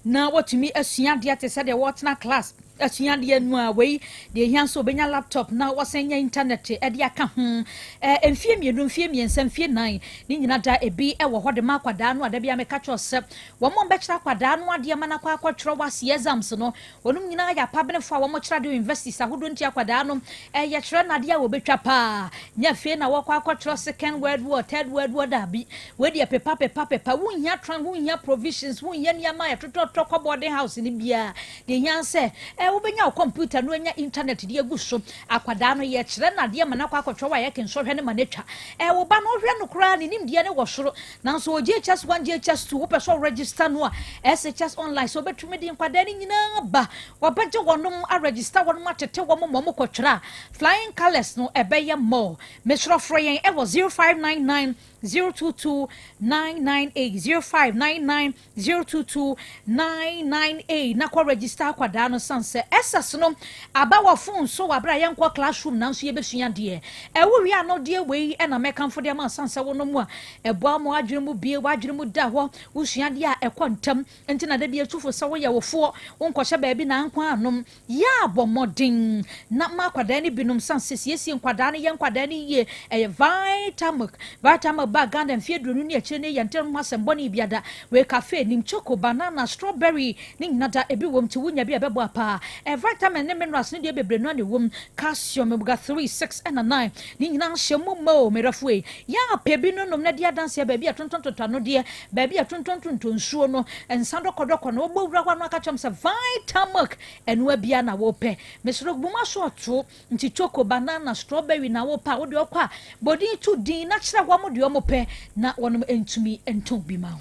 Na watumi asua adeɛ te sɛ deɛ wɔtena class asua adeɛ no a. Wei deɛ ehia nso, obɛnya laptop na wɔsan nya internet ɛde aka ho. Mfie 2, mfie 3, mfie 4 ne nyina da ebi ɛwɔ hɔ de ma akwadaa no. Adabi a meka kyerɛ sɛ wɔn a bɛkyerɛ akwadaa no adeɛ ma no akɔ akɔtwerɛ WASSCE exams no, wɔn nyinaa yɛ apabenefo a wɔn kyerɛ adeɛ universities ahodoɔ. Nti akwadaa no yɛkyerɛ n'adeɛ a wɔbɛtwa paa. Nyɛ afei na wɔkɔ akɔtwerɛ Second World War, Third World War, daabi. Wei deɛ, pepa pepa pepa. Wonhia trunk, wonhia provisions, wonhia nneɛma a yɛtotɔtɔ kɔ boarding house no biara. Deɛ hia sɛ wobɛnya wo computer no, anya internet de agu so. Akwadaa no, yɛkyerɛ n'adeɛ ma no akɔ akɔtwerɛ wɔ a yɛke nsɔhwɛ no ma no atwa. Wo ba no, wohwɛ no koraa, ne nimdeɛ no wɔ soro, nanso wɔ JHS 1, JHS 2, wopɛ sɛ register no a, SHS Online sɛ wobɛtumi de nkwadaa no nyinaa ba, wɔbɛgye wɔnom, aregister wɔnom, atete wɔn ma wɔn kɔtwerɛ a, flying colours no ɛbɛyɛ mɔ. Mesrɔfrɔ yɛn ɛwɔ 0599 022 998, 0599 022 998, na kɔ register akwadaa no, san sɛ SS no aba wɔ phone so wɔ abere a yɛnkɔ classroom nanso yɛbɛsua deɛ ɛwo wie ano deɛ. Wei ɛna mɛkamfo deɛ ma san sɛ wo no mu a ɛboa mo adwene mu bie, w'adwene mu da hɔ, wosua deɛ a ɛkɔ ntɛm. Nti na da bi atufo sɛ woyɛ wofoɔ, wonkɔhyɛ baabi na ankɔ anom yɛ abɔ mmɔden na ma akwadaa no binom, san sɛ siesie nkwadaa no, yɛ nkwadaa no yie. Ɛyɛ Vitamilk. Vitamilk ba Ghana mfeɛ 20 ne akyire ne yɛntɛm ho asɛm bɔne biada. Wei cafe nim choco, banana, strawberry ne nyina da ebi wɔ mu, nti wonya bi a ɛbɛbɔ paa. Vitamin ne minerals ne deɛ bebree no ne wɔ mu, calcium, omega 3, 6 ɛna 9 ne nyinaa hyɛ mu ma o. Mmerɛfo yi, yɛn apɛ bi no nom na di adanseɛ. Baabi a tontɔntontɔ ano deɛ, baabi a tontɔntontɔ nsuo no, nsa dɔkɔdɔkɔ no, wɔbɔ wura hɔ ano aka kyerɛm sɛ Vitamilk ɛnoa bia na wɔpɛ. Mesrɛ buma so ɔto nti choco, banana, strawberry na wɔpɛ a, wode ɔkɔ a bɔdin to din na kyerɛ wɔn deɛ wɔn pɛ na wɔn ntumi ntɔn bi ma wo.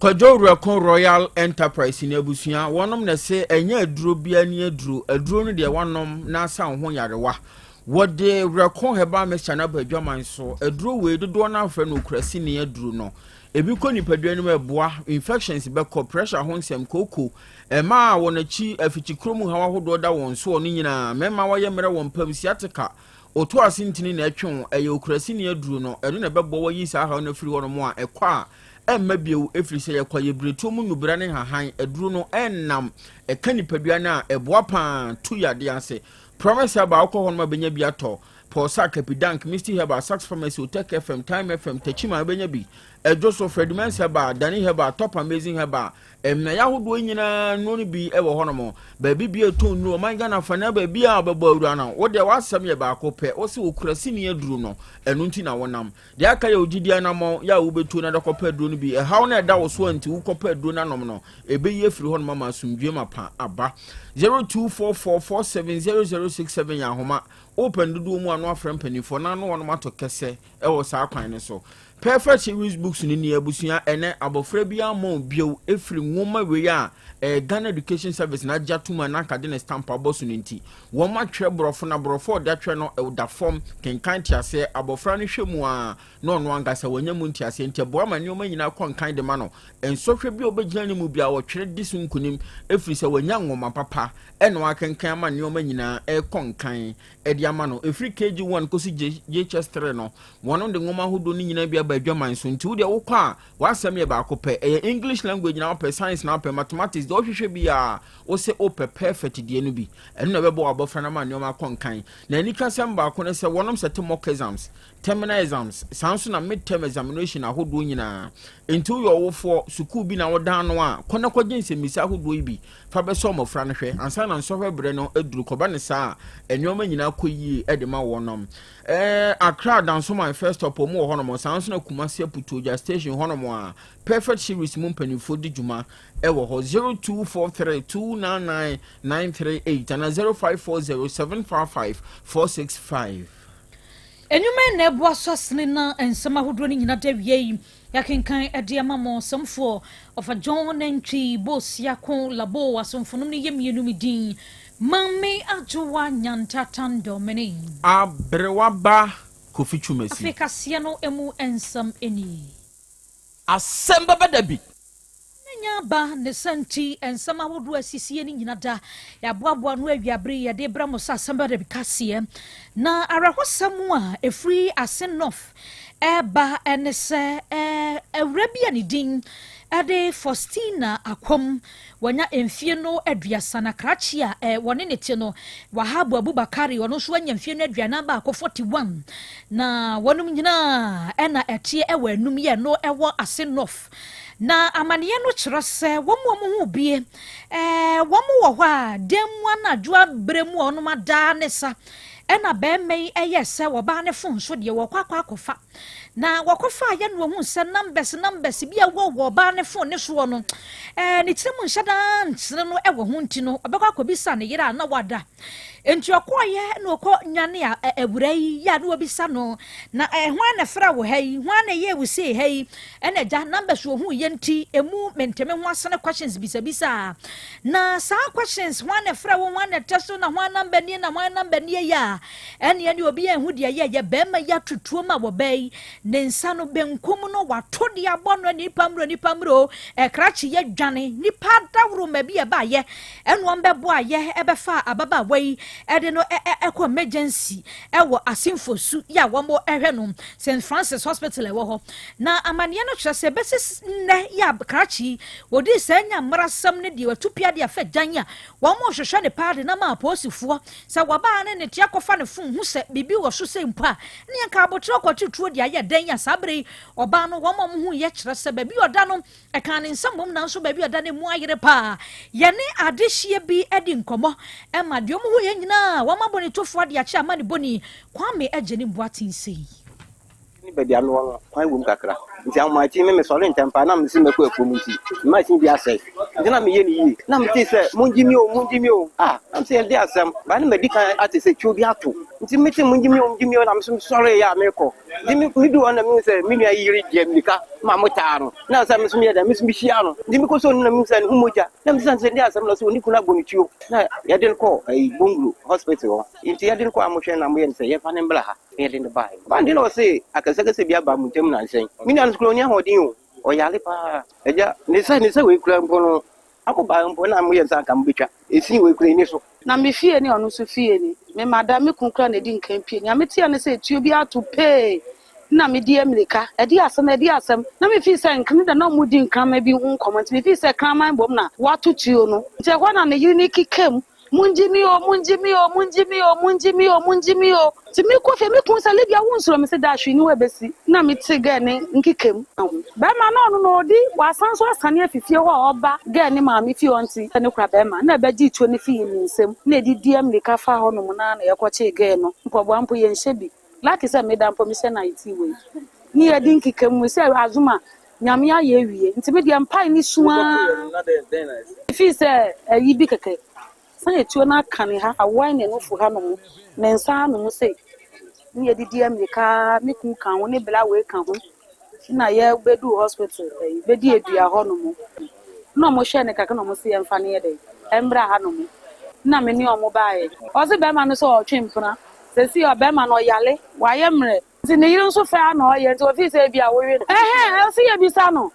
Kwadwo Werɛko Royal Enterprise ne abusua wɔnom na sɛ ɛnyɛ aduro bia ne aduro. Aduro no deɛ, wanom na asa wo ho yarewa. Wɔde Werɛko Herbal Mixture no aba adwaman so. Aduro wei, dodoɔ no afrɛ no okurasini aduro no. Ebi kɔ nipadua no mu, ɛboa infections bɛkɔ, pressure ho nsɛm, kooko ɛmaa a wɔn akyi afikyikuro mu haw ahodoɔ da wɔn soɔ no nyinaa, mmarima wɔyɛ mmerɛ wɔn pam, sciatica, oto ase ntini na ɛtwe wo, ɛyɛ okurasini aduro no. Ɛno na ɛbɛbɔ wɔyi saa haw no afiri hɔ nom a ɛkɔ a ɛmma bio, ɛfiri sɛ yɛkɔ yɛbiretuo mu nnubra ne hahan aduro no. Ɛnnam ɛka nipadua no a, ɛboa paa tu yadeɛ ase. Promise Herbal, wokɔ hɔ nom a bɛnya bi atɔ. Pɔsa, Kapidank, Misty Herbal, Sax Pharmacy, Otek FM, Time FM, Tachima wobɛnya bi. Ɛdwo so, Fredimens Herbal, Dani Herbal, Top Amazing Herbal, mmeaeɛ ahodoɔ nyinaa nnuro no bi wɔ hɔnom. Baabi bi ɛtɔn nnuro ɔman Ghana fa na baabi a wobɛbɔ awura no, wo deɛ w'asɛm yɛ baako pɛ, wo sɛ wɔkura sini aduro no. Ɛno nti na wonam deɛ aka yɛ ogyidi anammɔn yɛ a wobɛtuo na de kɔpɛ aduro no bi. Ɛhaw no ɛda wo so a nti wokɔpɛ aduro no anom no, ɛbɛyi afiri hɔnom ama asomdwe ma pa aba. 0244470067 yɛ ahoma. Wopɛ no dodoɔ mu a, no afrɛ mpanimfoɔ na ano wɔnom atɔ kɛsɛ ɛwɔ saa kwan no so. Perfect Series Books no ni. Abusua, ɛnɛ abɔfra bi ama bio ɛfiri nwoma wei a ɛyɛ Ghana Education Service na agye atom a nanka de ne stamp abɔ so no. Nti wɔn atwerɛ borɔfo na borɔfo a ɔde atwerɛ no ɛda fam, kenkan te aseɛ. Abɔfra no hwɛ mu a, na ɔno ankasa wanya mu nteaseɛ, nti ɛboa ma nneɛma nyinaa kɔ nkan de ma no. Nsɔhwɛ bi a ɔbɛgyina ne mu bi a wɔtwerɛ di so nkonim, ɛfiri sɛ wanya nwoma papa ɛna wakenkan ama nneɛma nyinaa ɛrekɔ nkan ɛde ama no. Ɛfiri KG1 kɔsi JHS 3 no, wɔn de nwoma ahodoɔ no nyinaa bi aba adwaman so. Nti wodeɛ wokɔ a, w'asɛm yɛ baako pɛ. Ɛyɛ English language na wopɛ, science na wopɛ, mathematics deɛ wohwehwɛ bi a, wosɛ wopɛ perfect deɛ no bi. Ɛno na ɛbɛbɔ w'abɔfra no ama nneɛma akɔ nkan. Na anikasɛm baako ne sɛ wɔnom sɛ te mock exams, terminal exams, saa nso na mid term examination ahodoɔ nyinaa. Nti woyɛ ɔwofoɔ, sukuu bi na wodan no a, kɔ na kɔgye nsɛmmisa ahodoɔ yi bi fa bɛsɔ mmɔfra no hwɛ ansa na nsɔhwɛ berɛ no aduru. Kɔba ne saa a, nneɛma nyinaa kɔ yie de ma wɔnom. Accra Dansoman First Stop mu wɔ hɔnom, saa nso na Kumasi Aputuogya Station hɔnom a Perfect Series mu mpanimfoɔ di dwuma ɛwɔ hɔ. 0243 299 938 ana 0540 755 465. Enwuma na ɛboa so asene na nsɛm ahodoɔ no nyina da wie yi yɛakenkan ɛde ama mo. Nsɛmfoɔ ɔfa John Nantwi Bosiako Labo asomfo nom no yɛ mmienu. Mi din Maame Adwowa Nyantatandɔmene. Aberewa ba Kofi Twumasi. Afei kaseɛ no mu nsɛm nie. Asɛm bɛba da bi. Nya aba ne sa nti nsɛm ahodoɔ asisie no nyina da yɛaboaboa no awiabere yɛde brɛ mo sɛ asɛm bɛda bi kaseɛ. Na awerɛhosɛm a ɛfiri Assin North ɛba ɛne sɛ awura bi a ne din de Faustina Akwam, wanya mfie no 30, na krakye a eh, wɔne ne te no, Wahabu Abubakari, ɔno nso anya mfie no 41, 41, na wɔnom nyinaa ɛna ɛteɛ ɛwɔ anum yɛ no ɛwɔ Ase North. Na amaneɛ no kyerɛ sɛ wɔn a wɔn ho bie ɛɛ wɔn wɔ hɔ a dan mu anadwo abere mu a wɔn adaa ne sa ɛna bɛrima yi ɛyɛ sɛ wɔbaa ne fon so deɛ wɔkɔ akɔ akɔfa na wɔkɔfa ayɛ no ohun sɛ numbers numbers bi a ɛwɔ wɔ ɔbaa ne fon ne soɔ no ɛɛ ne tirim nhyɛ daa nkyerɛ no ɛwɔ ho nti no ɔbɛkɔ akɔbisa ne yere a na wada. Enti ɔkɔeɛ na ɔkɔ nyane a awura yi yɛ a na wabisa no, na ɛ hwan na ɛfrɛ wo ha yi, hwan na ɛyɛɛ wo sei ha yi, ɛna agya numbers ohuu yɛ nti emu mente me ho asene questions bisabisa a, na saa questions hwan na ɛfrɛ wo, hwan na ɛtɛ so, na hwan number nie, na hwan number nie yɛ a, ɛne ɛne obi anhu deɛ ɛyɛ yɛ bɛrima yi atutuo ma wɔ bɛɛ yi, ne nsa no benkum no wato de abɔ no nipa mmerɛ nipa mmerɛ o, ɛkrakye yɛ dwane nipa daworo ma bi ɛbaayɛ Ɛna wɔn bɛboa yɛ ɛbɛfa ababaawa yi ɛde no ɛkɔ emergency ɛwɔ Asinfosu yɛ a wɔn ɛhwɛ no St Francis Hospital ɛwɔ hɔ. Na amaneɛ no kyerɛ sɛ bɛsi nnɛ yɛ a krakye yi wɔdii saa nya mmarasɛm no deɛ watu pia de afa gyan a wɔn rehwehwɛ ne paa de nam a apolisifoɔ sɛ wɔbaa ne ne te akɔfa ne fon hu sɛ biribi wɔ so sɛ mpo a ne yɛn ka abotrɛ kɔkye tuo de ayɛ dɛn a saa bere yi ɔbaa no wɔn a wɔn ho yɛ kyerɛ sɛ baabi ɔda no Ɛkaa ne nsa mmom nanso baabi a ɔda no emu ayere paa. Yɛne adehyeɛ bi adi nkɔmmɔ ma deɛ wɔn huiɛ nyinaa wɔn abɔ ne tofoɔ de akyɛ amanebɔni Kwame Agyenim Boateng sei. Ne baabi a mewɔ no, kwan wom kakra. Nti ahomakye me mesɔre ntɛm paa na mese mɛkɔ afuom nti me machine bi asɛe. Nti na meyɛ no yie. Na metee sɛ mongye me o, mongye me o. Ah, na mese ɛnde asɛm. Baa na madi kan ate sɛ tuo bi ato. Nti mete mongye me o, mongye me o na me nso mesɔreeɛ a merekɔ. Nti me medu hɔ na mehu sɛ me nua yi yere di mmirika ma motaa no. Na sɛ me nso meyɛ dɛn, me nso mehyia no. Nti mekɔsɔɔ no na mehu sɛ ne ho mogya. Na mebisa no sɛ ɛdeɛn asɛm na ɔse ɔne kunu abɔ no tuo. Na yɛde no kɔɔ ayi Bonglo hospital hɔ. Nti yɛde no kɔɔ a mohwɛ na moyɛ no sɛ yɛmfa no mbra ha. Na yɛde no baeɛ. Ɔbaa no deɛ na ɔse akɛsɛkɛsɛ bi aba mo ntam nnansa yi. Me nua no nso koraa ɔnni ahoɔden o. Ɔyare paa. Agya, ne sɛ ne sɛ wei koraa mpo no, akɔbaa mpo na moyɛ no sɛ anka mobɛtwa. Ɛsin wei koraa ɛnni so. Na me fie ni, ɔno nso fie ni. Me mada, me kunu koraa na edi nkan pue. Nea meteɛ ne sɛ tuo bi ato pee na medi ammirika. Ɛdeɛ asɛm, ɛdeɛ asɛm. Na mefii sɛ nkene da na wɔredi nkraman bi ho nkɔmmɔ nti mefii sɛ kraman bom na wɔato tuo no. Nti ɛhɔ na ne yere no keka mu, Mongye me o, mongye me o, mongye me o, mongye me o, mongye me o. Nti mekɔ fie, me kunu sɛ, Lydia wonsuro? Mese, Daa hwee nni hɔ a ɛbɛsi. Na mete girl no nkeka mu. Bɛrima no ɔno na ɔdi, wasan nso asane afi fie hɔ a ɔba girl no maame fie hɔ nti ne kora bɛrima na ɛbɛgyee tuo no fii ne nsam na ɛdidi ammirika faa hɔ nom no ara na yɛkɔkyee girl no, mpaboa mpo yɛnhyɛ bi, lucky sɛ meda mpo mehyɛ nightie wei ne yɛdi nkeka mu sɛ Azuma Nyame ayɛ awie nti me deɛ mpae ne su ara mefii sɛ ayi bi kɛkɛ san etuo no aka ne ha awae ne nufu ha nom ne nsa ha nom sei ne yɛdidi ammirika me kunu ka ho ne bla wei ka ho na yɛ bɛduu hospital ɛyi bɛdi edua hɔ nom na ɔmo hwɛɛ no kakra na ɔmo se yɛmfa no yɛ dɛn ɛmbra ha nom na me ne ɔmo baeɛ. Ɔse bɛɛma no sɛ ɔtwe mpena sɛsii ɔbɛɛma no ɔyale wayɛ mmerɛ nti ne yere nso fɛ ara na ɔyɛ nti ofii sɛ ebia wowe no ɛhɛn ɔse yɛbisa no.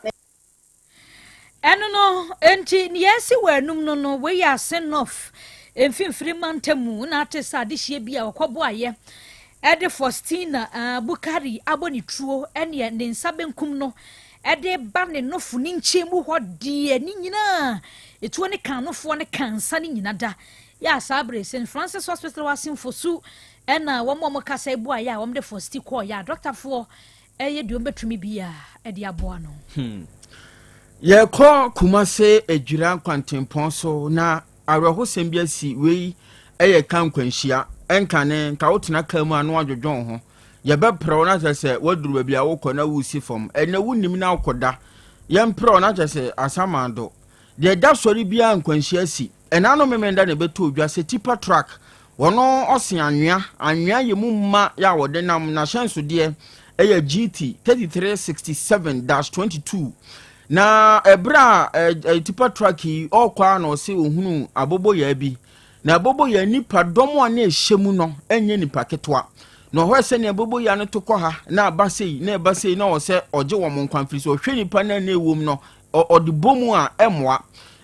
Ɛno no nti, nea asi wɔ anum no no, wei yɛ Asin North mfimfini mantam mu na ate sɛ adehyeɛ bi a wɔkɔboaeɛ de Faustina Bukari abɔ ne tuo ne ne nsa benkum no de ba ne nofo ne nkyɛn mu hɔ deɛ ne nyinaa etuo ne kan nofoɔ ne kan nsa ne nyina da yɛ a saa bere St. Francis Hospital wɔ Asinfosu ɛna wɔn a wɔkasa ebuaeɛ a wɔn de Fausti kɔɔ yɛ a dɔktafoɔ Ɛyɛ deɛ ɔbɛtumi biara de aboa no. Yɛkɔ Kumase Adwira kwantempɔn so na awerɛhosɛm bi asi. Wei yɛ ka nkwanhyia. Ɛnkane nka wotena kaa mu a na wadwodwo wo ho. Yɛbɛprɛ wo na kyerɛ sɛ woaduru baabi a wokɔ na woresi fam. Ɛnɛ wonim na wokɔda. Yɛmprɛ wo na kyerɛ sɛ asamando. Deɛ ɛda sɔre biara nkwanhyia si. Ɛna no Memenda na ɛbɛtɔɔ dwa sɛ tipa truck wɔno ɔse anwea, anwea yɛ mu mma yɛ a wɔde nam, n'ahyɛnsodeɛ ɛyɛ GT 3367-22. Na ɛberɛ a ɛ, tipa truck yi ɔrekɔ a na ɔse ɔhunu aboboyaa bi. Na aboboyaa nipa dɔm a na ɛhyɛ mu no ɛnyɛ nipa ketewa. Na ɔhwɛ sɛnea aboboyaa no to kɔ ha na aba sei na ɛba sei na ɔsɛ ɔgye wɔn nkwa mfiri sɛ ɔhwɛ nipa no a na ɛwɔ mu no ɔde bɔ mu a ɛmmoa.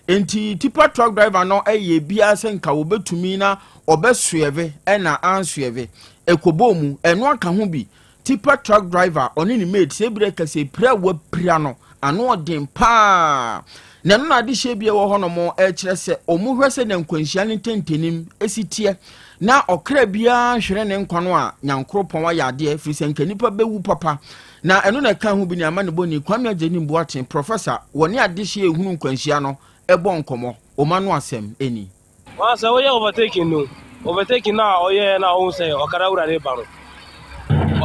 Enti tipa truck driver no yɛ biara sɛ nka wɔbɛtumi na ɔbɛsoɛve ɛna ansoɛve. Ɛkɔbɔɔ mu, ɛno aka ho bi. Tipa truck driver ɔne ne mate sɛ ebire kɛsɛ pira a wapira no Ano ɔden paa. Na ɛno na adehyeɛ bi a ɛwɔ hɔnom ɛrekyerɛ sɛ wɔn hwɛ sɛ na nkwanhyia no ntɛntɛnim si teɛ na ɔkra biara nhwere ne nkwa no a Nyankoropɔn ayɛ adeɛ firi sɛ nka nnipa bɛwu papa. Na ɛno na ɛka ho bi ne amanebɔni Kwame Agyenim Boateng, Professor, wɔne adehyeɛ ɛhunu nkwanhyia no ɛbɔ nkɔmmɔ. Wɔn ano asɛm ni. Wɔn sɛ woyɛ overtaking no, overtaking no a ɔyɛɛ na ɔhu sɛ ɔkada wura no ba no,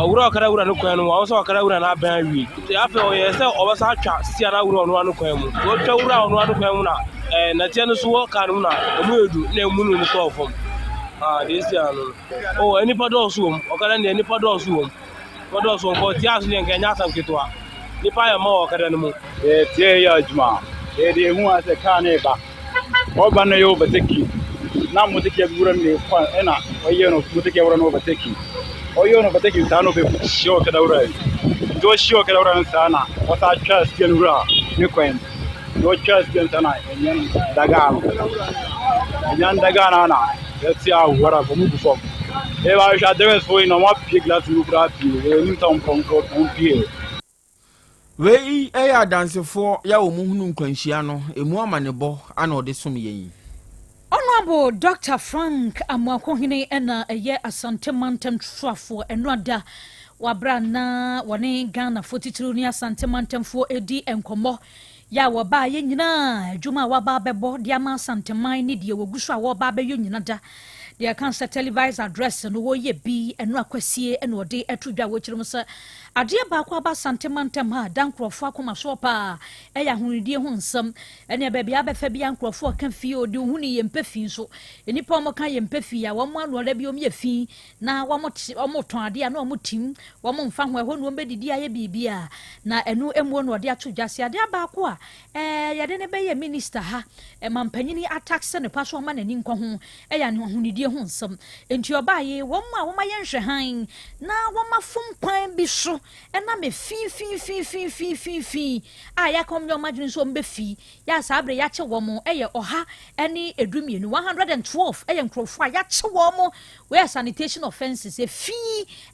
ɔwura ɔkada wura no kwan no mu, ɔhu sɛ ɔkada wura no abɛn awie. Nti afei ɔyɛɛ sɛ ɔbɛsa atwa sia no awura ɔno ano kwan mu. Nti ɔtwa wura ɔno ano kwan mu na ɛɛ nɛteɛ no so wɔ kaa no mu na ɔmu yɛ du na emu no tɔɔ fam. Ah, deɛ esi ano no. Oh, nnipa dɔɔso wɔ mu. Ɔkada no deɛ nnipa dɔɔso wɔ mu. Nnipa dɔɔso wɔ mu. Kɔ tia so deɛ nka ɛnyɛ asɛm ketewa. Nnipa ayɛ mma wɔ ɔkada no mu. Yɛtie yɛ adwuma. Yɛde ehu a sɛ kaa no reba. Ɔba no yɛ overtaking. Na motokia bi wura no ne kwan ɛna ɔyɛ no motokia wura no overtaking. Ɔyɛ no overtaking saa na ɔbɛhyia ɔkada wura yi. Nti ɔhyia ɔkada wura no saa na ɔsan twa steer no wura ne kwan mu. Na ɔtwa steer no saa na ɛnyɛ no dagaa no. Ɛnyɛ no dagaa no na yɛte a wura wɔn gu fam. Yɛba ahwɛ drivers fo yi na wɔn apue glass mu koraa pie. Yɛnim sɛ wɔn wɔn pie. Wei yɛ adansefoɔ yɛ a wɔn hunu nkwanhyia no ɛmu amanebɔ ana ɔde som yɛn yi. Honourable Doctor Frank Amoakohene na ɛyɛ Asante Mantam Soafoɔ ɛno ada wɔ aberɛ a na wɔne Ghanafoɔ titiriw ne Asante Mantamfoɔ redi nkɔmmɔ Yɛ a wɔbaeɛ nyinaa, adwuma a wɔaba abɛbɔ de ama Asanteman ne deɛ wɔgu so a wɔreba abɛyɔ nyina da. Deɛ ɛka sɛ televised address no wɔreyɛ bi, ɛno akwasie na ɔde ato dwa wɔ akyire mu sɛ adeɛ baako aba Asante mantam ha a da nkorɔfoɔ akoma soɔ paa ɛyɛ ahonidie ho nsɛm. Ɛneɛ baabi a abɛfa biara nkorɔfoɔ ka fie, ɔde wo huni yɛmpɛ fi nso. Nnipa a wɔka yɛmpɛ fi a wɔn ano da bi wɔyɛ fi na wɔte wɔtɔn adeɛ a na wɔtim wɔn mfa ho ɛhɔ na wɔbɛdidi ayɛ biribi a na ɛno mmuo na ɔde ato dwa sɛ adeɛ baako a ɛɛ yɛde no bɛyɛ minista ha ɛma mpanyini atakse ne pa so ɔma n'ani nkɔ ho ɛyɛ ahonidie ho nsɛm nti ɔbaa yi wɔn a wɔn ayɛ nhwɛhan na wɔn afom kwan bi so ɛnam efi fi fi fi fi fi fi a yɛaka wɔn nyɛ wɔn adwene nso wɔn bɛfi yɛ a saa bere yɛakye wɔn ɛyɛ 112, 112 ɛyɛ nkurɔfoɔ a yɛakye wɔn. Wei yɛ sanitation offences, efi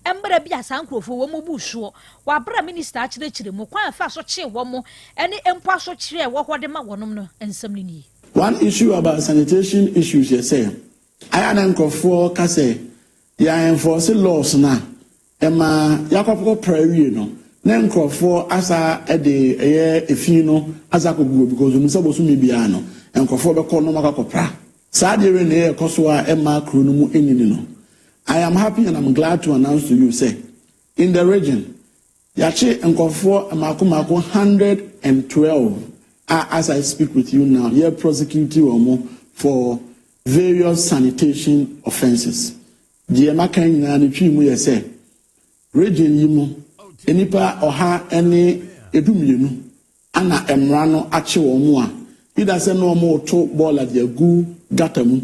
mmara bi a saa nkurɔfoɔ wɔn bu soɔ. Wɔ abere a minister akyerɛkyerɛ mu kwan a ɛfa so kyee wɔn ne mpo asokyerɛ a ɛwɔ hɔ de ma wɔnom no nsɛm no nie. One issue about sanitation issues yɛ sɛ, ayɛ a na nkurɔfoɔ ka sɛ yɛ enforce laws no a, ɛma yɛakɔkɔ pra awie no, na nkurɔfoɔ asa de ɛyɛ efi no asa akɔgu hɔ because wɔn sɛ bosome biara no, nkurɔfoɔ bɛkɔ na wɔakɔ akɔpra. Saa adeɛ wei na ɛyɛ ɛkɔ so a ɛma kuro no mu nyini no. I am happy and I'm glad to announce to you sɛ in the region, yɛakye nkurɔfoɔ mmaako mmaako 112 a as I speak with you now, yɛ prosecute wɔn for various sanitation offences. Deɛ maka nyinaa ne twi mu yɛ sɛ region yi mu nnipa 112 ana mmara no akye wɔn mu a either sɛ na wɔreto bɔɔla de agu gutter mu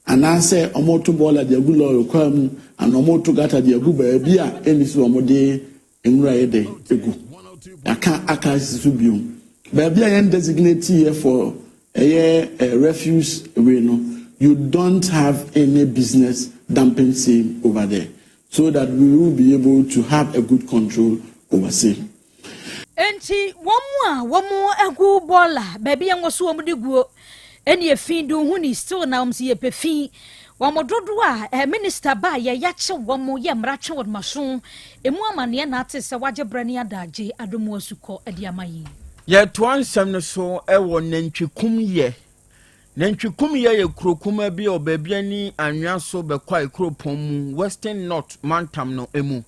anaasɛ wɔreto bɔɔla de agu lɔɔre kwan mu anaa wɔreto gutter de agu baabi a ɛnni so wɔde nwura yɛ dɛ egu. Yɛaka aka asisi so bio. Baabi a yɛn designate yɛ for ɛyɛ refuse way no, you don't have any business dumping same over there so that we will be able to have a good control over same. Enti wɔn a wɔn agu bɔɔla baabi a wɔso wɔn de guo ɛne efi de ho ni still na wɔn si yɛ pɛ fi wɔn dodoɔ a minister ba yɛ yakye wɔn yɛ mmara twe wɔn maso emu amaneɛ na ate sɛ wagye brɛ ne adagye adomu asukɔ de ama yi. Yɛtoa nsɛm no so ɛwɔ nantwikum yɛ. Nantwikum yɛ yɛ kuro kuma bi a ɔbaabi ani anwea so bɛkɔ a kuropɔn mu Western North mantam no mu.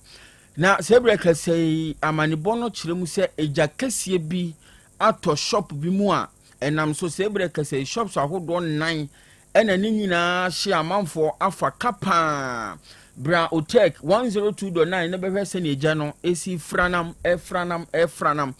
Na sɛ ebere kɛsɛ yi amanebɔ no kyerɛ mu sɛ egya kɛseɛ bi atɔ shop bi mu a ɛnam so sɛ ebere kɛsɛ yi shops ahodoɔ nnan ɛna ne nyinaa hye amanfoɔ afa ka paa. Bra Otec 102.9 ne bɛhwɛ sɛnea egya no esi franam ɛfranam ɛfranam.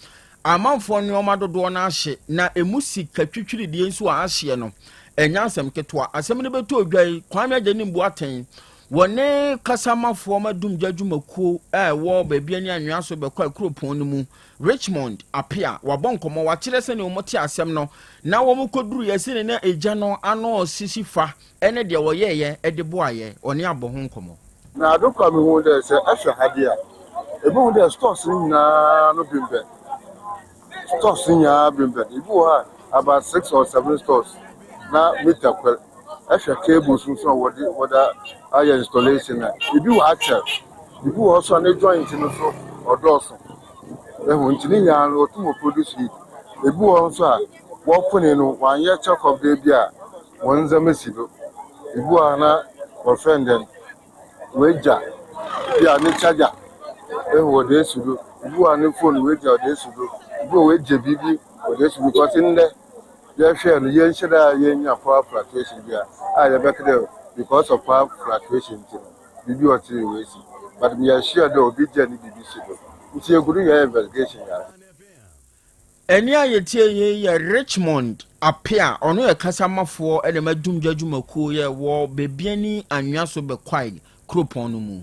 Amanfoɔ nneɛma dodoɔ no ahye na emu sika twitwiridie nso a ahyeɛ no ɛnyɛ asɛm ketewa. Asɛm no bɛtɔ odwa yi Kwame Agyenim Boateng wɔne kasamafoɔ ma dumgya dwumakuo a ɛwɔ baabi ani anwea so bɛkɔ akuropɔn no mu Richmond Apia wabɔ nkɔmmɔ wakyerɛ sɛnea wɔn te asɛm no na wɔn kɔduru yɛ sɛnea na egya no ano sisi fa ɛne deɛ wɔyɛɛyɛ ɛde boayɛ ɔne abɔ ho nkɔmmɔ. Na ade kɔ a mehu dɛ sɛ ɛhwɛ ha deɛ a, ebihu dɛ stores no nyinaa no bembɛn. Stores nyinaa bembɛn. Ebi wɔ hɔ a about six or seven stores na meter kor. Ɛhwɛ cables nso a wɔde wɔde ayɛ installation a ebi wɔ akyɛr. Ebi wɔ hɔ nso a ne joint no so ɔdɔɔso. Ehu nti ne nyinaa no otum produce heat. Ebi wɔ hɔ nso a wɔpone no wɔanyɛ check up de bi a wɔn ndzɛmba si do. Ebi wɔ hɔ a na wɔfrɛ no dɛn woegya bi a ne charger ehu wɔde esi do. Ebi wɔ hɔ a ne phone woegya wɔde esi do. Ebi wɔ woegya biribi wɔde esi do because ndɛ yɛhwɛ no yɛnhyɛ dɛ a yɛnya power fluctuation bi a yɛbɛka dɛ because of power fluctuation nti no biribi wɔ tiri wɔ esi, but meyɛ sure dɛ obi gya ne biribi si do nti yɛgu do yɛ investigation yare. Ɛne a yɛtie yi yɛ Richmond Apia, ɔno yɛ kasamafoɔ ɛna ma dumdwa dwumakuo yɛ wɔ Beebiani Anwea so Bɛkwae kuropɔn no mu.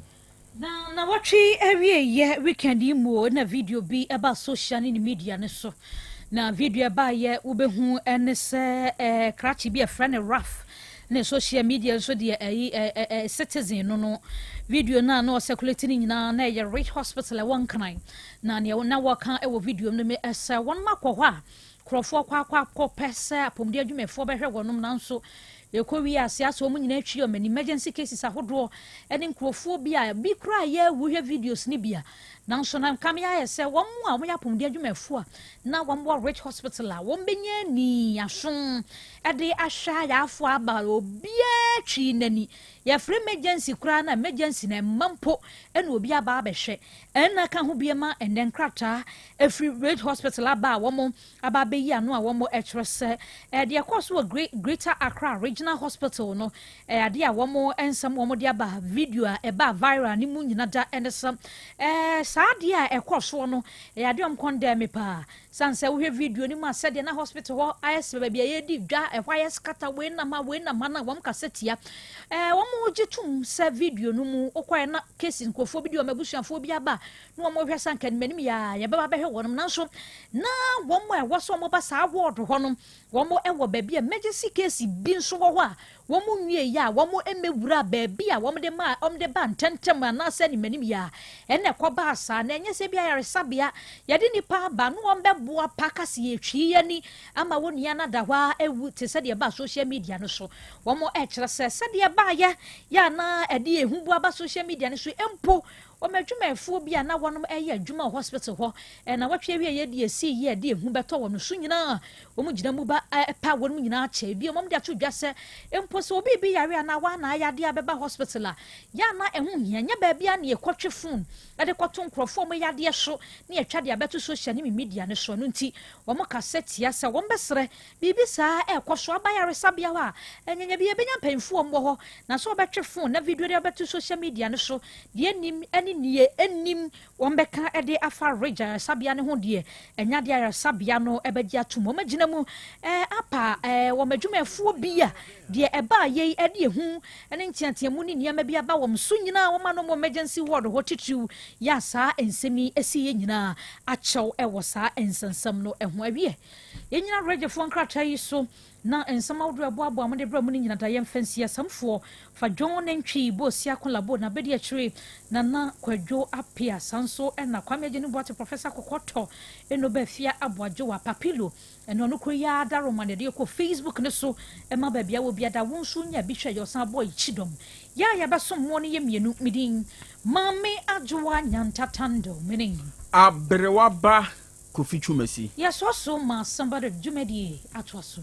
Na wɔtwe awieyɛ weekend yi mu na video bi ɛba social ne media ne so. Na video ɛbaayɛ wobɛhu ɛne sɛ krakye bi ɛfrɛ no Raf ne social media nso deɛ ɛyi ɛ ɛ citizen no video no a na ɔcirculate no nyinaa na ɛyɛ Ridge Hospital ɛwɔ Nkran. Na nea na wɔka ɛwɔ video no mu ɛsɛ wɔn akɔ hɔ a nkurɔfoɔ kɔ akɔpɛ sɛ apɔmuden adwumayɛfoɔ bɛhwɛ wɔnom, nanso yɛkɔ wie ase asɛ wɔn nyinaa atwi wɔn anim. Emergency cases ahodoɔ ɛne nkurɔfoɔ bi a bi koraa yɛ wuhwɛ videos ne bi a, nanso na nkame ayɛ sɛ wɔn a wɔyɛ apɔmuden adwumayɛfoɔ a na wɔn wɔ Ridge Hospital a wɔn bɛnya ni aso ɛde ahwɛ ayaafoɔ aba, obiara twi n'ani. Yɛfrɛ emergency koraa na emergency na ɛma mpo ɛna obi aba abɛhwɛ. Ɛna ka ho bi ma ɛnɛ nkrataa efiri Ridge Hospital aba a wɔn aba abɛyi ano a wɔn ɛkyerɛ sɛ ɛdeɛ ɛkɔ so wɔ Greater Accra Regional Hospital no, ɛyɛ adeɛ a wɔn nsɛm wɔn de aba. Video a ɛba viral ne mu nyina da ɛne sɛ saa adeɛ a ɛkɔ soɔ no ɛyɛ adeɛ a wɔn kɔn dɛm paa, san sɛ wohwɛ video no mu a, sɛdeɛ na hospital hɔ ayɛ sɛ baabi a yɛdi dwa, ɛhɔ ayɛ scatter, wei nam ha, wei nam ha, na wɔn kasa tia wɔn gye tum sɛ video no mu wokɔɛ na cases nkurɔfoɔ bi de wɔn abusuafoɔ bi aba na wɔn hwɛ sɛ nka anim yɛ a yɛbɛba bɛhwɛ wɔn, nanso na wɔn a ɛwɔ so wɔn ba saa ward hɔ no, wɔn wɔ baabi a emergency case bi nso wɔ hɔ a wɔn nwie yɛ a wɔn mmɛwura baabi a wɔn de ma wɔn de ba ntɛntɛm anaasɛ anim anim yɛ a ɛna ɛkɔ baa saa. Na ɛnyɛ sɛ bi ayaresabea yɛde nipa aba na wɔn bɛboa pa kasi yɛtwi yɛ ni ama wɔn nua no da hɔ a ewu te sɛ deɛ ɛba social media no so. Wɔn ɛkyerɛ sɛ sɛdeɛ baayɛ yɛ anaa ɛde ehu bu aba social media no so mpo, wɔn adwumayɛfoɔ bi a na wɔn ɛyɛ adwuma wɔ hospital hɔ ɛna wɔtwe awie yɛ de esi yɛ de ehu bɛtɔ wɔn so nyinaa, wɔn gyina mu ba ɛpa wɔn nyinaa kyɛ ebi. Wɔn de ato dwa sɛ mpo sɛ obi bi yare anaa wɔn ana ayɛ adeɛ abɛba hospital a yɛ ana ɛho hia nyɛ baabi a na yɛkɔtwe phone ɛde kɔto nkurɔfoɔ wɔn yɛ adeɛ so ne yɛtwa de abɛto social ne media ne so. Ɛno nti wɔn kasa tia sɛ wɔn bɛsrɛ biribi saa ɛkɔ so aba yaresabea hɔ a ɛnyɛnyɛ bi yɛbɛnya mpanyinfoɔ wɔ hɔ na sɛ wɔbɛtwe phone na video de abɛto social media ne so deɛ nim ɛne nie ɛnim wɔn bɛka ɛde afa Ridge ayaresabea ne ho deɛ, ɛnya deɛ ayaresabea no ɛbɛgye atum. Wɔn agyina mu apa wɔn adwumayɛfoɔ bi a deɛ ɛbaa yei ɛde ehu ɛne nteateamu ne nneɛma bi aba wɔn so nyinaa, wɔn anom emergency ward hɔ titiriw yɛ a saa nsɛm yi esi yɛ nyinaa akyɛw ɛwɔ saa nsɛnsɛm no ɛho. Awie yɛnyina regyefoɔ nkrataa yi so na nsɛm ahodoɔ ɛboaboa mo de brɛ mu no nyina da yɛmfa nsi asɛmfoɔ fa Dwon ne Ntwi Bosi Akolabo na bɛdi akyire Nana Kwadwo Apia sanso ɛna Kwame Agye ne Boate Professor Kɔkɔtɔ ɛno bɛafia Aboadwo wa Papilo ɛno ɔno kuro yi adaroma na yɛde kɔ Facebook ne so ɛma baabi a wɔ biada wo nso nya bi hwɛ yɛ ɔsan bɔ akyi dɔm yɛ a yɛbɛsom mo no yɛ mmienu. Medin Maame Adwoa Nyantatando mene Aberewa ba Kofi Twumasi. Yɛsoa so ma asɛmba de dwumadie atoa so.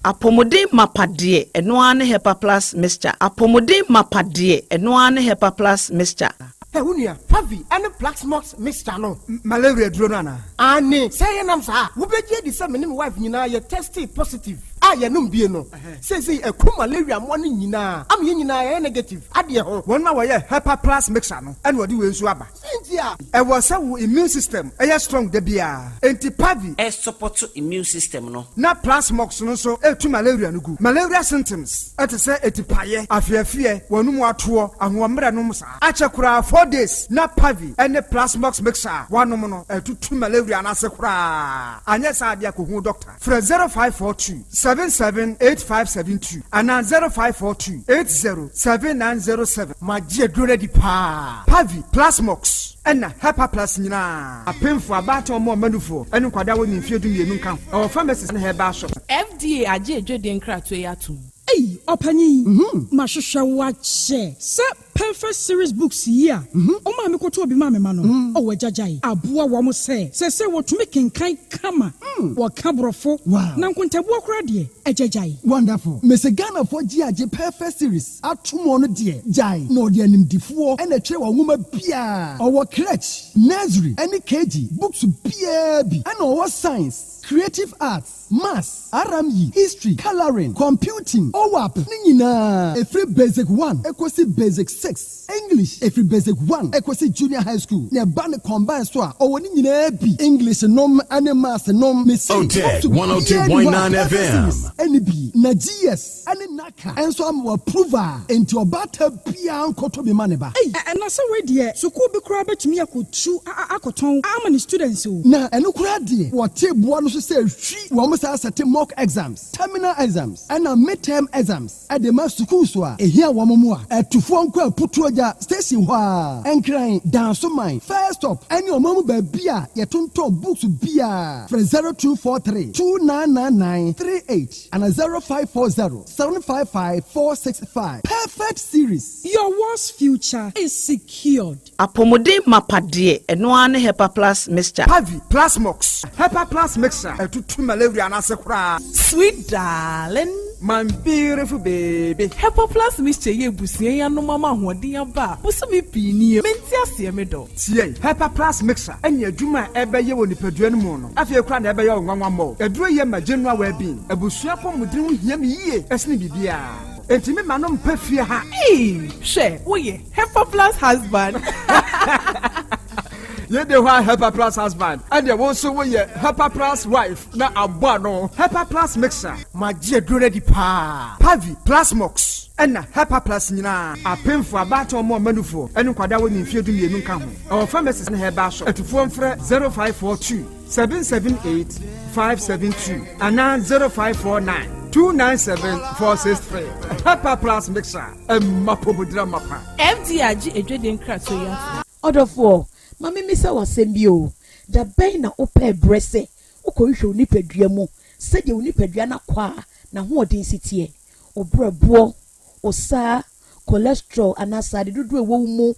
Apɔmuden mapa deɛ, ɛno ara ne Hepa Plus Mixture. Apɔmuden mapa deɛ, ɛno ara ne Hepa Plus Mixture. Ɛ wo nua, Pavi ɛne Plasmox Mixture no, malaria duro no anaa? Ane sɛ yɛnam saa, wobɛgye adi sɛ me ne me wife nyinaa yɛ tested positive a yɛnom bie no seesei ɛku malaria mmoa no nyinaa ama yɛn nyinaa yɛyɛ negative adeɛ ho. Wɔn a wɔyɛ Hepa Plus Mixture no ɛna wɔde wei nso aba. Nti a ɛwɔ sɛ wo immune system ɛyɛ strong da biara, enti Pavi ɛsupport immune system no. Na Plasmox no nso ɛtu malaria no gu. Malaria symptoms ɛte sɛ etipaeɛ, afeafeɛ, wɔn mu atoɔ, ahoɔmmerɛ nom saa akyɛ koraa 4 days na Pavi ɛne Plasmox Mixture a wanom no ɛtutu malaria no ase koraa. Anyɛ saa adeɛ akɔhu doctor. Frɛ 0542 7. 77 8572 anaa 0542 80 7907. Magye aduro no adi paa. Pavi, Plasmox, ɛna Hepaplus nyinaa. Apemfo, abaatan, ɔmo a ɔma nufoɔ, ɛne nkwadaa a wɔnni mfeɛ 12 nka ho. Ɛwɔ pharmacies ne herbal shops. FDA agye adwadie nkratoɔ yi atom. Ei ɔpanyin, mahwehwɛ wo akyɛ sɛ Perfect Series Books yi a ɔmaa me kɔtɔɔ bi maa me ma no, oh agyagyae aboa wɔn sɛ seesei wɔtumi kenkan kama, wɔka borɔfo, na nkontabuo koraa deɛ agyagyae. Wonderful. Mese Ghanafoɔ gye agye Perfect Series atom ɔno deɛ gyae na ɔde animdifoɔ na ɛtwerɛ wɔn nwoma biara. Ɔwɔ crèche, nursery ɛne KG books biara bi ɛna ɔwɔ science, creative arts, maths, RME, history, colouring, computing, OWAP ne nyinaa ɛfiri basic one ɛkɔsi basic six, English ɛfiri basic one ɛkɔsi junior high school na ɛba ne combine so a ɔwɔ ne nyinaa bi English nom ɛne maths nom mese Otec books biara ni hɔ a 102.9 Perfect FM. Series ɛne bi na GS ɛne NaCCA ɛnso ama wɔ approve a enti ɔbaatan biara nkɔtɔ bi ma ne ba. Ei na sɛ wei deɛ sukuu bi koraa bɛtumi akɔtu akɔtɔn ama ne students o. Na ɛno koraa deɛ wɔte boa no so sɛ hwi wɔn saa sɛte mock exams, terminal exams ɛna midterm exams ɛde ma schools a ehia wɔn mu a ɛtufoɔ nkɔ Aputuogya station hɔ a Nkran, Dansoman, First Stop ɛne ɔman mu baabi a yɛtontɔn books biara. Frɛ 0243 2999 38 ana 0540 755 465. Perfect Series. Your world's future is secured. Apɔmuden mapa deɛ, ɛno ara ne Hepa Plus mixture. Pavi, Plasmox, Hepa Plus mixture ɛtutu malaria n'ase koraa. Sweet darling. My beautiful baby. Hepa Plus mixture yɛ ebusua yi anom ama ahoɔden aba a bosome pii nie mente aseɛ me dɔ. Tie, Hepa Plus mixture ɛne adwuma a ɛbɛyɛ wɔ nipadua no mu no afei koraa na ɛbɛyɛ wo nwanwa mmɔ. Aduro yɛ ma general well-being. Abusua pɔmuden ho hia me yie ɛsene biribiara. Enti me ma no mpa fie ha. Ee, hwɛ, woyɛ Hepa Plus husband. Yɛde hɔ a Hepa Plus husband ɛdeɛ wo nso woyɛ Hepa Plus wife na abɔ ano. Hepa Plus mixture magye aduro no adi paa. Pavi, Plasmox, ɛna Hepa Plus nyinaa. Apemfo, abaatan, ɔmo a ɔma nufoɔ ɛne nkwadaa a wɔnni mfeɛ 12 nka ho. Ɛwɔ pharmacies ne herbal shop. Atufoɔ mfrɛ 0542 778 572 anaa 0549 297 463. Hepa Plus mixture ɛmma pɔmudira mapa. FDA agye adwadie nkratoɔ yi atom. Ɔdɔfoɔ, ma memmisa wo asɛm bi o, da bɛn na wopɛɛ berɛ sɛ wokɔhwehwɛ wo nipadua mu sɛdeɛ wo nipadua no akɔ a n'ahoɔden si teɛ, wo berɛboɔ, wo saa, cholesterol anaa sradedodoɔ a ɛwɔ wo mu,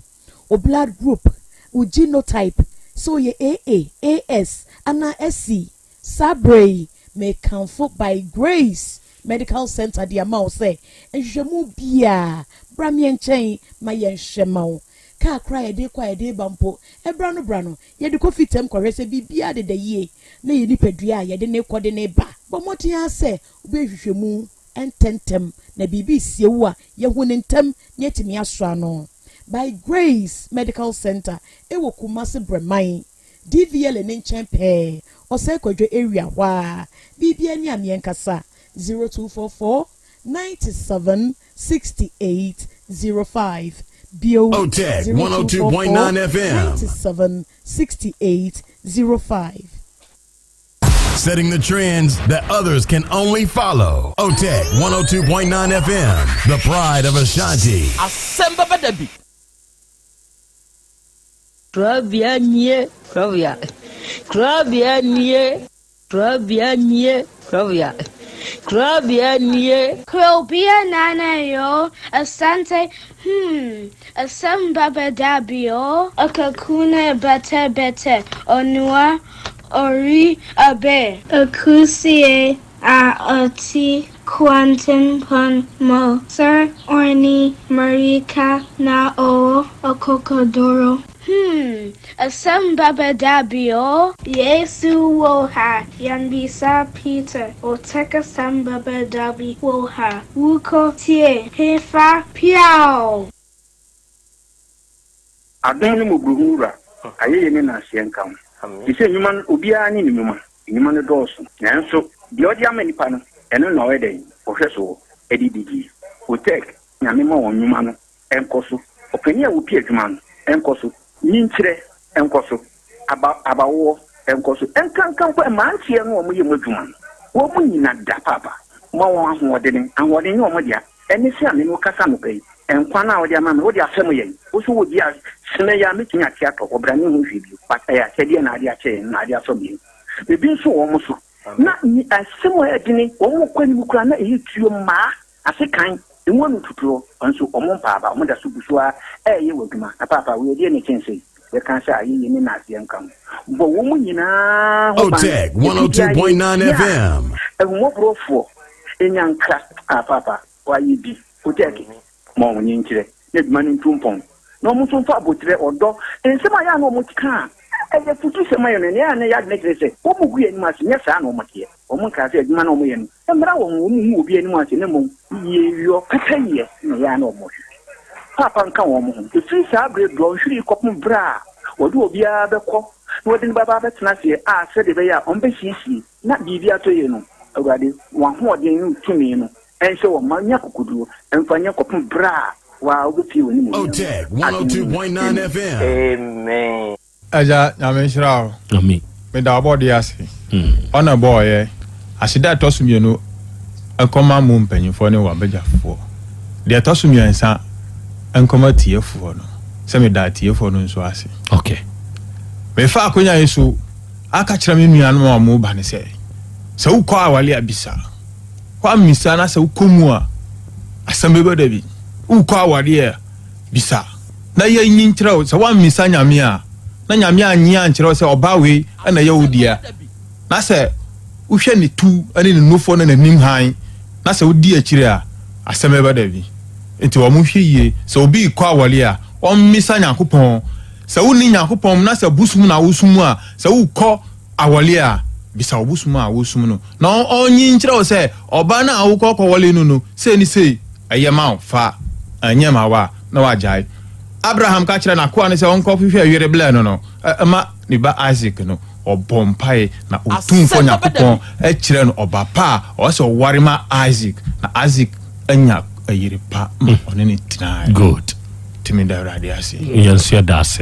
wo blood group, wo genotype, sɛ woyɛ AA, AS anaa SC? Saa berɛ yi, mekamfo By Grace Medical Center de ama wo sɛ nhwehwɛmu biara bra me nkyɛn ma yɛnhwɛ ma wo. Kaa koraa yɛde kɔ a yɛde ba mpo, ɛbra no bra no, yɛde kɔ fitam kɔhwɛ sɛ biribiara deda yie na yɛ nipadua a yɛde ne kɔ de ne ba. Bɔ mmɔden ara sɛ wobɛhwehwɛ mu ntɛntɛm na biribi sie wo a yɛhu ne ntɛm na yɛtumi asɔ ano. By Grace Medical Center ɛwɔ Kumase Brɛman DVL ne nkyɛn pɛɛ, Ɔsɛe Kwadwo area hɔ a. Biribiara ni a meɛnkasa 0244 97 68 05 bio. Otec 0244 102.9 FM. 97 68 05. Setting the trends that others can only follow. OTEC 102.9 FM, the pride of Ashanti. Asɛm bɛba da bi. Kurabea nie, kurabea. Kurabea nie, kurabea nie, kurabea. Kurabea nie. Krobea nana yo, asante, asem baba dabio, akakuna bete bete, onua, ori abe. Akusie a oti kwantenpon mo, Sir Orni Marika na o okokodoro. Asem baba dabio, Yesu woha, Yanbisa Peter, Oteka sem baba dabi woha, Wuko tie, Hefa piao. Adom ne mmɔborɔhunu Wura, ayɛyie ne nnaseɛ nka wo. Te sɛ nnwuma no, obiara ne ne nnwuma. Nnwuma no dɔɔso, nanso deɛ ɔde ama nipa no, ɛno na ɔyɛ dɛn? Ɔhwɛ soɔ de didie. Otec, Nyame ma wɔn nnwuma no nkɔ so. Ɔpanin a wɔpi adwuma no nkɔ so. Nyinkyerɛ nkɔ so. Aba abawoɔ nkɔ so. Nkanka mpo mmeranteɛ no a wɔyɛ mu adwuma no, wɔn nyina da paapa. Ma wɔn ahoɔdene. Ahoɔden nyɛ wɔn dea. Ɛne sɛ a me ne wo kasa anɔpa yi, nkwa no a wode ama me, wode afɛm yɛn. Wo nso wɔ bi a, sene yi a mɛtumi ate atɔ, ɔbra ne ho hwee bio. But ɛyɛ akyɛdeɛ na ade akyɛ yɛn, na ade afɛm yɛn. Biribi nso wɔ wɔn so. Na asɛm a ɛyɛ dene, wɔn kɔ anim koraa na ɛyɛ tuo mmaa, asekan, emu ano tutuo, nso wɔn mpa aba, wɔn da so gu so ara ɛreyɛ wɔ adwuma. Na paapa, wei ɛdeɛ na ɛkyɛn sei? Yɛka sɛ ayɛyie ne naaseɛ nka ho. Bɔ wɔn nyinaa ho ban. Otec Ɛfiri biara 102.9 yɛhyia FM. a, ahummɔborɔfoɔ nya nkra. Ah, paapa, wɔayɛ bi. Otec, ma wɔn nkyerɛ na adwuma no ntu mpɔn. Na wɔn nso mfa aboterɛ, ɔdɔ, nsɛm a ɛyɛ a na wɔka a ɛyɛ afutusɛm ma yɛn no, ɛnea ɛyɛ a na ɛyɛ adwene kyerɛ sɛ wɔgu yɛn anim ase. Nyɛ saa na wɔteɛ. Wɔnkaa sɛ adwuma no a wɔyɛ no mmra wɔn ho, wɔnhu obi anim ase, na mmom yieyɔ, pɛpɛyɛ na ɛyɛ a na wɔhwehwɛ. Paapa nka wɔn ho. Ɛfiri saa berɛ dɔnhwere yi kɔpem berɛ a wɔde obiara bɛkɔ na wɔde no bɛba abɛtena aseɛ a sɛdeɛ ɛbɛyɛ a wɔbɛsiesie na biribi atɔ yie no, Awurade, wɔn ahoɔden ne wo tumi no nhyɛ wɔn ma nya akokoduo mfa nyɛ kɔpem berɛ a wo ara wobɛpue w'animuonyam Otec mu. Adom mu. 102.9 FM. Amen. Agya Nyame nhyira wo. Amen. Meda ɔbɔdeɛ ase. Ɔna bɔɔyɛ. Aseda a ɛtɔ so mienu nkɔma mo mpanyinfoɔ ne w'abagyafoɔ. Deɛ ɛtɔ so miɛnsa nkɔma atiefoɔ no. Sɛ meda atiefoɔ no nso ase. Okay. Mefa akonya yi so aka kyerɛ me nuanom a wɔn ba no sɛ, sɛ wokɔ awale a bisa. Woammisa na sɛ wokɔ mu a, asɛm bɛba da bi. Wokɔ awadeɛ a, bisa na yɛnyi nkyerɛ wo. Sɛ woammisa Nyame a, na Nyame annye ankyerɛ wo sɛ ɔbaa wei na ɛyɛ wo dea, na sɛ wohwɛ ne tu ne ne nufoɔ ne n'anim hann, na sɛ wodi akyire a, asɛm bɛba da bi. Nti wɔn hwɛ yie, sɛ obi rekɔ awɔre a, ɔmmisa Nyankopɔn. Sɛ wonni Nyankopɔn mu na sɛ bosom na wosom a, sɛ wokɔ awɔre a, bisa wo bosom a wosom no, na ɔnyi nkyerɛ wo sɛ ɔbaa no a wokɔ kɔwɔre no no, sei ne sei. Ɛyɛ ma wo, fa, ɛnyɛ ma wo a, na wagyae. Abraham ka kyerɛɛ n'akoa no sɛ ɔnkɔhwehwɛ yere brɛ no no, ma ne ba Isak no. Ɔbɔɔ mpae, na Otumfoɔ Nyankopɔn kyerɛɛ no ɔba pa a ɔwɔ sɛ ɔware ma Isak, na Isak anya yere pa ma ɔne no tenae. Good. Nti meda Awurade ase. Yɛn nso yɛda ase.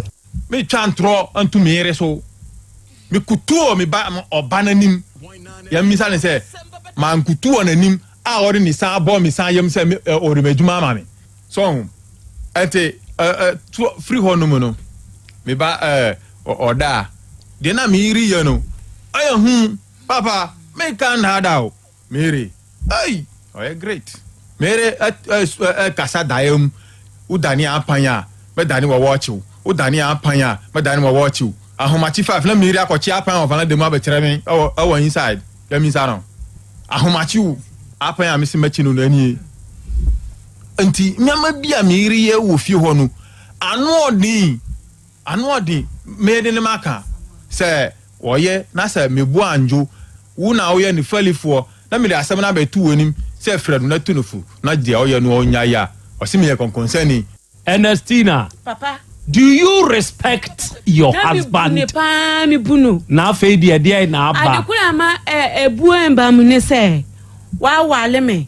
Metwa ntorɔ nto me yere so. Mekutu wɔ me ba ɔba no anim. Yɛmmisa no sɛ, mankutu wɔ n'anim a ɔde ne sa abɔ me sa yam sɛ me ɛ ɔde m'adwuma ama me so ɔho ɛnti ɛ ɛ to firi hɔ nom no me ba ɛ ɔda a deɛ na meyere yɛ no ɔyɛ hu papa meka nnaada o meyere ei ɔyɛ great meyere ɛ ɛ ɛ kasa daeɛ mu wodane apan a mɛdane wɔ wɔɔkyew wodane apan a mɛdane wɔ wɔɔkyew ahomakye five na meyere akɔkye apan wɔ valanda mu abɛkyerɛ me ɛwɔ ɛwɔ inside Yɛmmisa no. Ahomakye o, apan a mese mɛkye no no nie. Nti nneɛma bi a me yere yɛ wɔ fie hɔ no, ano ɔden, ano ɔden. Mede ne maka sɛ ɔyɛ na sɛ mebo andwo, wo na woyɛ ne falifoɔ na mede asɛm no abɛto w'anim sɛ frɛ no na tu no fo na deɛ ɔyɛ no ɔnnyae a, ɔse meyɛ kɔnkɔnsani. Ernestina, Papa. do you respect your Na me bu husband? ne paa, me bu no. Na afei deɛ deɛn na aba? Ade koro a ma ɛ ebuo mba mu ne sɛ wawale me.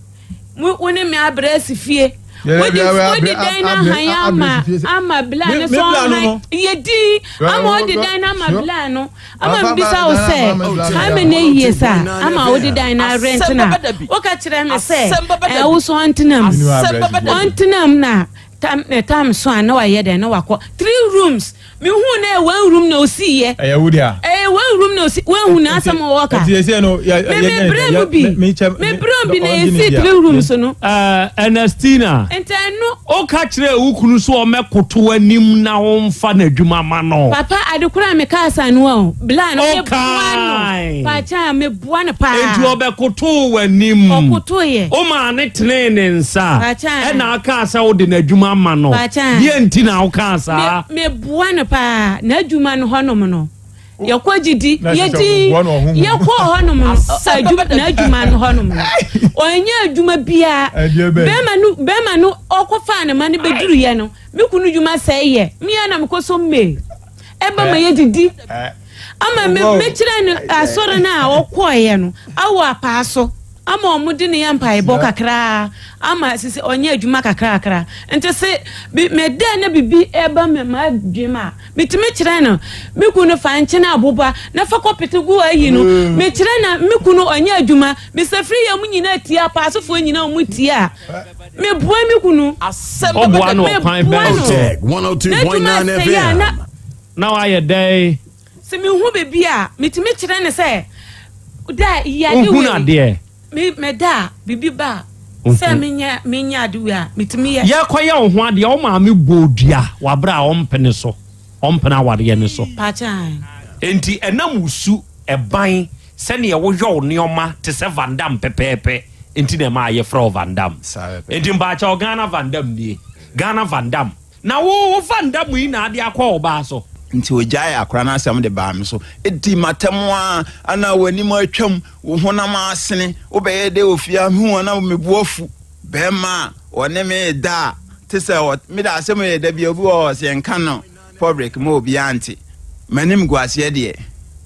Mo wo ne me abrɛ asi fie. Wode wode dan no ahan ama ama bla no so ɔhan yɛ din ama wode dan no ama bla no ama mbisa wo sɛ how many years a ama wode dan no arent na woka kyerɛ me sɛ ɛwo so ɔntena mu ɔntena mu na Tam ne tam so a na wayɛ dɛn na wakɔ three rooms mehu na ɛyɛ one room na osi yɛ. Ɛyɛ wo dea. Ɛyɛ one room na osi wehu na asɛm a wɔka. Ɛti ɛsɛ no yɛ yɛ me brɛ mu bi me brɛ mu bi na esi three rooms no. Ɛɛ Ernestina. Nti ɛno. Woka kyerɛɛ wo kunu sɛ ɔmmɛkoto w'anim na womfa n'adwuma ma no. Papa ade koro a mekaa saa no o bla no meboa no Ɔkae. paakyɛ meboa no paa. Enti ɔbɛkotoo w'anim. Ɔkotoeɛ. Womaa no tenee ne nsa. Paakyaa. Ɛna akaa sɛ wode n'adwuma ama no. Paakyaa. Deɛ nti na wokaa saa? Me meboa no paa. N'adwuma no hɔnom no, yɛkɔ gyidi, yɛdi, yɛkɔ hɔnom no, adwuma, n'adwuma no hɔnom no, ɔnyɛ adwuma biara. Bɛrima no, bɛrima no ɔkɔfaa ne ma no bɛduruyɛ no, me kunu dwuma sɛe yɛ. Me ara na mekɔ so mmee. Ɛba ma yɛdidi. Ama me, mekyerɛ no asɔre no a ɔkɔeɛ no, awɔ apaa so. Ama ɔmo de no yɛ mpaebɔ kakraa ama sisi ɔnyɛ adwuma kakrakra nti se bi me dɛ na bibi ɛba me m'adwene mu a metumi kyerɛ no me kunu fa nkyene aboba na fa kɔ pete gu ayi no mm. me kyerɛ na me kunu ɔnyɛ adwuma Mr. Free yɛ ɔmo nyinaa tie apaasofoɔ nyinaa ɔmo tie a meboa me kunu ɔboa no ɔkwan bɛn so n'adwuma sɛ yɛ a na na wayɛ dɛn Sɛ mehu biribi a, metumi kyerɛ no sɛ da yi ade Wohunu wei. adeɛ? Me meda a, biribi ba a, sɛ menyɛ menyɛ ade wei a, metumi yɛ. Yɛrekɔyɛ wo ho adeɛ, wo maame bɔɔ dua wɔ aberɛ a ɔmpene so, ɔmpene awareɛ no so. Pakyɛ ae. Enti ɛnam wo su, ɛban, sɛdeɛ woyɔ wo nneɛma te sɛ Van Damme pɛpɛɛpɛ nti na ɛmaa yɛfrɛ wo Van Damme. Enti mpaakyɛw Ghana Van Damme nie. Ghana Van Damme. Na wo wo fa nda mu yi na ade akɔ wo ba so. Nti ogyaee akora no asɛm de baa me so, dii m'atɛm ara, ana w'anim atwam, wo honam asene, wobɛyɛ dɛ wɔ fie ha, mehu a na me bo afu. Bɛrima a ɔne me reda a, te sɛ ɔ, me de asɛm yɛ da bi a obi wɔ hɔ a ɔse nka no public ma obiara nte. M'animguaseɛ deɛ,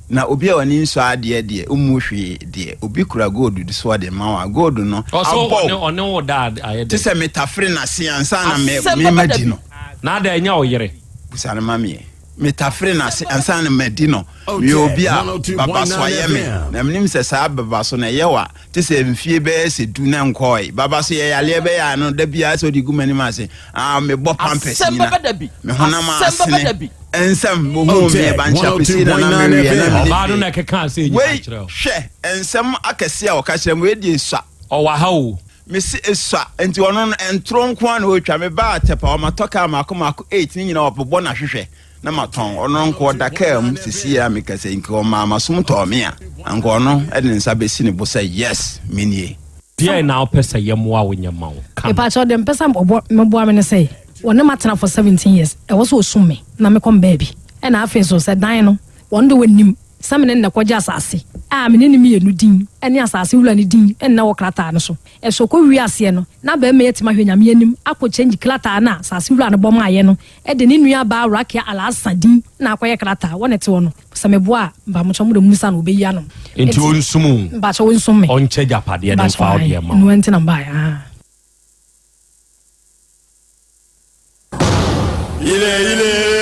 na obi a w'ani nsɔ adeɛ deɛ, ɔmmu hwee deɛ. Obi kura gold de so ɔde ma wo a, gold no Ɔsɛ abɔ wo. ɔne ɔne wo da a ayɛ Te dɛn? sɛ metafere n'ase ansa na me Asɛm me bɛba da madi bi. no. Na adɛn ɛnyɛ wo yere? Busa no ma me ɛ. Metafere n'ase ansa na madi no. Meyɛ obi a babaso ayɛ me, na menim sɛ saa babaso no ɛyɛ wo a, te sɛ mfie bɛyɛ sɛ du na nkɔɔe. Babaso yɛ yareɛ bɛyɛ a no da biara sɛ wode gu m'anim ase. Ah, mebɔ pampers Asɛm nyina. bɛba da bi. Me honam Asɛm bɛba da asene. bi. Nsɛm, bohuu me ɛba nkyapɛsie na na mereɛ na mene Ɔbaa no hwee. na ɛkekaa sɛ nyinaa Wei, kyerɛ wo. hwɛ, nsɛm akɛseɛ a ɔka kyerɛ me, wei deɛ esua. Ɔwɔ ha o. Mese esua, nti ɔno no ntoro nko ara na ɔretwa. Mebaa Tɛpa, ɔmatɔ kaa mmaako mmaako eight, ne nyinaa ɔbobɔ n'ahwehwɛ na matɔn. Ɔno nko ɔda kaa mu sesie a mekasa yi, nka ɔmaa m'asom tɔɔ me a, anka ɔno de ne nsa bɛsi ne bo sɛ yes, menie. Deɛn na wopɛ sɛ yɛmmoa wo nyɛ ma wo? Ka no. Mepakyɛw deɛ mepɛ sɛ ɔbɔ meboa me ne sɛ wɔne matena for 17 years ɛwɔ sɛ ɔsum me na mekɔ me baabi ɛna afei nso sɛ dan no wɔn de wɔnim sɛ me ne no na ɛkɔgye asase a me ne no mmienu din ɛne asase wura no din nna wɔ krataa no so ɛso kɔ wie aseɛ no na bɛrima yi atumi ahwɛ Nyame anim akɔ change krataa no a asase wura no bɔ maayɛ no de ne nua baa Rakia Alhassan din na akɔyɛ krataa wɔ ne te hɔ no sɛ meboa a mpamokyɛw mo de mummisa no obeyi ano. Nti onsum wo? Mpakyɛw onsum me. Ɔnkyɛ agyapadeɛ no mfa wo deɛ mma wo. Ɛno nti na mebaeɛ ah.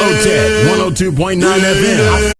Otec 102.9 FM.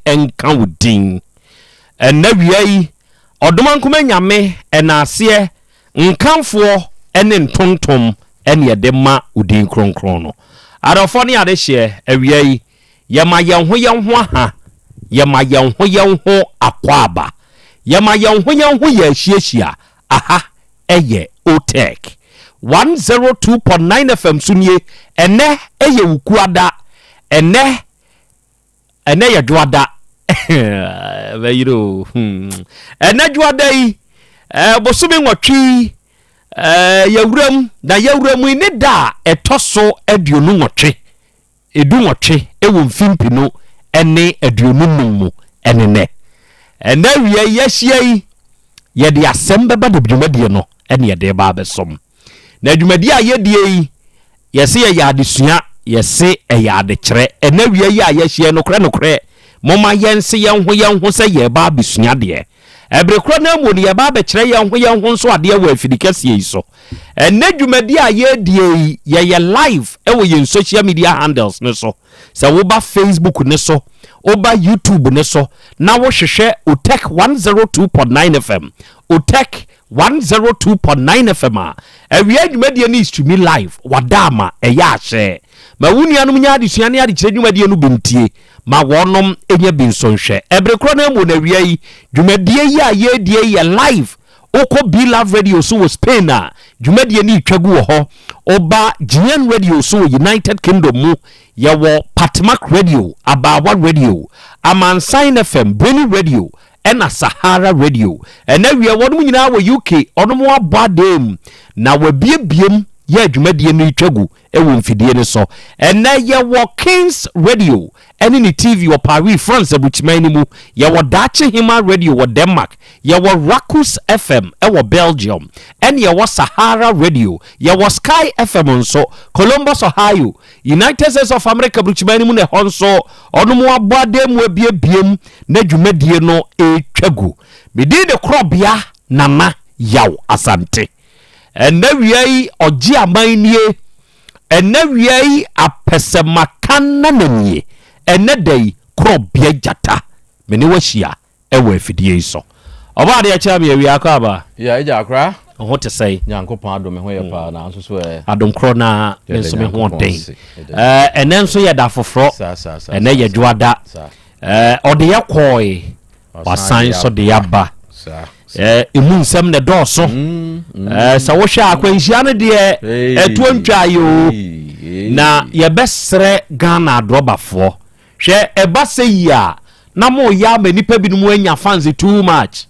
nka wo din. Ɛnnɛ wia yi, Ɔdomankoma Nyame ɛnaaseɛ, nkamfoɔ ne ntontom ne yɛde ma wo din kronkron no. Adɔfoɔ ne adehyeɛ, awia yi, yɛma yɛn ho yɛn ho aha, yɛma yɛn ho yɛn ho akwaaba, yɛma yɛn ho yɛn ho yɛ ahyiahyia, aha yɛ OTEC 102.9 FM so nie, ɛnnɛ yɛ Wukuada, ɛnnɛ Ɛnɛ yɛ dwoada. Bɛyere o. Hmm. Ɛnɛ dwoada yi, eh, bosome nwɔtwe yi, eh, yɛwuram na yɛwura mu yi ne da a ɛtɔ so 28, 18 wɔ mfimpi ne 25 mu ɛne nɛ. Ɛnɛ awia yi yɛahyia yi, yɛde asɛm bɛba da dwumadie no ɛne yɛde ba abɛsom. Na dwumadi a yɛdie yi, yɛse yɛyɛ adesua, yɛse ɛyɛ adekyerɛ. Ɛnɛ awia yi a yɛahyia nokorɛ nokorɛ, momma yɛnse yɛn ho yɛn ho sɛ yɛreba abɛsua adeɛ. Ɛbere korɔ no ara mu no, yɛreba abɛkyerɛ yɛn ho yɛn ho nso adeɛ wɔ afidi kɛseɛ yi so. Ɛnɛ dwumadi a yɛredie yi, yɛyɛ live wɔ yɛn social media handles no so. Sɛ woba Facebook no so, woba YouTube no so, na wohwehwɛ Otech 102.9 FM, Otech 102.9 FM a, awia dwumadie no streami live, wada ama ɛyɛ ahyɛ. Ma wo nuanom nya adesua ne adekyerɛ dwumadie no bi ntie, ma wɔnom nya bi nso nhwɛ. Ɛbere korɔ no ara mu no awia yi, dwumadie yi a yɛredie yi yɛ live. Wokɔ Be Love Radio so wɔ Spain a, dwumadie no retwa gu wɔ hɔ. Woba GN Radio so wɔ United Kingdom mu, yɛwɔ Patmak Radio, Abaawa Radio, Amansan FM, Breni Radio, ɛna Sahara Radio. Ɛnɛ wiɛ wɔnom nyinaa wɔ UK, wɔnom abɔ adan mu na wɔabiebiem yɛ adwumadie no retwa gu wɔ mfidie no so. Ɛnɛ yɛwɔ Kings Radio ɛne ne TV wɔ Paris, France aburukyiman no mu. Yɛwɔ Daakye Hema Radio wɔ Denmark. Yɛwɔ Rakus FM wɔ Belgium. Ɛne yɛwɔ Sahara Radio. Yɛwɔ Sky FM nso, Columbus, Ohio, United States of America aburukyiman no mu na ɛhɔ nso ɔnom abɔ adan mu abiebiem na dwumadie no retwa gu. Me din de Korɔbea Nana Yaw Asante. Ɛnnɛ wia yi ɔgye aman nie. Ɛnnɛ wia yi apɛsɛmaka nana nie. Ɛnnɛ da yi Korɔbea Gyata me ne wo ahyia wɔ afidie yi so. Ɔbɔ adeɛ kyerɛ me awia akɔ aba. Yeah, agya akora. Wo ho te sɛn? Nyankopɔn adom me ho yɛ paa na nso so ɛ. Adom korɔ na me nso me ho ɔden. Ɛnɛ nso yɛ da foforɔ. Ɛnɛ yɛ dwoada. Ɔde yɛ kɔɔe, wasan nso de aba. Emu nsɛm na ɛdɔɔso. Sɛ wohwɛ akwanhyia no deɛ ɛtoɔ ntwa yi o. Na yɛbɛsrɛ Ghana adrɔbafoɔ. Hwɛ ɛba sɛ yi a na moyɛ ama nnipa binom anya fans too much.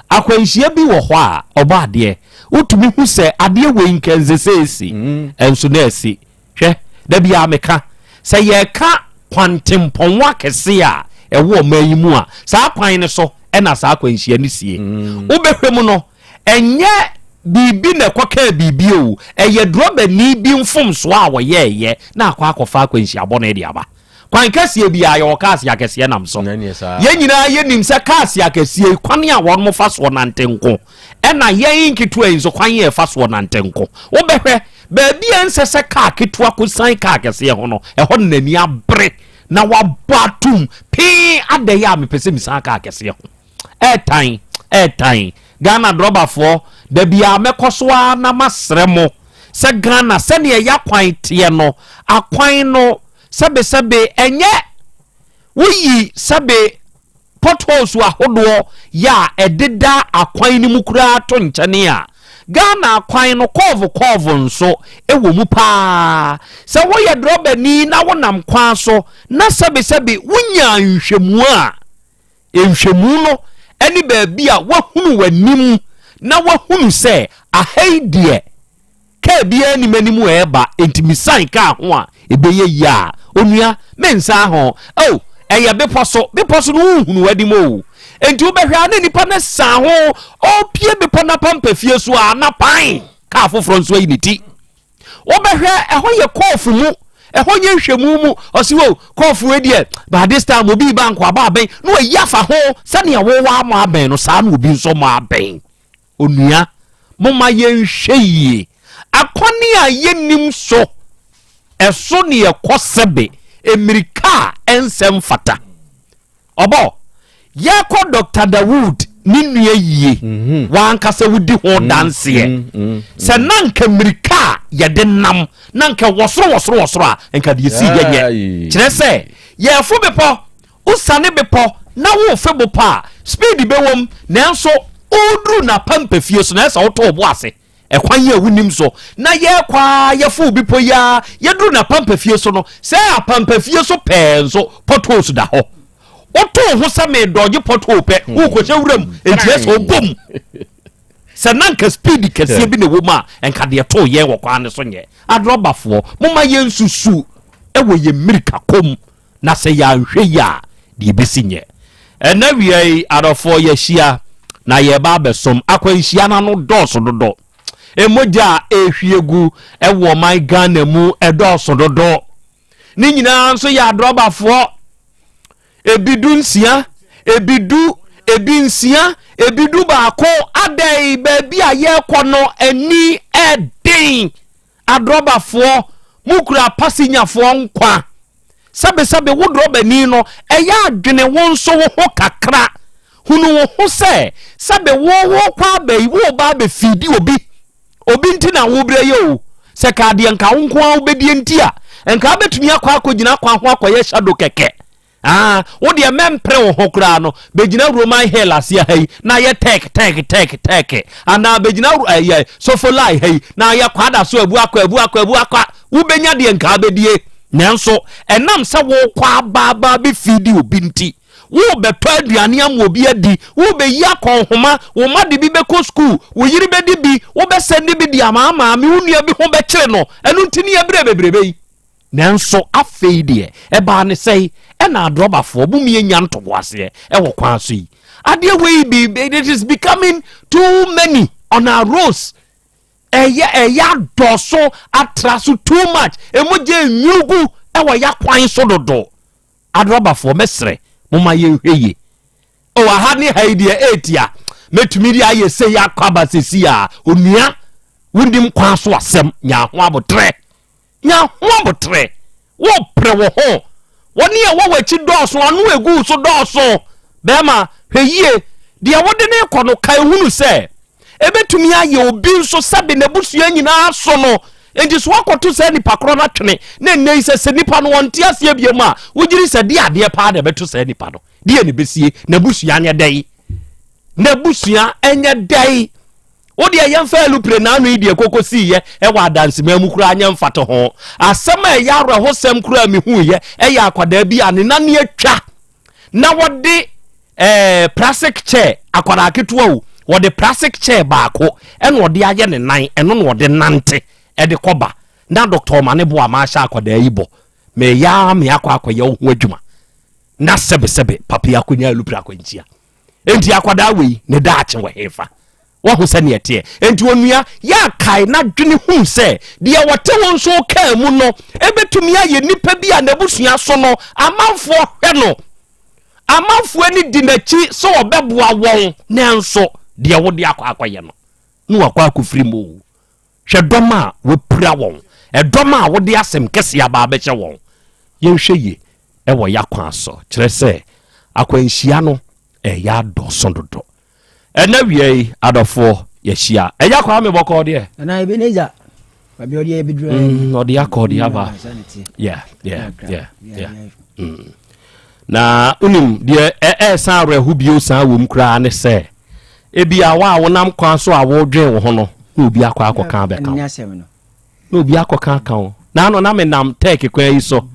Akwanhyia bi wɔ hɔ a ɔbɔ adeɛ wotumi hu sɛ adeɛ wei nka ɛnsɛ sɛ ɛsi ɛnso na ɛsi. Hwɛ, da biara meka, sɛ yɛreka kwantempɔn akɛse a ɛwɔ ɔman yi mu a, saa kwan no so na saa akwanhyia no sie. Wobɛhwɛ mu no, ɛnyɛ biribi na ɛkɔkaa biribi o, ɛyɛ drɔbani bi mfomsoɔ a wɔyɛeɛ na akɔ akɔfa akwanhyia bɔne de aba. Kwan kɛseɛ biara yɛwɔ cars akɛseɛ nam so. Yɛn nyinaa yɛnim sɛ cars akɛseɛ yi kwan a wɔn fa soɔ nante nko, ɛna yɛn nketewa yi nso kwan yɛ fa soɔ nante nko. Wobɛhwɛ baabi a ɛnsɛ sɛ kaa ketewa kɔsan kaa kɛseɛ ho no, ɛhɔ na n'ani abere na wabɔ atum pee adɛn a mepɛ sɛ mesan kaa kɛseɛ ho. Ɛɛtan, ɛɛtan. Ghana drɔbafoɔ, da biara mɛkɔ so ara na masrɛ mo sɛ Ghana sɛdeɛ ɛyɛ akwan teɛ no, akwan no sɛbesɛbe ɛnyɛ woyi sɛbe potholes ahodoɔ yɛ a ɛdeda akwan no mu koraa to nkyɛne a, Ghana akwan no kɔɔvo kɔɔvo nso wɔ mu paa. Sɛ woyɛ drɔbani na wonam kwan so na sɛbesɛbe wonyaa nhwɛmu a, Nhwɛmu no ne baabi a woahunu w'anim na woahunu sɛ aha yi deɛ kaa biara nni m'anim ɛreba enti mesian kaa ho a ɛbɛyɛ yie a, onua mensan ho. Oh, ɛyɛ bepɔ so, bepɔ so no wonhunu w'anim o. Enti wobɛhwɛ a na nipa no san ho, ɔrepie bepɔ no apampafie so a na pan, kaa foforɔ nso ayi ne ti. Wobɛhwɛ ɛhɔ yɛ kɔɔfo mu, ɛhɔ nyɛ nhwɛmu mu. Ɔsi wo kɔɔfo wei deɛ by this time obi ba nko aba abɛn na wayi afa ho sɛnea wowɔ ama abɛn no saa na obi nso ma abɛn. Onua, momma yɛnhwɛ yie. Akɔne a yɛnnim so, ɛso ne ɛkɔ sɛbe, mmirika a ɛnsɛ mfata. Ɔbɔ, yɛkɔ Doctor Dawood ne nua yie, mhm. wankasa wodi ho mm, danseɛ mm, mm, sɛ na nka mmirika a yɛde nam na nka wɔsoro wɔsoro wɔsoro a nka deɛ si yɛnyɛ kyerɛ sɛ yɛfo bepɔ wosane bepɔ na wofe bepɔ a speed bɛwom nanso woduru n'apampafie so na ɛsɛ wotɔ wo bo ase Ɛkwan yi a wonim so na yɛkɔ ara yɛfow bepɔ yi ara yɛduru n'apampafie so no, sɛ apampafie so pɛɛ nso potholes da hɔ. Woto wo ho sɛ meredɔgye pothole pɛ, hmm. worekɔhyɛ wuram, enti ɛsɛ ɔbɔ mu. Sɛ na nka speed kɛseɛ bi na ɛwɔ mu a, nka deɛ too yɛn wɔ kwan no so nyɛ. Adrɔbafoɔ, momma yɛnsusu wɔ yɛn mmirika kɔ mu. Na sɛ yɛanhwɛ yie a, deɛ ɛbɛsi nyɛ. Ɛnnɛ awia yi, adɔfoɔ, yɛahyia na yɛreba abɛsom. Akwanhyia no ano dɔɔso dodo. Mogya a ɛrehwie gu wɔ ɔman Ghana mu ɛdɔɔso dodo. Ne nyinaa nso yɛ adrɔbafoɔ. Ebi du nsia, ebi du, ebi nsia, ebi du baako. Adɛn baabi a yɛrekɔ no ani ɛden. Adrɔbafoɔ, mokura apasinyafoɔ nkwa. Sɛbesɛbe wo drɔbani no, ɛyɛ a dwene wo nso wo ho kakra. Hunu wo ho sɛ, sɛbe wo worekɔ aba yi, woreba abɛfiidi obi. Obi nti na worebrɛ yi o. Sɛ ka deɛ nka wo nko ara wobɛdie nti a, nka wobɛtumi akɔ akɔgyina kwan ho akɔyɛ shadow kɛkɛ. Ah, wo deɛ mɛmpere wo ho koraa no, bɛgyina Roman hill aseɛ ha yi na yɛ tɛk tɛk tɛk tɛk, anaa bɛgyina ɛyɛ Sofolai ha yi na yɛ kwada so abu akɔ abu akɔ abu akɔ, wobɛnya deɛ nka wobɛdie. Nanso ɛnam sɛ wokɔ abaabaa bɛfiidi obi nti, worebɛtɔ aduane ama obi adi, worebɛyi akɔnhoma, wo mma de bi bɛkɔ sukuu, wo yere bɛdi bi, wobɛsɛnde bi de ama maame, wo nua bi ho bɛkyere no, ɛno nti ne yɛbrɛ bebrebe yi. Nanso afei deɛ ɛbaa ne sɛe ɛna adrɔbafoɔ mo mie nya ntoboaseɛ ɛwɔ kwan so yi. Adeɛ wei bi it is becoming too many on our roads. Ɛyɛ ɛyɛ adɔso atra so too much. Emu gye nwigu ɛwɔ ya kwan so dodo. Adrɔbafoɔ mɛsrɛ mo ma yɛnhwɛ yie. O aha ne ha yi deɛ etia mɛtumi de ayɛ sei akɔ aba sesi a onua wonim kwan so asɛm nya ho abotrɛ. Nya ho aboterɛ. Worepere wo ho. Wɔn a ɛwɔ w'akyi dɔɔso, ano a ɛgu wo so dɔɔso. Bɛrima, hwɛ yie. Deɛ wode no rekɔ no, kae hunu sɛ, ɛbɛtumi ayɛ obi nso sɛbe n'abusua nyinaa so no. Enti so woakɔto saa nipa korɔ no atwene, na ɛnnɛ yi sɛ sɛ nipa no ɔnte aseɛ biom a, wogye di sɛ deɛ adeɛ paa na ɛbɛto saa nipa no? Deɛ na ɛbɛsie? N'abusua nyɛ dɛn? N'abusua nyɛ dɛn? Wo deɛ yɛmfa alupre n'ano yi deɛ koko siiɛ ɛwɔ adanseman mu koraa nyɛ mfatoho. Asɛm a ɛyɛ awerɛhosɛm koraa mehuiɛ ɛyɛ akwadaa bi a ne nane atwa na wɔde ɛɛ plastic chair akwadaa ketewa o wɔde plastic chair baako ɛna ɔde ayɛ ne nan ɛno na ɔde nante ɛde kɔba na dɔkta ɔma ne bo a mahyɛ akwadaa yi bɔ meyɛ ara me akɔ akɔyɛ wo ho adwuma na sɛbesɛbe papa yi akɔnya alupre akwankyia. Enti akwadaa wei ne daakye wɔ hefa? Wahu sɛnea ɛteɛ. Enti onua, yɛ akae na dwene hu sɛ deɛ wɔte wo nso kaa mu no ɛbɛtumi ayɛ nipa bi a n'abusua so no amanfoɔ hwɛ no. Amanfoɔ ani di n'akyi sɛ ɔbɛboa wɔn nanso deɛ wode akɔ akɔyɛ no na wakɔ akɔfiri mu o. Hwɛ dɔm a wapira wɔn, ɛdɔm a wode asɛm kɛseɛ aba abɛhyɛ wɔn. Yɛnhwɛ yie wɔ y'akwan so, kyerɛ sɛ akwanhyia no ɛyɛ adɔso dodo. Ɛnɛ wia yi adɔfoɔ yɛahyia. Ɛyɛ Kwame bɔkɔɔ deɛ. Nana Ebenezer, baabi ɔde yɛ bɛduru ayɛ. Ɔde akɔ ɔde aba. Yeah, yeah, yeah, yeah. Na wonim deɛ ɛsan awerɛho bio san wɔ mu koraa ne sɛ ebia wo a wonam kwan so a wodwen wo ho no na obi akɔ akɔka abɛka wo. Na obi akɔka aka wo. Na ano na menam tɛɛke kwan yi so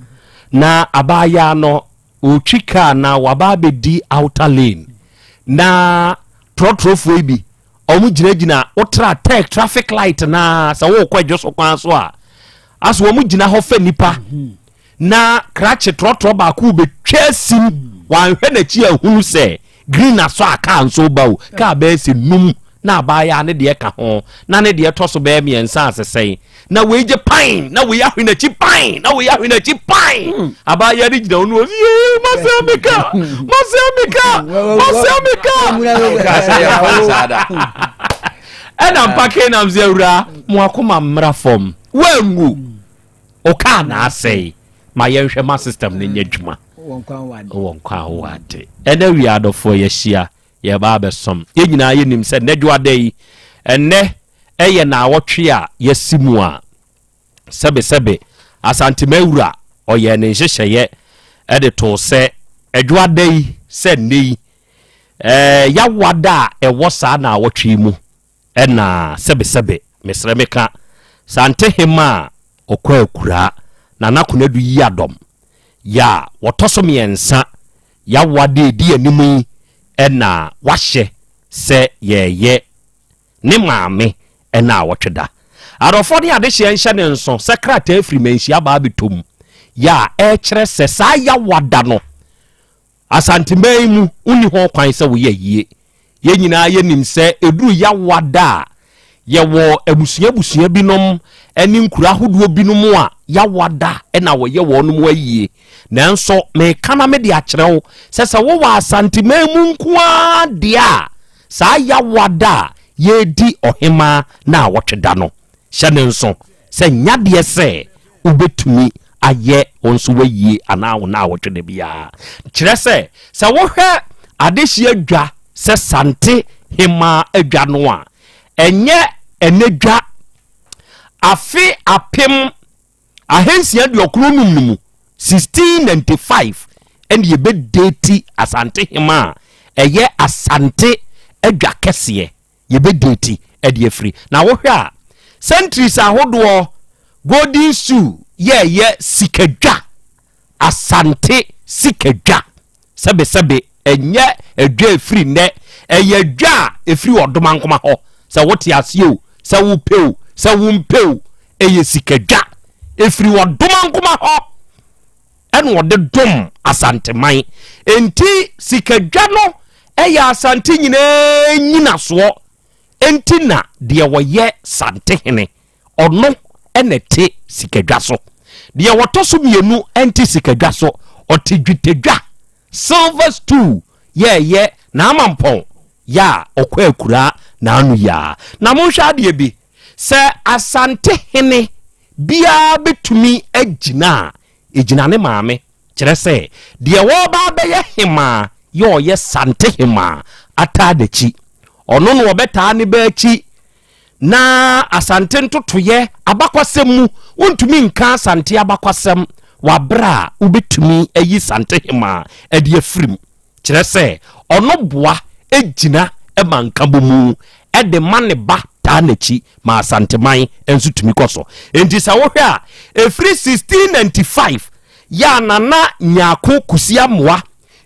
na abaayaa no ɔretwi kaa na waba abɛdi outer lane na trɔtrɔfoɔ yi bi wɔn gyinagyina wotra tɛk traffic light na sɛ wɔrekɔ adwo so kwan so a aso wɔn gyina hɔ fɛ nipa na krakye trɔtrɔ baako bɛtwa asim wanhwɛ n'akyi ahunu sɛ green asɔ a kaa nso ba o kaa bɛyɛ sɛ num na abaayaa ne deɛ ka ho na ne deɛ tɔ so bɛyɛ mmiɛnsa asesɛe na wei gye pan na wei ahwe n'akyi pan na wei ahwe n'akyi pan hmm. abaayewa no gyina hɔ no ɔsi yee masɛ mi ka masɛ mi ka masɛ mi ka ɛna mpake nam sɛ awura mo akoma mmra fam wangu ɔkaa na asɛe ma yɛnhwɛ ma system no nyɛ adwuma. Wɔ nkwa wɔ ade. Wɔ nkwa wɔ ade. Ɛnɛ wia adɔfoɔ yɛahyia, yɛba abɛsom. Yɛn nyinaa yɛnim sɛ nnɛ dwoada yi, ɛnnɛ ɛyɛ naawɔtwe a yɛasi mu a sɛbesɛbe Asantema wura ɔyɛɛ ne nhyehyɛeɛ de too sɛ ɛdwoada yi sɛ nnɛ yi, ɛɛ yawada a ɛwɔ saa naawɔtwe yi mu Ɛna sɛbesɛbe, mesrɛ meka, Santehema a ɔkɔ akuraa, Nana Konadu Yiadom, yɛ a wɔtɔ so mmiɛnsa, Yawoa de ɛdi anim yi na wahyɛ sɛ yɛreyɛ ne maame naawɔtwe da. Adɔfoɔ ne adehyeɛ nhyɛ ne nso sɛ krataa firi Manhyia baa bɛtɔ mu, yɛ a ɛrekyerɛ sɛ saa Yawoa da no, Asanteman yi mu, wonni ho kwan sɛ woyɛ ayie. Yɛn nyinaa yɛnim sɛ ɛduru Yawoa da a, yɛwɔ abusua abusua binom ne nkuro ahodoɔ binom a Yawoa da na wɔyɛ wɔnom ayie. Nanso meka na mede akyerɛ wo sɛ sɛ wowɔ Asanteman mu nko ara deɛ a, saa Yawoa da a yɛredi Ɔhemaa naawɔtwe da no, Hyɛ no nso sɛ nyɛ adeɛ sɛ wobɛtumi ayɛ wo nso w'ayie anaa wo naawɔtwe da biara. Kyerɛ sɛ, sɛ wohwɛ adehyeɛ dwa sɛ Sante Hemaa adwa no a, ɛnyɛ ɛnɛ dwa. Afe 1695 no mu, 1695, ɛne yɛbɛdeti Asante Hemaa a ɛyɛ Asante adwa kɛseɛ. yɛbɛdate de afiri. Na wohwɛ a, centuries ahodoɔ Golden Stool yɛɛyɛ sikadwa, Asante sikadwa. Sɛbesɛbe, ɛnyɛ adwa ɛfiri nnɛ, ɛyɛ adwa a ɛfiri Ɔdomankoma hɔ. Sɛ wote aseɛ o, sɛ wopɛ o, sɛ wompɛ o, ɛyɛ sikadwa. Ɛfiri Ɔdomankoma hɔ. ɛna ɔde dom Asanteman. Enti sikadwa no yɛ Asante nyinaa nyinasoɔ. Enti na deɛ ɔyɛ Santehene, ɔno na ɛte sikadwa so. Deɛ ɔtɔ so mmienu nte sikadwa so, ɔte dwetɛdwa, silver stool, yɛɛyɛ n'amampɔn yɛ a ɔkɔ akuraa n'ano yi ara. Na monhwɛ adeɛ bi, sɛ Asantehene biara bɛtumi agyina a, ɛgyina ne maame, kyerɛ sɛ, deɛ ɔreba abɛyɛ hemaa yɛ ɔyɛ Sante hemaa ataa n'akyi. Ɔno na ɔbɛtaa ne ba akyi. Na Asante ntotoeɛ abakwasɛm mu, wontumi nka Asante abakwasɛm wɔ aberɛ a wobɛtumi ayi Sante hemaa de afiri mu. Kyerɛ sɛ, ɔno boa gyina ma nkabomu de ma ne ba taa n'akyi ma Asanteman nso tumi kɔ so. Enti sɛ wohwɛ a, ɛfiri 1695 yɛ a Nana Nyarko Kusi Amoah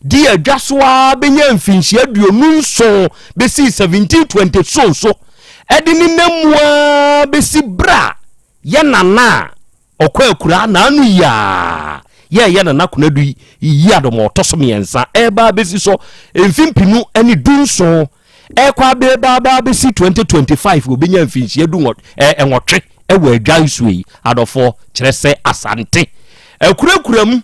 dii adwa so ara bɛnyaa mfinhyia 27 bɛsii 1720 so nso de ne nam mu ara bɛsi berɛ a yɛ Nana a Ɔkɔ akuraa n'ano yi a yɛɛyɛ Nana Konadu yi yi adom a ɔtɔ so mmiɛnsa ɛreba abɛsi so mfe 2017 ɛrekɔ abɛba aba abɛsi 2025 wɔbɛnya mfinhyia du nwɔtwe ɛwɔ adwa nsuo yi adɔfoɔ kyerɛ sɛ Asante akurakura mu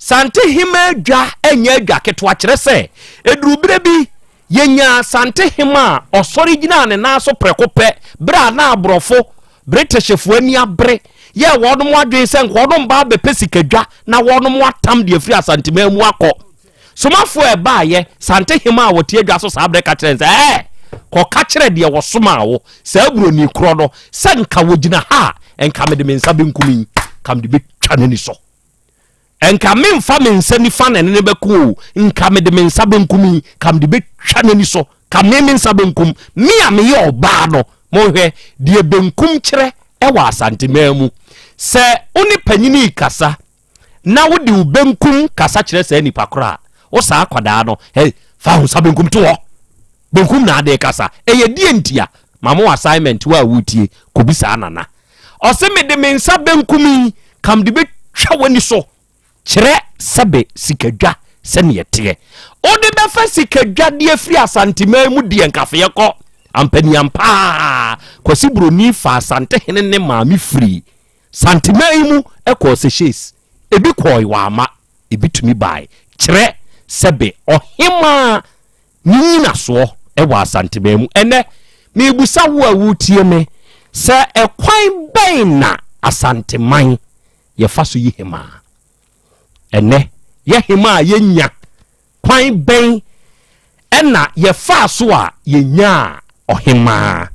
Sante hema adwa nyɛ adwa ketewa, kyerɛ sɛ, ɛduruu berɛ bi, yɛnyaa Sante hema a ɔsɔre gyinaa ne nan so prɛko pɛ berɛ a na aborɔfo, Britishfoɔ, ani abere yɛɛ wɔnom adwene sɛ nka wɔnom ba abɛpɛ sikadwa na wɔnom atam de afiri Asanteman mu akɔ. Somafoɔ a ɛbaeɛ, Sante hema a wɔte adwa so saa berɛ ka kyerɛɛ no sɛ, Ɛɛ! Kɔka kyerɛ deɛ wɔsomaa wo, saa buroni korɔ no, sɛ nka wɔgyina ha a, nka mede me nsa benkum yi, nka mede bɛtwa n'ani so. Nka memfa me nsa nifa na ɛne no bɛko o, nka mede me nsa benkum yi, ka mede bɛtwa n'ani so, ka me me nsa benkum, me a meyɛ ɔbaa no. Monhwɛ deɛ benkum kyerɛ wɔ Asanteman mu. Sɛ wo ne panyini rekasa na wode wo benkum kasa kyerɛ saa nipa korɔ a, wo saa akwadaa no, hey, fa wo nsa benkum to hɔ. Benkum na ade kasa. Ɛyɛ deɛ ntia? Ma mo assignment wo a wotie, kɔbi saa nana. Ɔse mede me nsa benkum yi ka mede bɛtwa w'ani so kyerɛ sɛbe sikadwa sɛneɛ teɛ. Wode bɛfa sikadwa de afiri Asanteman mu deɛ nkafeɛ kɔ. Ampaniampaa Kwasi Broni faa Asantehene ne maame firii Santeman yi mu kɔɔ Seychelles. Ebi kɔɔe wamma, ebi tumi bae. Kyerɛ sɛbe ɔhemaa Ne nnyinasoɔ wɔ Asanteman mu. Ɛnnɛ, merebisa wo a woretie me sɛ ɛkwan bɛn na Asanteman yɛfa so yi hemaa? Ɛnnɛ, Yɛ hema a yɛnya kwan bɛn na yɛfaa so a yɛnyaa ɔhemaa?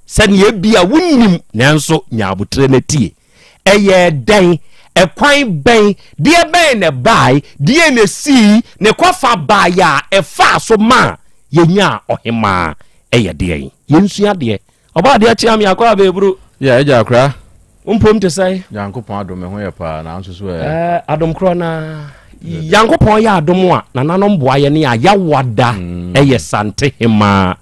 Sɛnea ebia wonnim nanso nya aboterɛ na tie. Ɛyɛɛ dɛn? Ɛkwan bɛn? Deɛ bɛn na ɛbae? Deɛn na ɛsii? Ne kɔfa baeɛ a ɛfaa so maa yɛnyaa ɔhemaa yɛ deɛn? Yɛnsua adeɛ. Ɔbaa adeɛ kye ame akɔ abɛɛburu. Yeah, agya akora. Wo mpom te sɛn? Nyankopɔn adom me ho yɛ paa na nso so ɛ. Eh, adom korɔ na. Nyankopɔn yɛ adom a nananom boa yɛ ne a yawada mm. ɛyɛ sante hemaa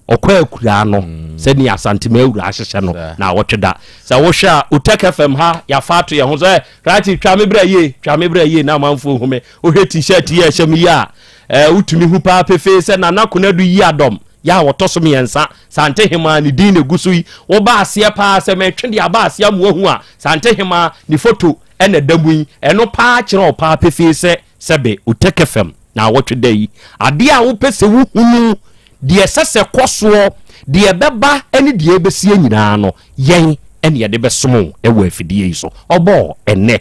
ɔkɔ akuraa no mm. sɛnea asantema awura ahyehyɛ no na awɔtwe da sɛ wohwɛ a otek fm ha yɛafa ato yɛn ho sɛ krakye twa me berɛ yie twa me berɛ yie na amanfoɔ hu me wohwɛ t-shirt yi a ɛhyɛ me yi a eh, wotumi hu paa pefee sɛ nana konadu yi adɔm Yɛ a wɔtɔ so mmiɛnsa, Santehemaa ne din na ɛgu so yi. Woba aseɛ paa sɛ metwe de aba aseɛ ama woahu a, Santehemaa ne foto na ɛda mu yi. Ɛno paa kyerɛ wo paa pefee sɛ sɛbe Oteke fam naawɔtwe da yi, adeɛ a wopɛ sɛ wohunu, deɛ ɛsɛ sɛ ɛkɔ soɔ, deɛ ɛbɛba ne deɛ ɛbɛsie nyinaa no, yɛn na yɛde bɛsom wo wɔ afidie yi so. Ɔbɔɔ ɛnnɛ.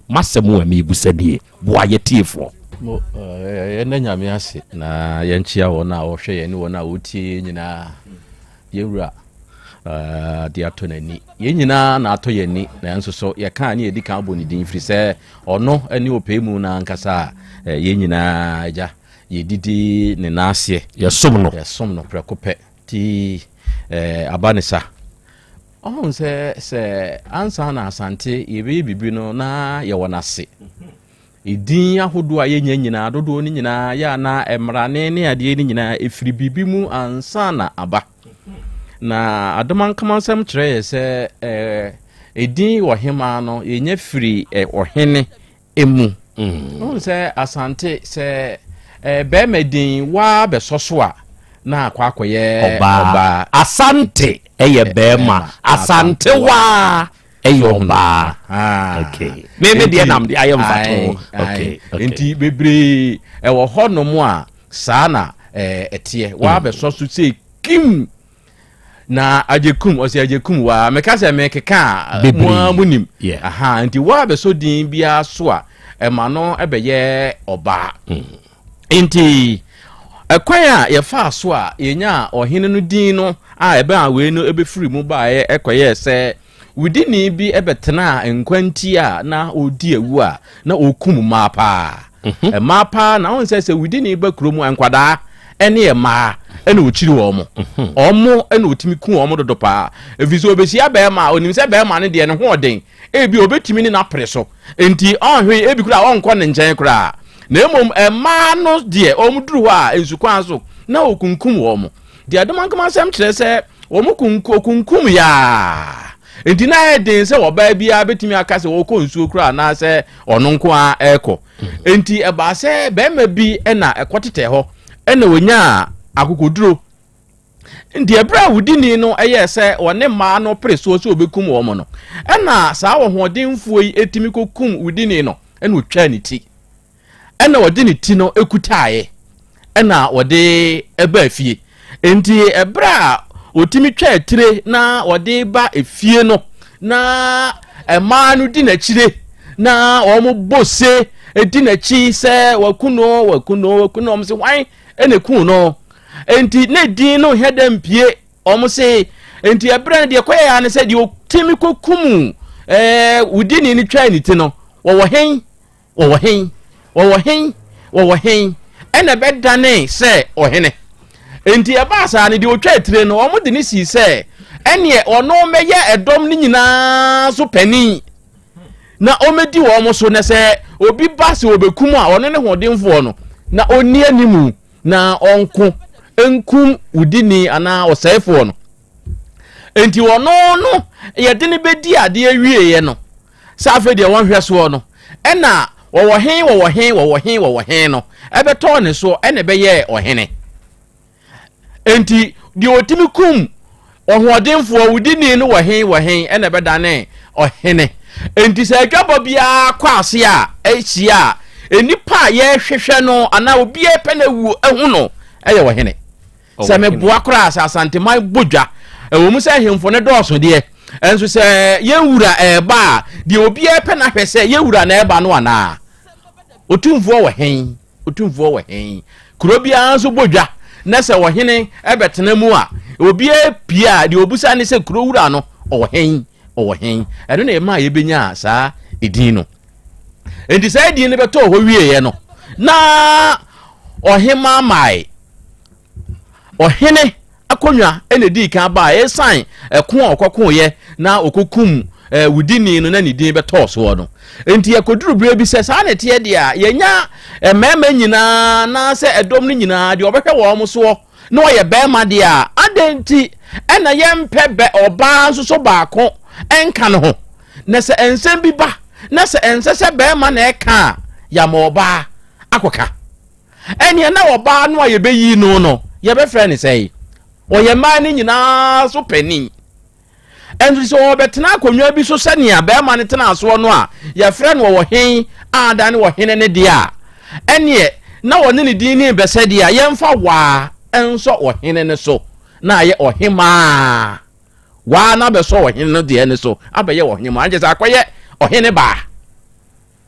M'asɛm a merebisa nie, boa yɛtiefoɔ. Mo, yɛnda Nyame ase na yɛnkyea wɔn a wɔhwɛ yɛn ne wɔn a wɔtie yɛn nyinaa. Yɛn wura de atɔ n'ani. Yɛn nyinaa na atɔ yɛn ani, nanso so yɛka ne yɛdi kan bɔ ne din firi sɛ ɔno ne ɔpɛ mu no ankasa a yɛn nyinaa agya yɛdidi ne nan aseɛ. Yɛsom no. Yɛsom no prɛko pɛ. Ti aba ne sa. Ɔhu sɛ sɛ ansa na Asante yɛbɛyɛ biribi no na yɛwɔ no ase. Edin ahodoɔ a yɛnya nyinaa dodoɔ no nyinaa yɛ a na mmarane ne adeɛ no nyinaa ɛfiri biribi mu ansa na aba. Na adomankamansɛm kyerɛ yɛ sɛ ɛdin ɔhemaa no yɛnya firi ɔhene mu. Wohu sɛ Asante sɛ eh, bɛrima din waa bɛsɔ so a na akɔ akɔyɛ ɔbaa. Asante ɛyɛ bɛrima, Asante waa ɛyɛ ɔbaa. Okay. Me me deɛ nam de ayɛ mfatoho. Okay. Nti bebree ɛwɔ hɔ nom a saa na ɛteɛ. Waa bɛsɔ so sɛ kim. Na agyekum ɔsɛ agyekum waa meka sɛ mekeka a mo ara mo nim aha nti waa bɛsɔ din biara so a ɛma no ɛbɛyɛ ɔbaa mm. nti ɛkwan a yɛfaa so a yɛnya ɔhene no din no a ɛbɛn a wei no ɛbɛfiri mu baeɛ ɛkɔyɛɛ sɛ Wudini bi bɛtenaa nkwanti a na ɔredi awu a na ɔrekum mmaa paa. Mhm. Mmaa paa na ɔn sɛ sɛ wudini ba kurom a nkwadaa ne mmaa ɛna ɔkyiri wɔn mo. Mhm. Wɔn ɛna ɔtumi ku wɔn dodo paa. Ɛfiri sɛ ɔbɛhyia bɛrima a ɔnim sɛ bɛrima no deɛ ne ho ɔden. Ebi ɔbɛtumi ne no apere so. Nti ɔnhwe ebi koraa ɔnkɔ ne nkyɛn koraa. Na mmom mmaa no deɛ wɔn duru hɔ a nsukwan so na ɔkunkum wɔn. Deɛ Adomankoma asɛm kyerɛ sɛ wɔn kunkum yaa. Nti na ɛyɛ den sɛ ɔbaa biara bɛtumi aka sɛ ɔrekɔ nsuo koraa anaasɛ ɔno nko ara ɛrekɔ. Nti ɛbaa sɛ barima bi na ɛkɔtetɛ hɔ ɛna ɔnyaa akokoduro. Nti ɛberɛ a wudini no ɛyɛɛ sɛ ɔne mmaa no pere soɔ sɛ ɔbɛkum wɔn no, ɛna saa ɔhoɔdenfoɔ yi ɛtumi kɔkum wudini no ɛna ɔtwaa ne ti. ɛna ɔde ne ti no kutaeɛ ɛna ɔde ɛbaa fie nti ɛberɛ a ɔtumi twa tire na ɔde ba efie no na mmaa no di n'akyire na wɔn bɔ se di n'akyi sɛ waku no waku no waku no wɔn sɛ hwan ɛna eku no nti ne din no hɛ dɛ mpie wɔn se nti ɛberɛ no deɛ kɔyɛ ya ne sɛ deɛ ɔtumi kɔkum ɛɛ wudini no twa ne ti no wɔwɔ hen. Wɔwɔ hen? Wɔwɔ hen? Wɔwɔ hen? Ɛna ɛbɛdanee sɛ ɔhene. Enti ɛbaa saa no, deɛ ɔtwaa tire no, wɔde no sii sɛ ɛneɛ ɔno mmɛyɛ ɛdɔm no nyinaa so panin na ɔmmɛdi wɔn so, na sɛ obi ba sɛ ɔbɛkum a, ɔno ne hoɔdenfoɔ no, na ɔnni animu na ɔnko nkum wudini anaa ɔsɛefoɔ no. Enti ɔno no yɛde no bɛdi adeɛ wieeɛ no, Sɛ afei deɛ wɔnhwɛ soɔ no, ɛna wɔwɔ he, wɔwɔ he, wɔwɔ he, wɔwɔ he no ɛbɛtɔɔ ne soɔ ɛna ɛbɛyɛɛ ɔhene. Enti deɛ ɔtumi kum ɔhoɔdenfoɔ wudini no wɔ he, wɔ he ɛna ɛbɛdane ɔhene. Enti sɛ adwabɔ biara kɔ ase a, ɛhyia a, nnipa a yɛhwehwɛ no anaa obiara pɛ no awu ahu no ɛyɛ ɔhene. Sɛ meboa koraa sɛ Asanteman bɔ dwa, ɛwɔ mu sɛ ahemfo no dɔɔso deɛ, nso sɛ yɛn wura ɛreba a, deɛ obiara pɛ no ahwɛ sɛ yɛn wura na ɛreba no anaa. Otumfoɔ wɔ hen? Otumfoɔ wɔ hen? Kuro biara nso bɔ dwa na sɛ ɔhene bɛtena mu a, obiara pie a, deɛ ɔbusa ne sɛ kuro wura no ɔwɔ hen? Ɔwɔ hen? Ɛno na ɛmaa yɛbɛnyaa saa edin no. Enti saa edin no bɛtɔɔ hɔ wieeɛ no, na ɔhemaa mae. Ɔhene akonnwa na edii kan baa esiane ɛko a ɔkɔkoeɛ na ɔkɔkum eh, wudini no na ne din bɛtɔɔ soɔ no. Enti ɛkɔduru berɛ bi sɛ saa na ɛteɛ deɛ a, yɛnya mmarima nyinaa anaasɛ ɛdɔm no nyinaa deɛ ɔbɛhwɛ wɔn soɔ na ɔyɛ barima deɛ a, adɛn nti ɛna yɛmpɛ bɛ ɔbaa nso so baako nka ne ho? Na sɛ nsɛm bi ba na sɛ ɛnsɛ sɛ barima na ɛka a, yɛama ɔbaa akɔka. Ɛnneɛ na ɔbaa no a yɛbɛyi no no, yɛbɛfrɛ no sɛn? Ɔyɛ mmaa no nyinaa so panin. Ɛnso sɛ ɔbɛtena akonnwa bi so sɛnea barima no tena soɔ no a, yɛfrɛ no ɔhen a adane ɔhene no deɛ a, ɛnneɛ na ɔne ne din ne bɛsɛ deɛ a, yɛmfa waa nsɔ ɔhene no so na ayɛ ɔhemaa. Waa na abɛsɔ ɔhene no deɛ no so abɛyɛ ɔhemaa. Ɛnkyɛ sɛ akɔyɛ ɔhene baa.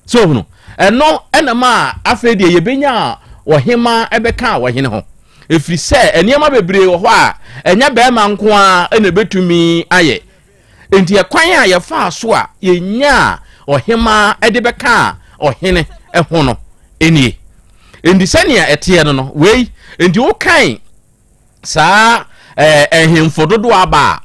So ohunu? Ɛno na ɛma afei deɛ yɛbɛnya ɔhemaa ɛbɛka ɔhene ho. Ɛfiri sɛ nneɛma bebree wɔ hɔ a ɛnyɛ bɛrima nko ara na ɛbɛtumi ayɛ. Enti ɛkwan a yɛfaa so a yɛnyaa ɔhemaa de bɛkaa ɔhene ho no nie. Enti sɛnea ɛteɛ no no, wei enti wokan saa ɛɛ nhemfo dodoɔ aba a,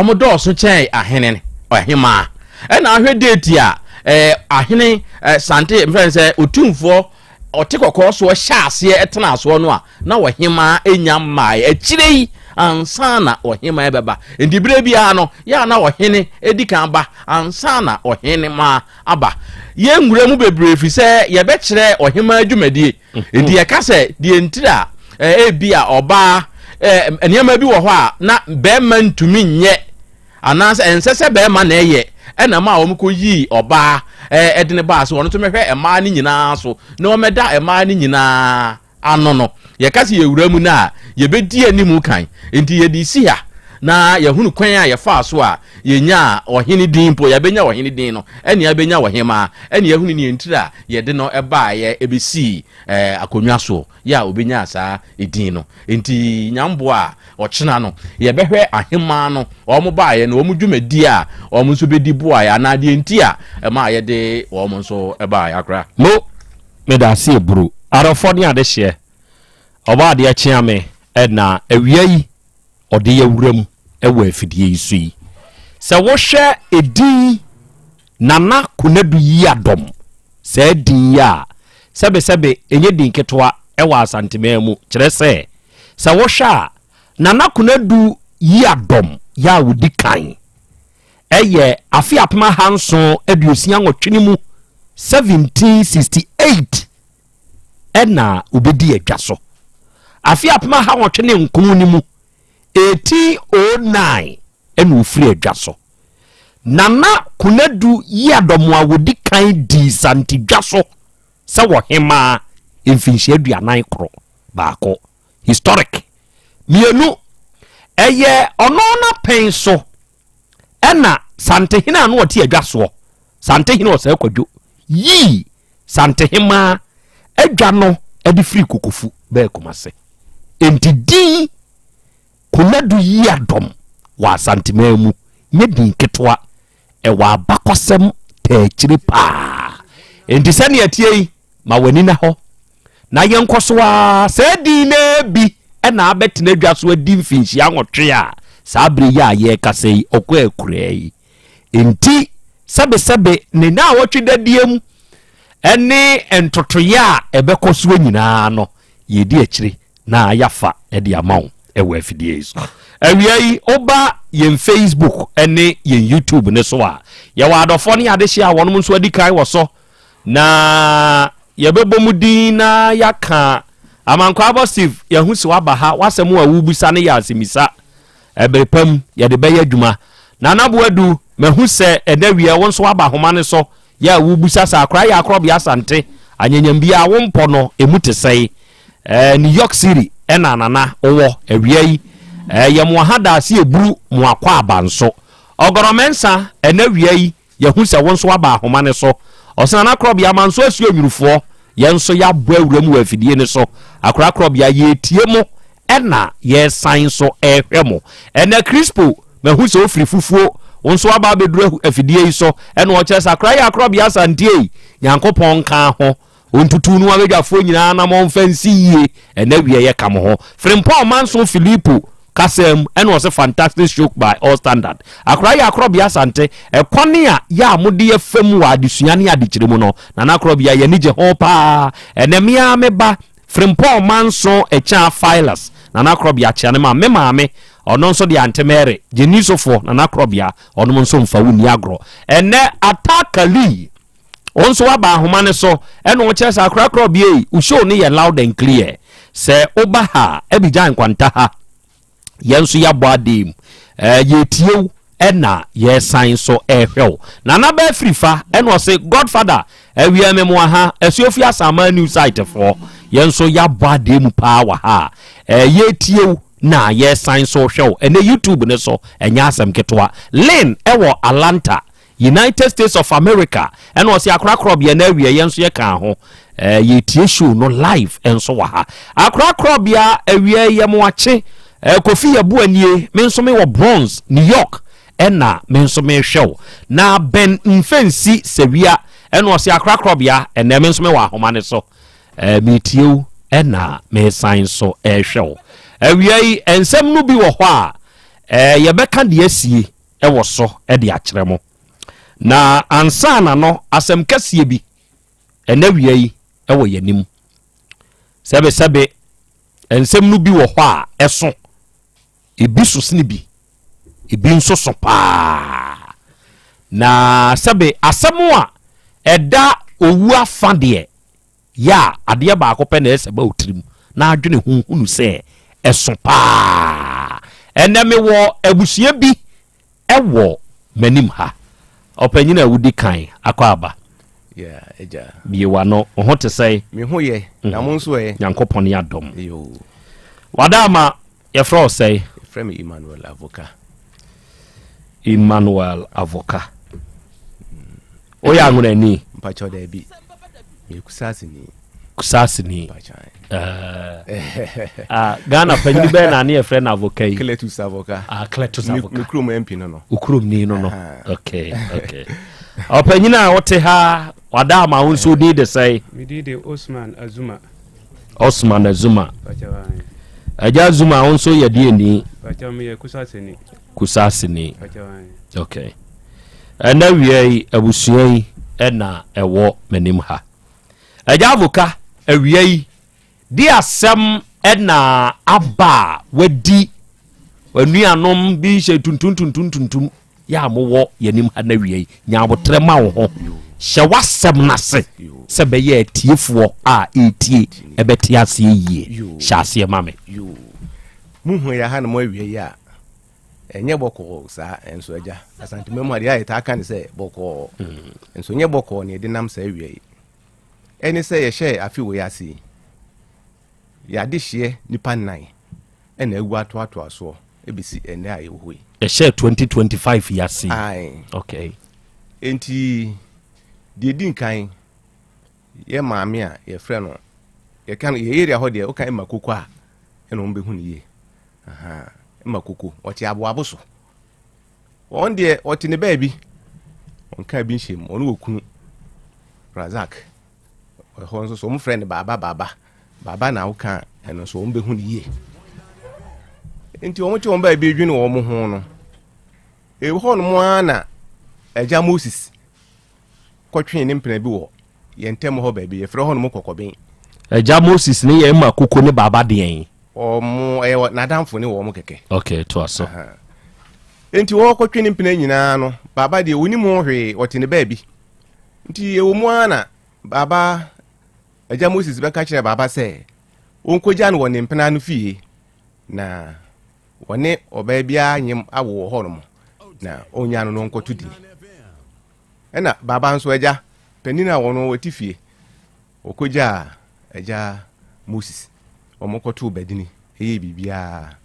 wɔn dɔɔso kyɛn ahene ɔhemaa. Ɛna ahwɛ deeti a ɛɛ ahene ɛɛ sante mfɛn sɛ otumfoɔ ɔte kɔkɔɔ soɔ hyɛ aseɛ ɛtena soɔ no a na ɔhemaa enya mmaeɛ akyire yi ansa na ɔhemaa ɛbɛba. Nti berɛ biara no yɛ a na ɔhene edi kan ba ansa na ɔhenemaa aba. Yɛn nwura mu bebree firi sɛ yɛbɛkyerɛ ɔhemaa dwumadie. Nti yɛka sɛ deɛ ntiri a ebi a ɔbaa nneɛma bi wɔ hɔ a na bɛrima ntumi nyɛ anaasɛ ɛnsɛ sɛ bɛrima na ɛyɛ ɛna ma wɔn kɔ yii ɔbaa ɛde ne baa so wɔn nso mɛhwɛ mmaa no nyinaa so na wɔmɛda mmaa no nyinaa ano no yɛka sɛ yɛwura mu no a yɛbɛdi anim kan nti yɛde si ha na yɛhunu kwan a yɛfaa so a yɛnyaa ɔhene din mpo, yɛabɛnya ɔhene din no, ɛne abɛnya ɔhemaa, ɛne yɛahunu neɛ ntiri a yɛde no baeɛ ɛbɛsii akonnwa soɔ, yɛ a ɔbɛnyaa saa edin no. Enti nyamboa a ɔkyena no, yɛbɛhwɛ ahemaa no, wɔn baeɛ no, wɔn dwumadie a wɔn nso bɛdi boaeɛ, anaa deɛ nti a ɛmaa yɛde wɔn nso baeɛ akora. Mo, meda ase aburu. Adɔfoɔ ne adehyeɛ, Ɔbɔadeɛ kyea me na awia yi ɔde yɛ wuram wɔ afidie yi so yi. Sɛ wohwɛ edin Nana Konadu Yiadom, saa din yi a, sɛbesɛbe ɛnyɛ din ketewa wɔ Asanteman mu. Kyerɛ sɛ, sɛ wohwɛ a, Nana Konadu Yiadom yɛ a ɔdi kan yɛ afe 1768 no mu, 1768, na obedi adwa so. Afe 1809 no mu, 1809, na ofiri adwa so. Nana Konadu Yiadom a wɔdi kan dii Sante dwa so sɛ ɔhemaa mfinhyia aduanan koro baako. Historic. Mmienu, ɛyɛ ɔno n'apɛn so ɛna Santehene a na ɔte adwa soɔ, Santehene Ɔsɛe Kwadwo, yii Santehemaa adwa no de firi Kokofu bɛɛ Kumase. Enti din Konadu Yiadom wɔ Asanteman mu nyɛ din ketewa, ɛwɔ abakɔsɛm taakyire paa. Enti sɛnea ɛteɛ yi, ma w'ani na hɔ na yɛnkɔ so ara. Saa din no ara bi na abɛtena adwa so adi mfinhyia nwɔtwe a saa bere yi a yɛrekasa yi ɔkɔ akuraa yi. Enti, sɛbesɛbe ne naawɔtwe dadeɛ mu ne ntotoeɛ a ɛbɛkɔ soɔ nyinaa no, yɛdi akyire na yɛafa de ama wo wɔ afidie yi so. Awia yi, woba yɛn Facebook ne yɛn YouTube no so a, yɛwɔ adɔfoɔ ne adehyeɛ a wɔnom nso adi kan wɔ so, na yɛbɛbɔ mu din na yɛaka. Amankwaa Steve, yɛahu sɛ woaba ha, w'asɛm a wobisa no yɛ asɛmmisa. Ɛbere pa mu, yɛde bɛyɛ adwuma. Nana Boadu, mahu sɛ ɛnnɛ awia wo nso woaba ahoma no so yɛ a wobisa sɛ akora yɛ akorɔbea Asante, anyanyam biara wo mpɔ no, emu te sɛn? Ɛɛ, New York City ɛna Nana wowɔ awia yi. Ɛɛ, yɛ mo aha da ase eburu mo akwaaba nso. Ɔgɔrɔ Mensah, ɛnnɛ awia yi, yɛahu sɛ wo nso woaba ahoma no so. Ɔse Nana Korɔbea manso asuo nwurufoɔ yɛn nso yɛabɔ awura mu wɔ afidie no so. Akora Korɔbea yɛretie mo ɛna yɛresan nso rehwɛ mo. Ɛnɛ Crispo mahu sɛ wofiri fufuo wo nso waba abɛduru afidie yi so ɛna ɔkyerɛ sɛ akora yɛ Akorɔbea Asante ei Nyankopɔn nka ho Ontutu no abadwafoɔ nyinaa na momfa nsi yie ɛnɛ wiɛ yɛ ka mo ho. Frimpong Manso Filippo kasa mu ɛna ɔse fantastic show by all standard. Akora yɛ Akorɔbea Asante ɛkwane a yɛ a mode yɛ fam wɔ adesua ne adekyerɛ mu no Nana Akorɔbea yɛani gye ho paa. Ɛnɛ me ara me ba Frimpong Manso Ɛkyaa Phylus Nana Akorɔbea kyea no ma me maame ɔno nso de Ante Mary Gyenisofoɔ Nana Akorɔbea ɔnom nso mfa wo nni agorɔ. Ɛnɛ Atta Lee Wo nso woaba ahoma no so ɛna ɔkyerɛ sɛ akorakora ɔbea yi wo show no yɛ loud and clear sɛ woba ha a Abigyan Nkwanta ha yɛn nso yɛabɔ adeɛ mu ɛɛ yɛtie wo ɛna yɛsan nso ɛrehwɛ wo Nana bɛɛ firi fa ɛna ɔse Godfather awia me mo aha Asuofi Asaman new site foɔ yɛn nso yɛabɔ adeɛ mu paa wɔ ha a ɛɛ yɛtie wo na yɛsan nso hwɛ wo ɛnɛ YouTube no so ɛnyɛ asɛm ketewa Lynn ɛwɔ Atlanta United States of America ɛna ɔse akorakorɔbea no awie yɛn nso yɛkaa ho eh, yɛtie show no live nso wɔ ha akorakorɔbea awie yɛ mo akye eh, Kofi Yeboah nie me nso me wɔ Bronx New York ɛna me nso mehwɛ wo na Ben Mfɛnsi Sawia ɛna ɔse akorakorɔbea ɛnɛ me nso me wɔ ahoma ne so eh, metie wo ɛna mesan nso ɛhwɛ wo awia yi nsɛm no bi wɔ hɔ a eh, yɛbɛka deɛ asie wɔ so de akyerɛ mo. Na ansa na no, asɛm kɛseɛ bi ɛnɛ wia yi wɔ yɛn anim. Sɛbesɛbe, nsɛm no bi wɔ hɔ a ɛso, ebi so sene bi, ebi nso so paa. Na sɛbe asɛm a ɛda owu afa deɛ, Yɛ a, adeɛ baako pɛ na ɛsɛ ba wo tirim na adwene ho hunu sɛ ɛso paa. Ɛnnɛ mewɔ abusua bi wɔ m'anim ha. Ɔpanyin a wodi kan akɔ aba. Yeah, agya. Bue w'ano. Wo ho te sɛn? Me ho yɛ, na mo nso ɛ? Nyankopɔn adom. Yoo. Wadaama, yɛfrɛ wo sɛn? Yɛfrɛ me Emmanuel Avoka. Emmanuel Avoka. Woyɛ anwonani? Mpakyɛw daabi. Meyɛ Kusasini. Kusasini. Uh, uh, Ghana panyini bɛn na ne yɛfrɛ no Avoka yi? Cletus Avoka. Ah, Cletus Avoka. Me kurom MP no no. Wo kurom ni no no. Okay, okay. Ɔpanyini a wote ha wada ama wo nso din de sɛn? Me din de Osman Azuma. Osman Azuma. Agya Azuma wo nso yɛ deɛ ni? Mpakyɛw meyɛ Kusasini. Kusasini. Okay. Ɛnɛ wia yi abusua yi ɛna ɛwɔ m'anim ha. Agya Avoka awia yi de asɛm ɛna aba a wadi anuanom bi hyɛ tuntum tuntum tuntum yɛ a mowɔ yɛnim ha na wia yi nya abotrɛ ma wo ho hyɛ w'asɛm no ase sɛ bɛyɛ atiefoɔ a ɛretie ɛbɛte aseɛ yie hyɛ aseɛ ma me. Muhu yɛ ha na mo awia yi a Ɛnyɛ bɔkɔɔ saa nso agya. Asantema mu adeɛ a yɛtaa ka ne sɛ bɔkɔɔ. Hmm. Nso nyɛ bɔkɔɔ na yɛde nam saa awia yi. Ɛne sɛ yɛhyɛɛ afe wei ase yi, yɛade hyeɛ nipa nnan ɛna awu atoatoa soɔ ɛbɛsi ɛnɛ a yɛwɔ hɔ yi. Yɛhyɛɛ 2025 yi ase. Ae. Okay. Enti deɛ di nkan yɛ maame a yɛfrɛ no yɛka no yɛ area hɔ deɛ woka ɛma koko a ɛna wɔn bɛhu no yie. Ahaa, ma koko, ɔte aboabo so. Wɔn deɛ ɔte ne baabi. Ɔnka bi nhyɛ mu, ɔno wɔ kunu. Razak. Ɛhɔ nso so wɔn frɛ no baaba baaba. Baaba na woka ɛno nso wɔn bɛhu no yie. Nti wɔn te wɔn baabi dwene wɔn ho no. Ɛhɔ nom ara na agya Moses kɔtwee ne mpena bi wɔ yɛn ntam hɔ baabi. Yɛfrɛ hɔ nom kɔkɔben. Agya Moses ne yɛn ma koko ne baaba deɛn? Wɔn ɛyɛ n'adamfo ne wɔn kɛkɛ. Ok, toa so. Nti wɔkɔtwe ne mpena nyinaa no, baaba deɛ onim ho hwee, ɔte ne baabi. Nti ɛwɔ mu ara na baaba agya Moses bɛka kyerɛ baaba sɛ wɔnkɔgya no wɔ ne mpena no fie na wɔne ɔbaa biara nyem awo wɔ hɔnom na ɔnya no no ɔnkɔto dini. Ɛna baaba nso agya panin a wɔn wɔte fie Wɔkɔgyaa agya Moses, wɔkɔtoo badini, yɛɛ biribiara,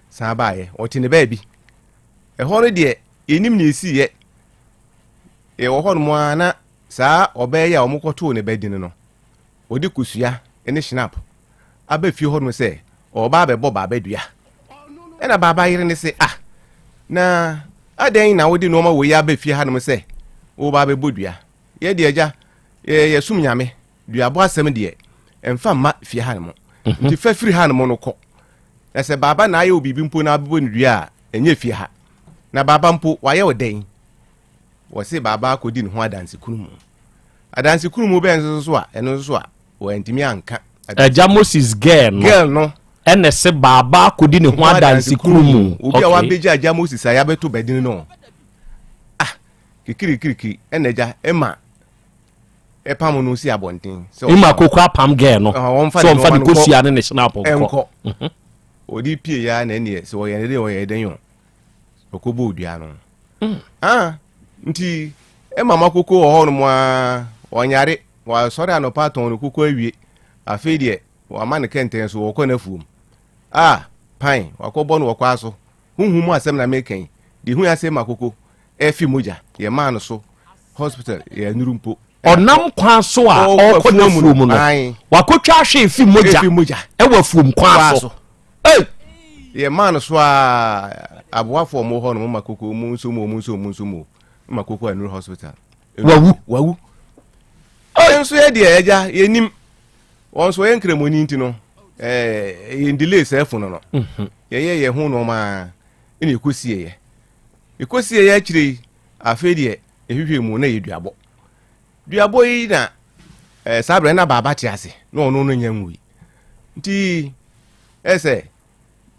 san baeɛ. Ɔte ne baabi. Ɛhɔ no deɛ, yɛnim nea ɛsiiɛ. Yɛwɔ hɔ nom ara na saa ɔbaa yi a wɔkɔtoo ne ba din no, ɔde kosua ne shinap aba fie hɔ nom sɛ ɔreba abɛbɔ baaba dua. Ɛna baaba yere no se, ah, na adɛn na wode nneɛma wei aba fie ha nom sɛ woreba abɛbɔ dua? Yɛ deɛ agya, yɛ yɛsom Nyame, duabɔ asɛm deɛ, ɛmfa mma fie ha nom. Nti fa firi ha nom no kɔ. Na sɛ baaba na ayɛ wo biribi mpo na abɛbɔ no dua a, ɛnyɛ fie ha. Na baaba mpo, wayɛ wo dɛn? Wɔse baaba akɔdi ne ho adansekunu mu. Adansekunu mu bɛn nso so a, ɛno nso so a, wɔantumi anka. Agya Moses girl no. Girl no. Ɛna ɛse baaba akɔdi ne ho adansekunu mu. Obi a wabɛgye agya Moses a yɛabɛto badini no. Ah, kikirikirikiri ɛna agya ɛma ɛpam no si abɔnten. Ɛma koko apam girl no. Sɛ ɔmfa ne kosua ne ne hyɛnapɔ nkɔ. Nkɔ. Ɔde pie ya na ɛneɛ sɛ ɔyɛ ne den ɔyɛ den o. Ɔkɔbɔ odua no. Mm. Ah, nti ɛma makoko wɔ hɔ nom a ɔnyare wasɔre anɔpa atɔn no koko awie afei deɛ wama no kɛntɛn so wɔkɔ n'afuom ah pan wakɔbɔ no wɔ kwaa so huhu mu asɛm na meka yi deɛ hu ase ma koko ɛfi mogya yɛ maa no so hospital yɛ nuru mpo ɔnam kwan so a ɔkɔ n'afuom no wakɔtwa ahwe efi mogya ɛwɔ afuom kwan so Ei! Yɛ maa no so aa aboafo ɔmo hɔ no mo ma koko mo nso mo mo nso mo nso mo ma koko anuru hospital. Wawu. Wawu. Ɔyɛ nso yɛ deɛ ɛgya yɛ nim wɔn nso yɛ nkremoni nti no ɛɛ yɛn delay sɛ ɛfo no no. Mhm. Yɛyɛ yɛ ho nneɛma ɛna ekosie yɛ. Ekosie yɛ akyire yi afei deɛ ehwehwɛ mu na yɛ duabɔ. Duabɔ yi na ɛɛ saa abirɛ na baaba te ase na ɔno no nya nwui. Nti ɛsɛ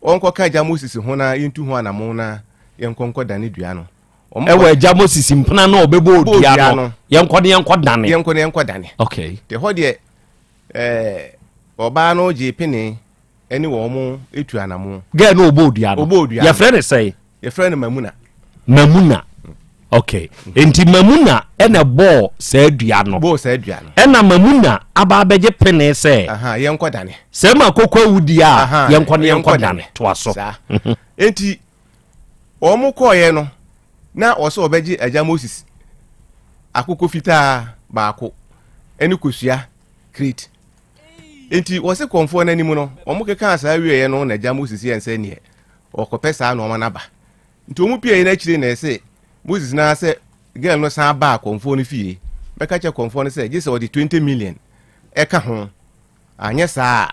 wɔnkɔka agya Moses ho na yɛntu ho anamon na yɛnkɔ nkɔdane dua no. Ɛwɔ agya Moses mpena na ɔbɛbɔ dua no. Yɛnkɔ ne yɛnkɔ dane. Yɛnkɔ ne yɛnkɔ dane. Okay. Te hɔ deɛ ɛɛ ɔbaa no gye pene ɛne wɔn mo etu anamon. Gɛɛ no ɔbɔ dua no. Ɔbɔ dua no. Yɛfrɛ ne sɛn? Yɛfrɛ no Mamuna. Mamuna. Okay. Nti Mamuna ɛna bɔɔ saa dua no. Bɔɔ saa dua no. Ɛna Mamuna aba abɛgye pene sɛ. Aha, yɛnkɔ dane. Sɛ ma koko awu di a, yɛnkɔ ne yɛnkɔ dane. Toa so. Saa. Nti wɔn kɔɔyɛ no, na wɔsɛ wɔbɛgye agya Moses akoko fitaa baako ɛne kosua crate. Nti wɔsɛ kɔnfoɔ no anim no, wɔn kekaa saa wieɛ no na agya Moses yɛn sɛ neɛ ɔkɔpɛ saa nnoɔma no aba. Nti wɔn pieeɛ no akyire na ɛse Moses no ara sɛ girl no san baa kɔmfoɔ no fie bɛka kyerɛ kɔmfoɔ no sɛ gye sɛ ɔde 20 million ɛka ho anyɛ saa a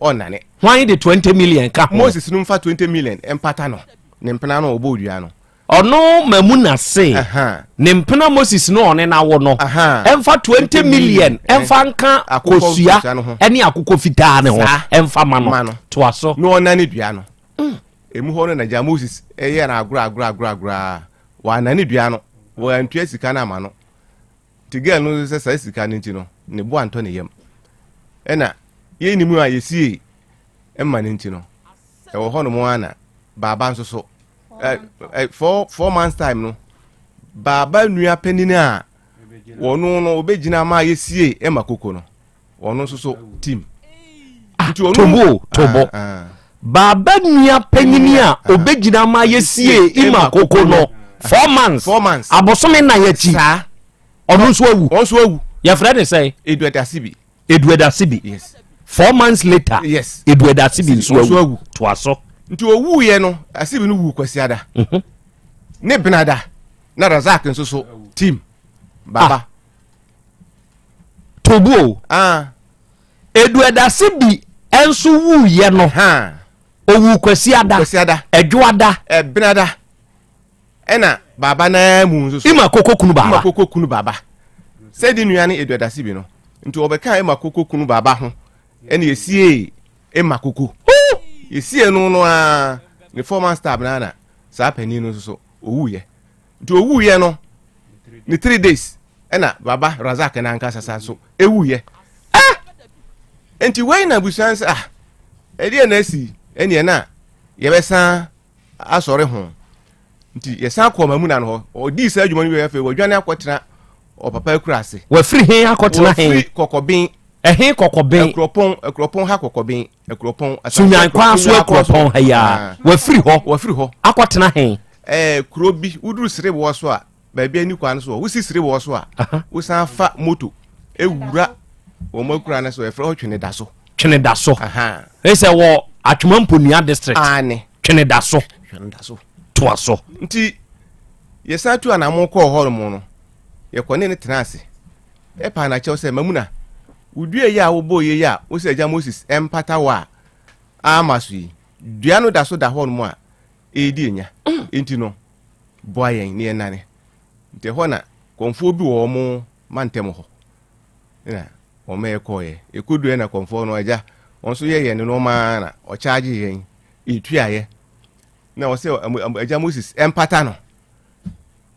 ɔnnane. Hwan de 20 million ka ho? Moses no mfa 20 million mpata no ne mpena no a ɔbɔɔ dua no. Ɔno Mamuna se ne mpena Moses no ɔne no awo no mfa 20 million mfa nka kosua ne akokɔ fitaa ne ho mfa ma no. Toa so. Na ɔnane dua no. Emu hɔ no na gya Moses yɛ no agorɔ agorɔ agorɔ agorɔ a wɔanane dua no wɔantua sika no ama no. Nti girl no sɛ saa sika no nti no ne bo antɔ ne yam. Ɛna yɛnnim a yɛsiee mma no nti no ɛwɔ hɔ nom ara na baaba nso so 4 months time no baaba nua panin a wɔno no wɔbɛgyina ma yɛsie ɛma koko no wɔno nso so team. Ah, tobo tobo ah, ah. Baaba nua panyin a obɛgyina ma yɛsie ima koko no 4 months 4 months abosome nan akyi ɔno nso awu. Ɔno nso awu. Yɛfrɛ ne sɛn? Edward Asibi. Edward Asibi. Yes. 4 months later. Yes. Edward Asibi nso awu. Toa so. Nti owuiɛ no Asibi no wu Kwasiada. Ne Benada na Razak nso so team baba. Ah. Tobo. Ah. Edward Asibi nso wuiɛ no. Owu Kwasiada. Kwasiada. Ɛdwoada. Ɛbenada. Ɛna baba naa mu nso so. Ima koko kunu baba. Ima koko kunu baba. Sɛdi nua ne Edward Asibi no. Nti ɔbɛka Ima koko kunu baba ho. Ɛna esie Ima koko. Esie no no a ne former staff na na saa panin no nso so owuiɛ. Nti owuiɛ no ne 3 days ɛna baba Razak na ankasa sa so ewuiɛ. Ah! Nti wei na abusua nsa ah ɛdeɛ na asi ɛneɛ na yɛbɛsan asɔre ho nti yɛsan kɔɔ Mamuna no hɔ ɔdii saa adwuma no wie afei wɔadwane akɔtena ɔpapa akura ase. Wafiri he akɔtena he? Wafiri Kɔkɔben. Ɛhe Kɔkɔben? Akuropɔn Akuropɔn ha Kɔkɔben Akuropɔn. Sunyan kwan so Akuropɔn ha yi a. Wafiri hɔ. Wafiri hɔ. Akɔtena he? Ɛɛ kuro bi woduru Sereboɔ so a. baabi ani kwan so wosi sere wɔ so a wosan fa moto ewura wɔn akura no so ɛfrɛ hɔ twene da so. Twene da so. Ɛsɛ wɔ Atwoma Mponua district. Aane. Twene da so. Twene da so. Toa so. Nti yɛsan tu anamo kɔɔ hɔ nom no yɛkɔ ne ne tena ase ɛpa anakyɛw sɛ mamuna wodua yi a wobɔ yi a wosɛ agya Moses ɛmpata wɔ a ama so yi dua no da so da hɔ nom a ɛredi anya nti no boa yɛn ne yɛnane nti ɛhɔ na kɔmfoɔ bi wɔ wɔn mantam hɔ na wɔn ɛkɔɔyɛ ɛkɔduɛ na kɔmfoɔ no agya wɔn nso yɛ yɛn nneɛma na ɔkyaagye yɛn ɛtuaeɛ na ɔsɛ agya Moses ɛmpata no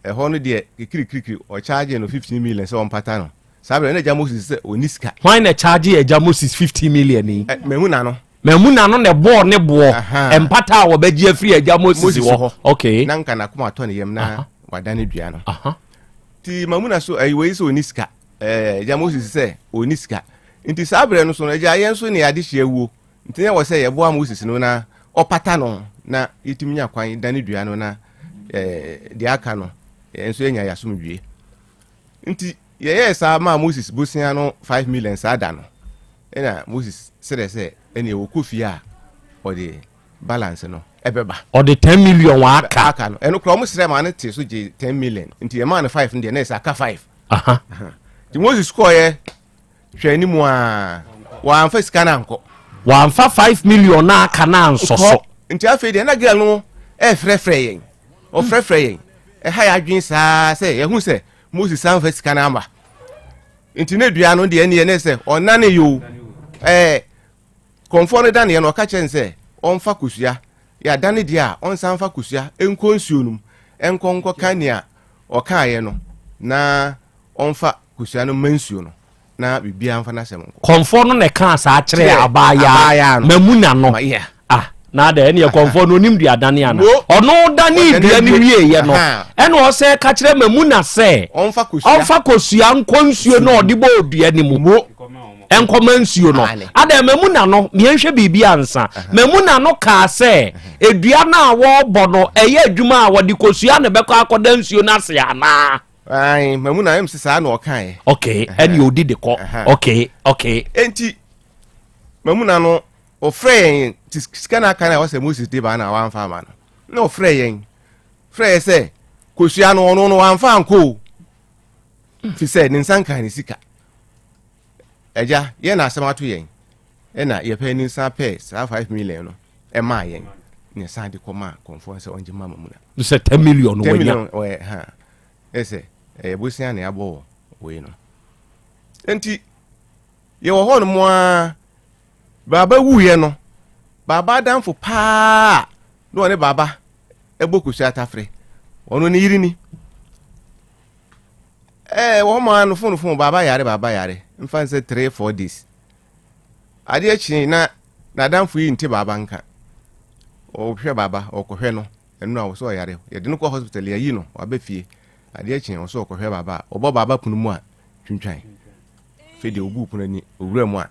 ɛhɔ no deɛ kikirikirikiri ɔkyaagye no 15 million sɛ ɔmpata no saa berɛ na agya Moses sɛ ɔni sika. Hwan na kyaagye agya Moses 15 million yi? Mamu no. Mamu na no na ɛbɔɔ ne boɔ mpata a wɔbɛgye afiri agya Moses hɔ. Okay. Na nka n'akoma atɔ ne yam na wadane dua no. Nti mamu na so ɛyi wei sɛ ɔni sika. Ɛɛ agya Moses sɛ ɔni sika. Nti saa berɛ no so no agya yɛn nso ne adehyeɛ wuo. Nti na ɛwɔ sɛ yɛboa Moses no na ɔpata no na yɛtumi nya kwan dane dua no na ɛɛ deɛ aka no yɛn nso yɛnya yɛn asomdwie. Nti yɛyɛɛ saa maa Moses bosea no 5 million saa da no. Ɛna Moses srɛ sɛ ɛneɛ wɔkɔ fie a ɔde balance no ɛbɛba. Ɔde 10 million wa aka. Aka no. Ɛno koraa wɔn srɛ maa no te so gye 10 million. Nti yɛmaa no 5 no deɛ na ɛsɛ aka 5. Aha. Nti Moses kɔɔyɛ hwɛ anim a wɔamfa sika no ankɔ. Wɔamfa 5 million na aka no ansɔ so. Nti afei deɛ na girl no ɛfrɛfrɛ yɛn. Ɔfrɛfrɛ yɛn. Ɛha yɛ adwene saa sɛ yɛhu sɛ Moses amfa sika no ama. Nti ne dua no deɛ ɛneɛ ne sɛ ɔnane yoo. Ɛɛ kɔnfoɔ no daneɛ no ɔka kyerɛ no sɛ ɔmfa kosua. Yɛadane deɛ a ɔnsan mfa kosua nkɔ nsuo no mu nkɔ nkɔka nea ɔkaeɛ no na ɔmfa kosua no mma nsuo no na biribiara mfa n'asɛm nkɔ. Kɔnfoɔ no na ɛkaa saa kyerɛɛ abaayaa no. Mamuna no. Ah, na adɛ ɛneɛ kɔnfoɔ no onim dua dane ana? Ɔno danee dua no wieeɛ no, ɛna ɔsɛ ka kyerɛ Mamuna sɛ ɔmfa kosua nkɔ nsuo no ɔde bɔɔ dua no mu nkɔma nsuo no. Adɛ Mamuna no, miɛnhwɛ biribi ansa. Mamuna no kaa sɛ edua no a wɔrebɔ no ɛyɛ adwuma a wɔde kosua na ɛbɛkɔ akɔda nsuo no ase anaa? Ayi, Mamuna ɛm sɛ saa na ɔkaeɛ. Okay, ɛne odi de kɔ. Okay, okay. Enti Mamuna no ɔfrɛ yɛn ti sika no aka no a wɔsɛ Moses de ba na wamfa ama no na ɔfrɛ yɛn frɛ yɛ sɛ kosua no ɔno no wamfa ankɔ o fi sɛ ne nsa nka ne sika agya yɛn na asɛm ato yɛn ɛna yɛpɛ ne nsa pɛ saa 5 million no ɛmaa yɛn ne ɛsan de kɔ maa kɔnfoɔ sɛ ɔngye ma mamu na sɛ 10 million 10 million ɔyɛ ha ɛsɛ ɛyɛ bosia na yɛabɔ wɔ wei no nti yɛwɔ hɔ nom a Baaba wuiɛ no, Baaba adamfo paa na ɔne Baaba bɔ kosua atafere. Ɔno ne yere ni. Ɛɛ wɔn maa no fon fon Baaba yare Baaba yare mfa nsɛ 3 4 days. Adeɛ kyee na n'adamfo yi nte Baaba nka. Ɔhwɛ Baaba ɔkɔhwɛ no ɛno a wɔsɛ ɔyare. Yɛde no kɔ hospital yɛyi no waba fie. Adeɛ kyee ɔsɛ ɔkɔhwɛ Baaba a ɔbɔ Baaba pono mu a twintwan. Afei deɛ ɔbuu pono ani owura mu a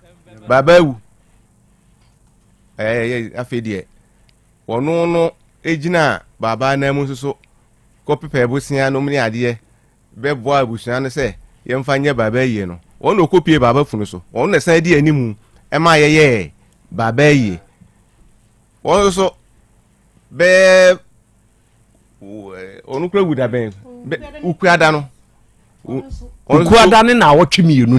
baaba awu. Ɛyɛ afei deɛ wɔno no gyina baaba anan mu nso so kɔpepɛ bosea nom ne adeɛ bɛboa abusua no sɛ yɛmfa nyɛ baaba ayie no. Wɔn na ɔkɔpie baaba funu so. Wɔn na san di anim ɛma yɛyɛɛ baaba ayie. Wɔn nso so bɛɛ ɔno kura wu da bɛn ukuada no ukuada ne naawɔtwe mmienu ni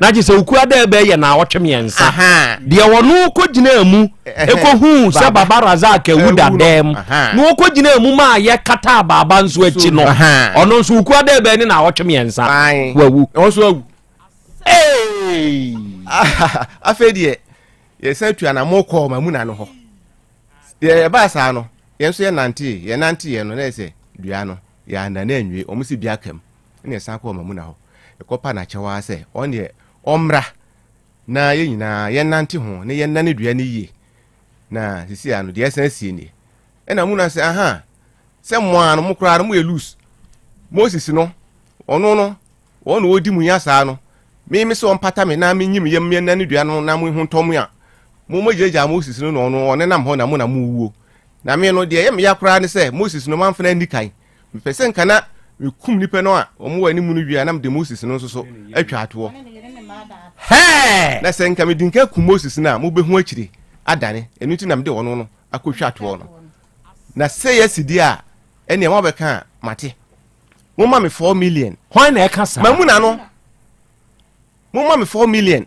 na gye sɛ ukuada ɛbɛyɛ naawɔtwe mmiɛnsa deɛ wɔno kɔgyinaa mu ɛkɔhuu sɛ baba razak awu da dɛm na wɔkɔgyinaa mu ma yɛ kataa baaba nso akyi no ɔno nso ukuada ɛbɛyɛ ne naawɔtwe mmiɛnsa wawu afei deɛ yɛsan tu anamɔ kɔɔ mamuna no hɔ Deɛ ɛbaa saa no, yɛn nso yɛnantee, yɛnanteeɛ no, na yɛ sɛ dua no, yɛannane anwie, wɔn si bi aka mu. Ɛna yɛsan kɔɔ Mamuna hɔ. Yɛkɔpa no akyɛw ara sɛ, ɔno deɛ ɔmmra na yɛn nyinaa yɛnnante ho na yɛnnane dua no yie. Na sisi ano deɛ ɛsan sie nie. Ɛna Mamuna sɛ, aha, sɛ mo ara no, mo koraa no, moyɛ loose. Moses no, ɔno no, Wɔn na wɔdi mu nya saa no, me me sɛ ɔmpata me na menyi me yam mmiɛnna ne dua no na mo ho ntɔ mo a, mo mogyagyaa Moses no na ɔno ɔnenam hɔ na mo na mowuo. Na me no, deɛ ɛyɛ me ya koraa ne sɛ Moses no mamfa no anni kan. Mepɛ sɛ nka na Mekum nnipa no a wɔn wɔ anim no wie a, na mede Moses no nso so atwa atoɔ. Hɛɛ! Na sɛ nka medi nka kum Moses no a, mobɛhu akyire adane. Ɛno nti na mede ɔno no akɔtwa toɔ no. Na sɛ yɛasi deɛ a, ɛnneɛ moabɛka a, mate. Momma me 4 million. Hwan na ɛka saa? Mamu n'ano. Momma me 4 million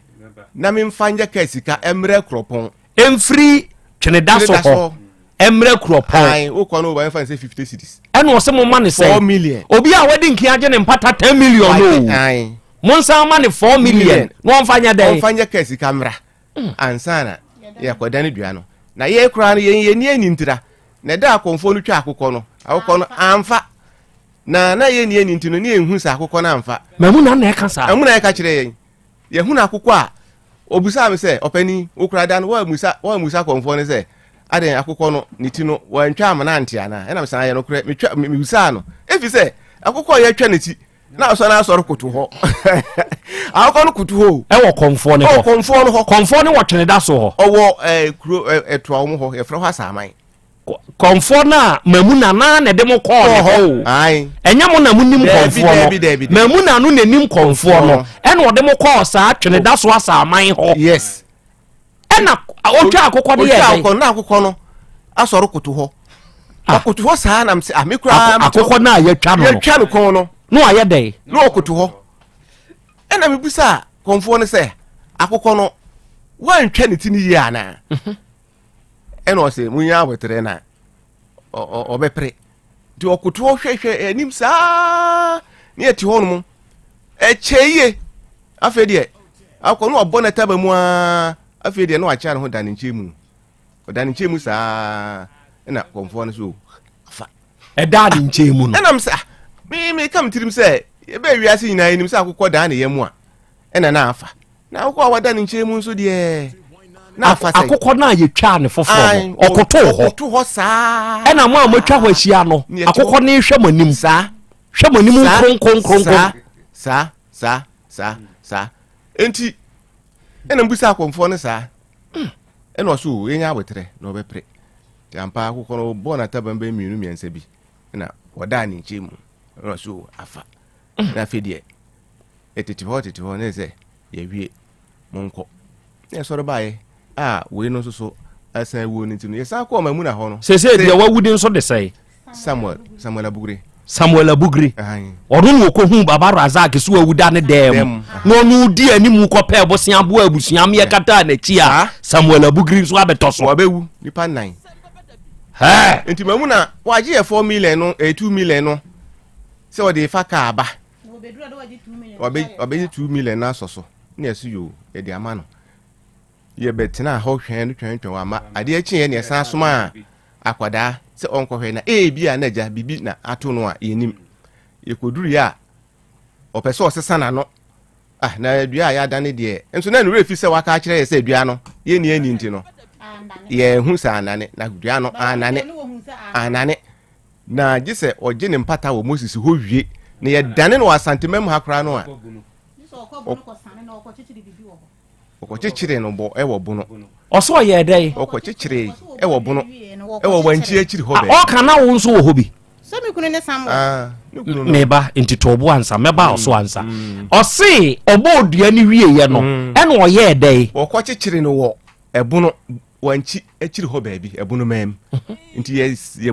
na memfa nyɛ kaa sika mmrɛ kuropɔn. Ɛmfiri Tweneda so hɔ mmrɛ kuropɔn. Ae, wokɔ no wobɛfa no sɛ 50 cedis. Ɛna ɔse momma no sɛn? 4 million. Obi a wadi nkin agye ne mpata 10 million no o. Monsan ma no 4 million na ɔmfa nyɛ dɛn? Ɔmfa nyɛ kaa sika mmra ansa na yɛakɔdane dua no. Na yɛn koraa no yɛn yɛn ani ntira. Na ɛda akɔmfoɔ no twa akokɔ no, akokɔ no amfa. Na na yɛnni ani nti no, ne yɛnhu sɛ akokɔ no amfa. Mamu na na ɛka saa. Mamu na ɛka kyerɛ yɛn. Yɛhunu akokɔ a, ɔbisaa me sɛ, ɔpanin, wo koraa da no, woammusa woammusa kɔmfoɔ no sɛ, adɛn akokɔ no, ne ti no, wantwa amena ante anaa? Ɛna mesan ayɛ nokorɛ, metwa, mebisaa no. Ɛfiri sɛ, akokɔ a yɛatwa ne ti, na asɔ no asɔre koto hɔ. Akokɔ no koto hɔ o. Ɛwɔ kɔmfoɔ no hɔ. Ɛwɔ kɔmfoɔ no hɔ. Kɔmfoɔ no wɔ Tweneda so hɔ. Ɔwɔ ɛɛ kuro ɛɛ ɛtoa wɔn hɔ, yɛfrɛ hɔ Asaman. Kɔmfoɔ no a Mamuna no ara na ɛde mo kɔɔ ne hɔ o. Ɛnyɛ mo na monim kɔmfoɔ no. Mamuna no na ɛnim kɔmfoɔ no. Ɛna ɔde mo kɔɔ saa Tweneda so Asaman hɔ. Yes. Ɛna ɔtwa akokɔ no yɛ dɛn? Ɔtwa akokɔ no akokɔ no asɔre koto hɔ. Ah. Ɔkoto hɔ saa nam sɛ ame ah, koraa. Akokɔ no a yɛtwa no. Yɛtwa no kɔn no. Na wayɛ dɛn? Na ɔkoto hɔ. Ɛna mebisa kɔmfoɔ no sɛ akokɔ no woantwa ne ti no yie anaa? Mhm. Ɛna ɔsɛ munya aboterɛ na ɔbɛpere nti ɔkoto hɔ hwɛhwɛ anim saa ne ɛte hɔ nom ɛkyɛ yie afei deɛ akɔ no ɔbɔ n'ataba mu aa afei deɛ na wakyɛ ne ho da ne nkyɛn mu ɔda ne nkyɛn mu saa ɛna kɔnfoɔ no so afa ɛda ne nkyɛn mu no ɛnam sɛ ah, me me kam tirim sɛ yɛbɛɛ wiase nyinaa yɛnim sɛ akokɔ daa ne yam a ɛna na afa Na akokɔ a wada ne nkyɛn mu nso deɛ na afa sɛ. Akokɔ no a yɛtwaa ne foforɔ no, ɔkotoo hɔ. Ɔkoto hɔ saa. Ɛna mo a moatwa hɔ ahyia no, akokɔ no rehwɛ mo anim. Saa. Hwɛ mo anim nkronkronkronkron. Saa saa saa saa saa. Enti ɛna mbisa akɔmfoɔ no saa. Hmm. Ɛna ɔso o, yɛnya aboterɛ na ɔbɛpere. Nti ampa akokɔ no bɔɔ n'ataban bɛyɛ mmienu mmiɛnsa bi ɛna wɔdaa ne nkyɛn mu. Ɛna ɔso o, afa. Hmm. Na afei deɛ Tete hɔ tete hɔ ne sɛ yɛawie monkɔ na yɛsɔre baeɛ a wei no nso so asan wuo no nti no yɛsan kɔɔ Mamuna hɔ no. Sese deɛ wawu de nso de sɛe. Samuel Samuel Abugre. Samuel Abugre ɔno na ɔkɔhu Baba Razak so wawu da ne dɛm mu na ɔno di anim kɔpɛɛ bosea boa abusua meɛ kataa n'akyi a Samuel Abugre nso abɛtɔ so. Wabɛwu nipa nnan. Nti Mamuna wagye yɛ 4 million no ɛyɛ 2 million no sɛ ɔde fa kaa ba. Wabɛgye 2 million no asɔ so na yɛso yoo yɛde ama no yɛbɛtena hɔ hwɛn no twɛn twɛn wama adeɛ kyeeɛ na yɛsan somaa akwadaa sɛ ɔnkɔhwɛ na ebi a na agya biribi na ato no a yɛnim yɛkɔduruiɛ a ɔpɛ sɛ ɔsesa n'ano ah na dua a yɛadane deɛ nso na ne werɛ fi sɛ waka akyerɛ yɛ sɛ dua no yɛnni ani nti no yɛhu sɛ anane na dua no anane anane Na gye sɛ ɔgye ne mpata wɔ Moses hɔ wie, na yɛdane no wɔ Asantema mu ha koraa no a, ɔkɔkyekyere no bɔ ɛwɔ bono. Ɔsɛ ɔyɛɛ dɛn? Ɔkɔkyekyere ɛwɔ bono, ɛwɔ wankyi akyiri hɔ baabi. Ɔka na wo nso wɔ hɔ bi. Sɛ me kunu ne Samuel. Ah, ne kunu no. Meba nti to ɔbo ansa, mɛba ɔso ansa. Ɔse ɔbɔ odua no wieɛ no, ɛna ɔyɛɛ dɛn? Ɔkɔkyekyere no wɔ ɛbono wankyi akyiri hɔ baabi ɛbonomaa mu nti yɛ yɛ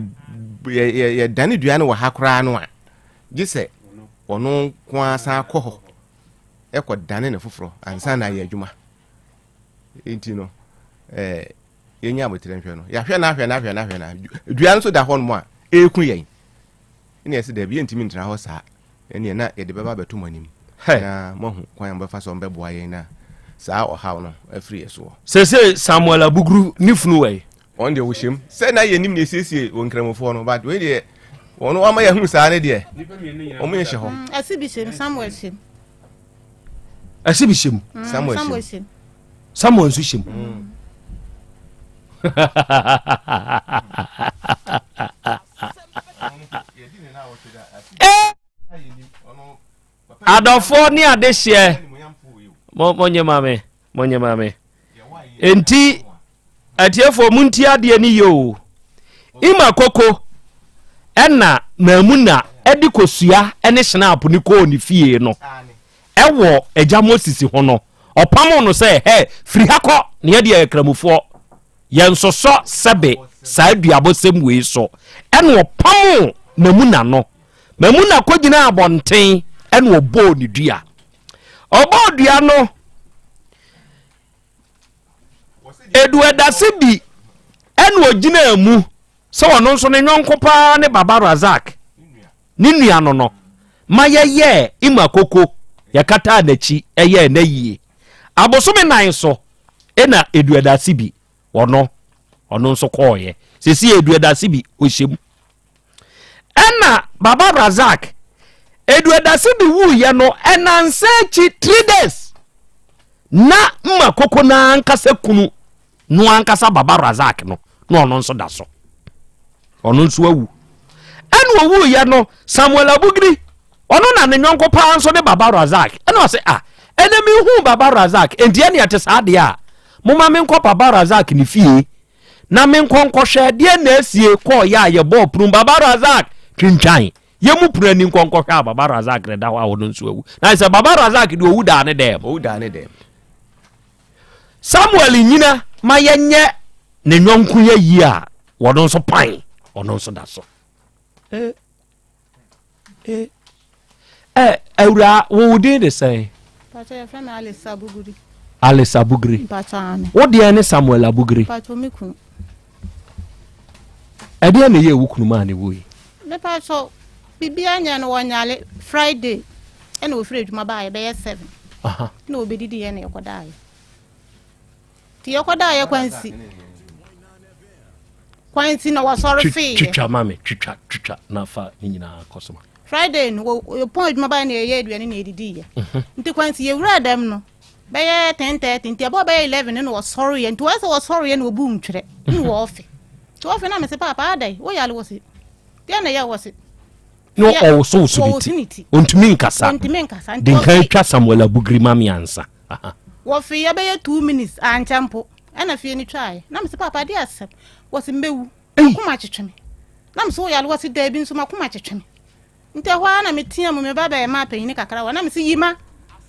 yɛ yɛdane dua no wɔ ha koraa no a gye sɛ ɔno nko ara san kɔ hɔ ɛkɔ dane ne foforɔ ansa na ayɛ adwuma nti no ɛɛ yɛnya abotire nhwɛ no yɛahwɛ no ahwɛ no ahwɛ no ahwɛ no dua no nso da hɔ nom a ɛreku yɛn Ɛnna yɛse, Dabi, yɛntumi ntena hɔ saa. Ɛnneɛ na yɛde bɛba abɛto mo anim, na moahu kwan a mobɛfa so a mobɛboa yɛn na saa ɔhaw no afiri yɛn soɔ. Seesei Samuel Abugru ne funu wɔ he? Wɔn deɛ wɔhyɛ mu. Sɛ na yɛnim na yɛsiesie wɔ Nkramofoɔ no, but wei deɛ wɔn wɔama yɛahunu saa ne deɛ wɔn yɛ hyɛ hɔ. Ɛsi bi hyɛ mu, Samuel hyɛ mu. Ɛsi bi hyɛ mu. Samuel hyɛ mu. Samuel nso hyɛ mu. Adɔfoɔ ne adehyeɛ monyɛ ma me monyɛ ma me enti atiefoɔ montie adeɛ no yie o ima koko ɛna maamuna de kosua ne schnapp no kɔɔ ne fie no, ɛwɔ agya Moses ho no, ɔpamoo no sɛ, Hɛ, firi ha kɔ, na yɛdeɛ yɛ Kramofoɔ, yɛnsosɔ sɛbe saa duabɔsɛm wei so. Ɛna ɔpamoo Mamuna no. Mamuna kɔgyinaa abɔnten ɛna ɔbɔɔ ne dua. Ɔbɔɔ dua no, Eduadase bi ɛna ɔgyinaa mu sɛ ɔno nso ne yɔnko paa ne Baba Razak ne nua no no ma yɛyɛɛ Ima Koko, yɛkataa n'akyi yɛɛ n'ayie. Abosome nan so na Eduadase bi ɔno ɔno nso kɔɔeɛ. Seesei Eduadase bi ɔhyɛ mu. Ɛna Baba Razak Eduadase bi wuiɛ no ɛnansa akyi three days na Ima Koko no ankasa kunu no ankasa Baba Razak no na ɔno nso da so ɔno nso awu ɛna owuiɛ no Samuel Abugiri ɔno na ne nyɔnko paa nso ne Baba Razak ɛna ɔse a ɛnɛ mehu Baba Razak enti ɛne ɛte saa deɛ a moma menkɔ Baba Razak ne fie na menkɔ nkɔhwɛ deɛ na asie kɔɔyɛ a yɛbɔɔ pono Baba Razak twintwan yɛmu pono ani nkɔ nkɔhwɛ a Baba Razak na ɛda hɔ a ɔno nso awu na sɛ Baba Razak deɛ owu daa ne dɛm owu daa ne dɛm Samuel nyina ma yɛnyɛ ne yɔnko yɛ yie a wɔno nso pan ɔno nso da so eh, eh, eh, awura wo din de sɛn? Alice Abugiri. Wo deɛ ne Samuel Abugiri. Ɛdeɛ na ɛyɛ wo kunu maa ne wui? Mepatɔ biribiara nyɛ no wɔnyale Friday ɛna ofiri adwuma baayɛ bɛyɛ 7 na obedidi yɛ na yɛkɔdaeɛ nti yɛkɔdaeɛ kwansi kwansi na wɔsɔre feeɛ twitwa ma me twitwa twitwa na fa ne nyinaa kɔ so ma Friday no yɛpɔn adwuma baeɛ na yɛyɛ aduane na yɛdidiiɛ mhm. nti kwansi yɛwura dɛm no bɛyɛ 10:30 nti ɛbɔ bɛyɛ 11 no na wɔsɔreɛ nti wɔyɛ sɛ wɔsɔreɛ na wɔbu ntwerɛ ne mhm. wɔɔfe nti wɔfe na mese paapa adɛn woyale wɔ se deɛ na ɛyɛ wɔ se na ɔwosowoso ne ti ɔntumi nkasa de nkan twa Samuel Abugiri ma me ansa. Wɔfe yɛ bɛyɛ 2 minutes ankyɛ mpo ɛna fie no twaeɛ na mese papa de asɛm wɔse mbɛwu makoma kyetwe me na mese woyale wɔse daabi nso makoma kyetwe me nti ɛhɔ ara na metea mu me ba bɛyɛ ma panyini kakra wɔ na mese yima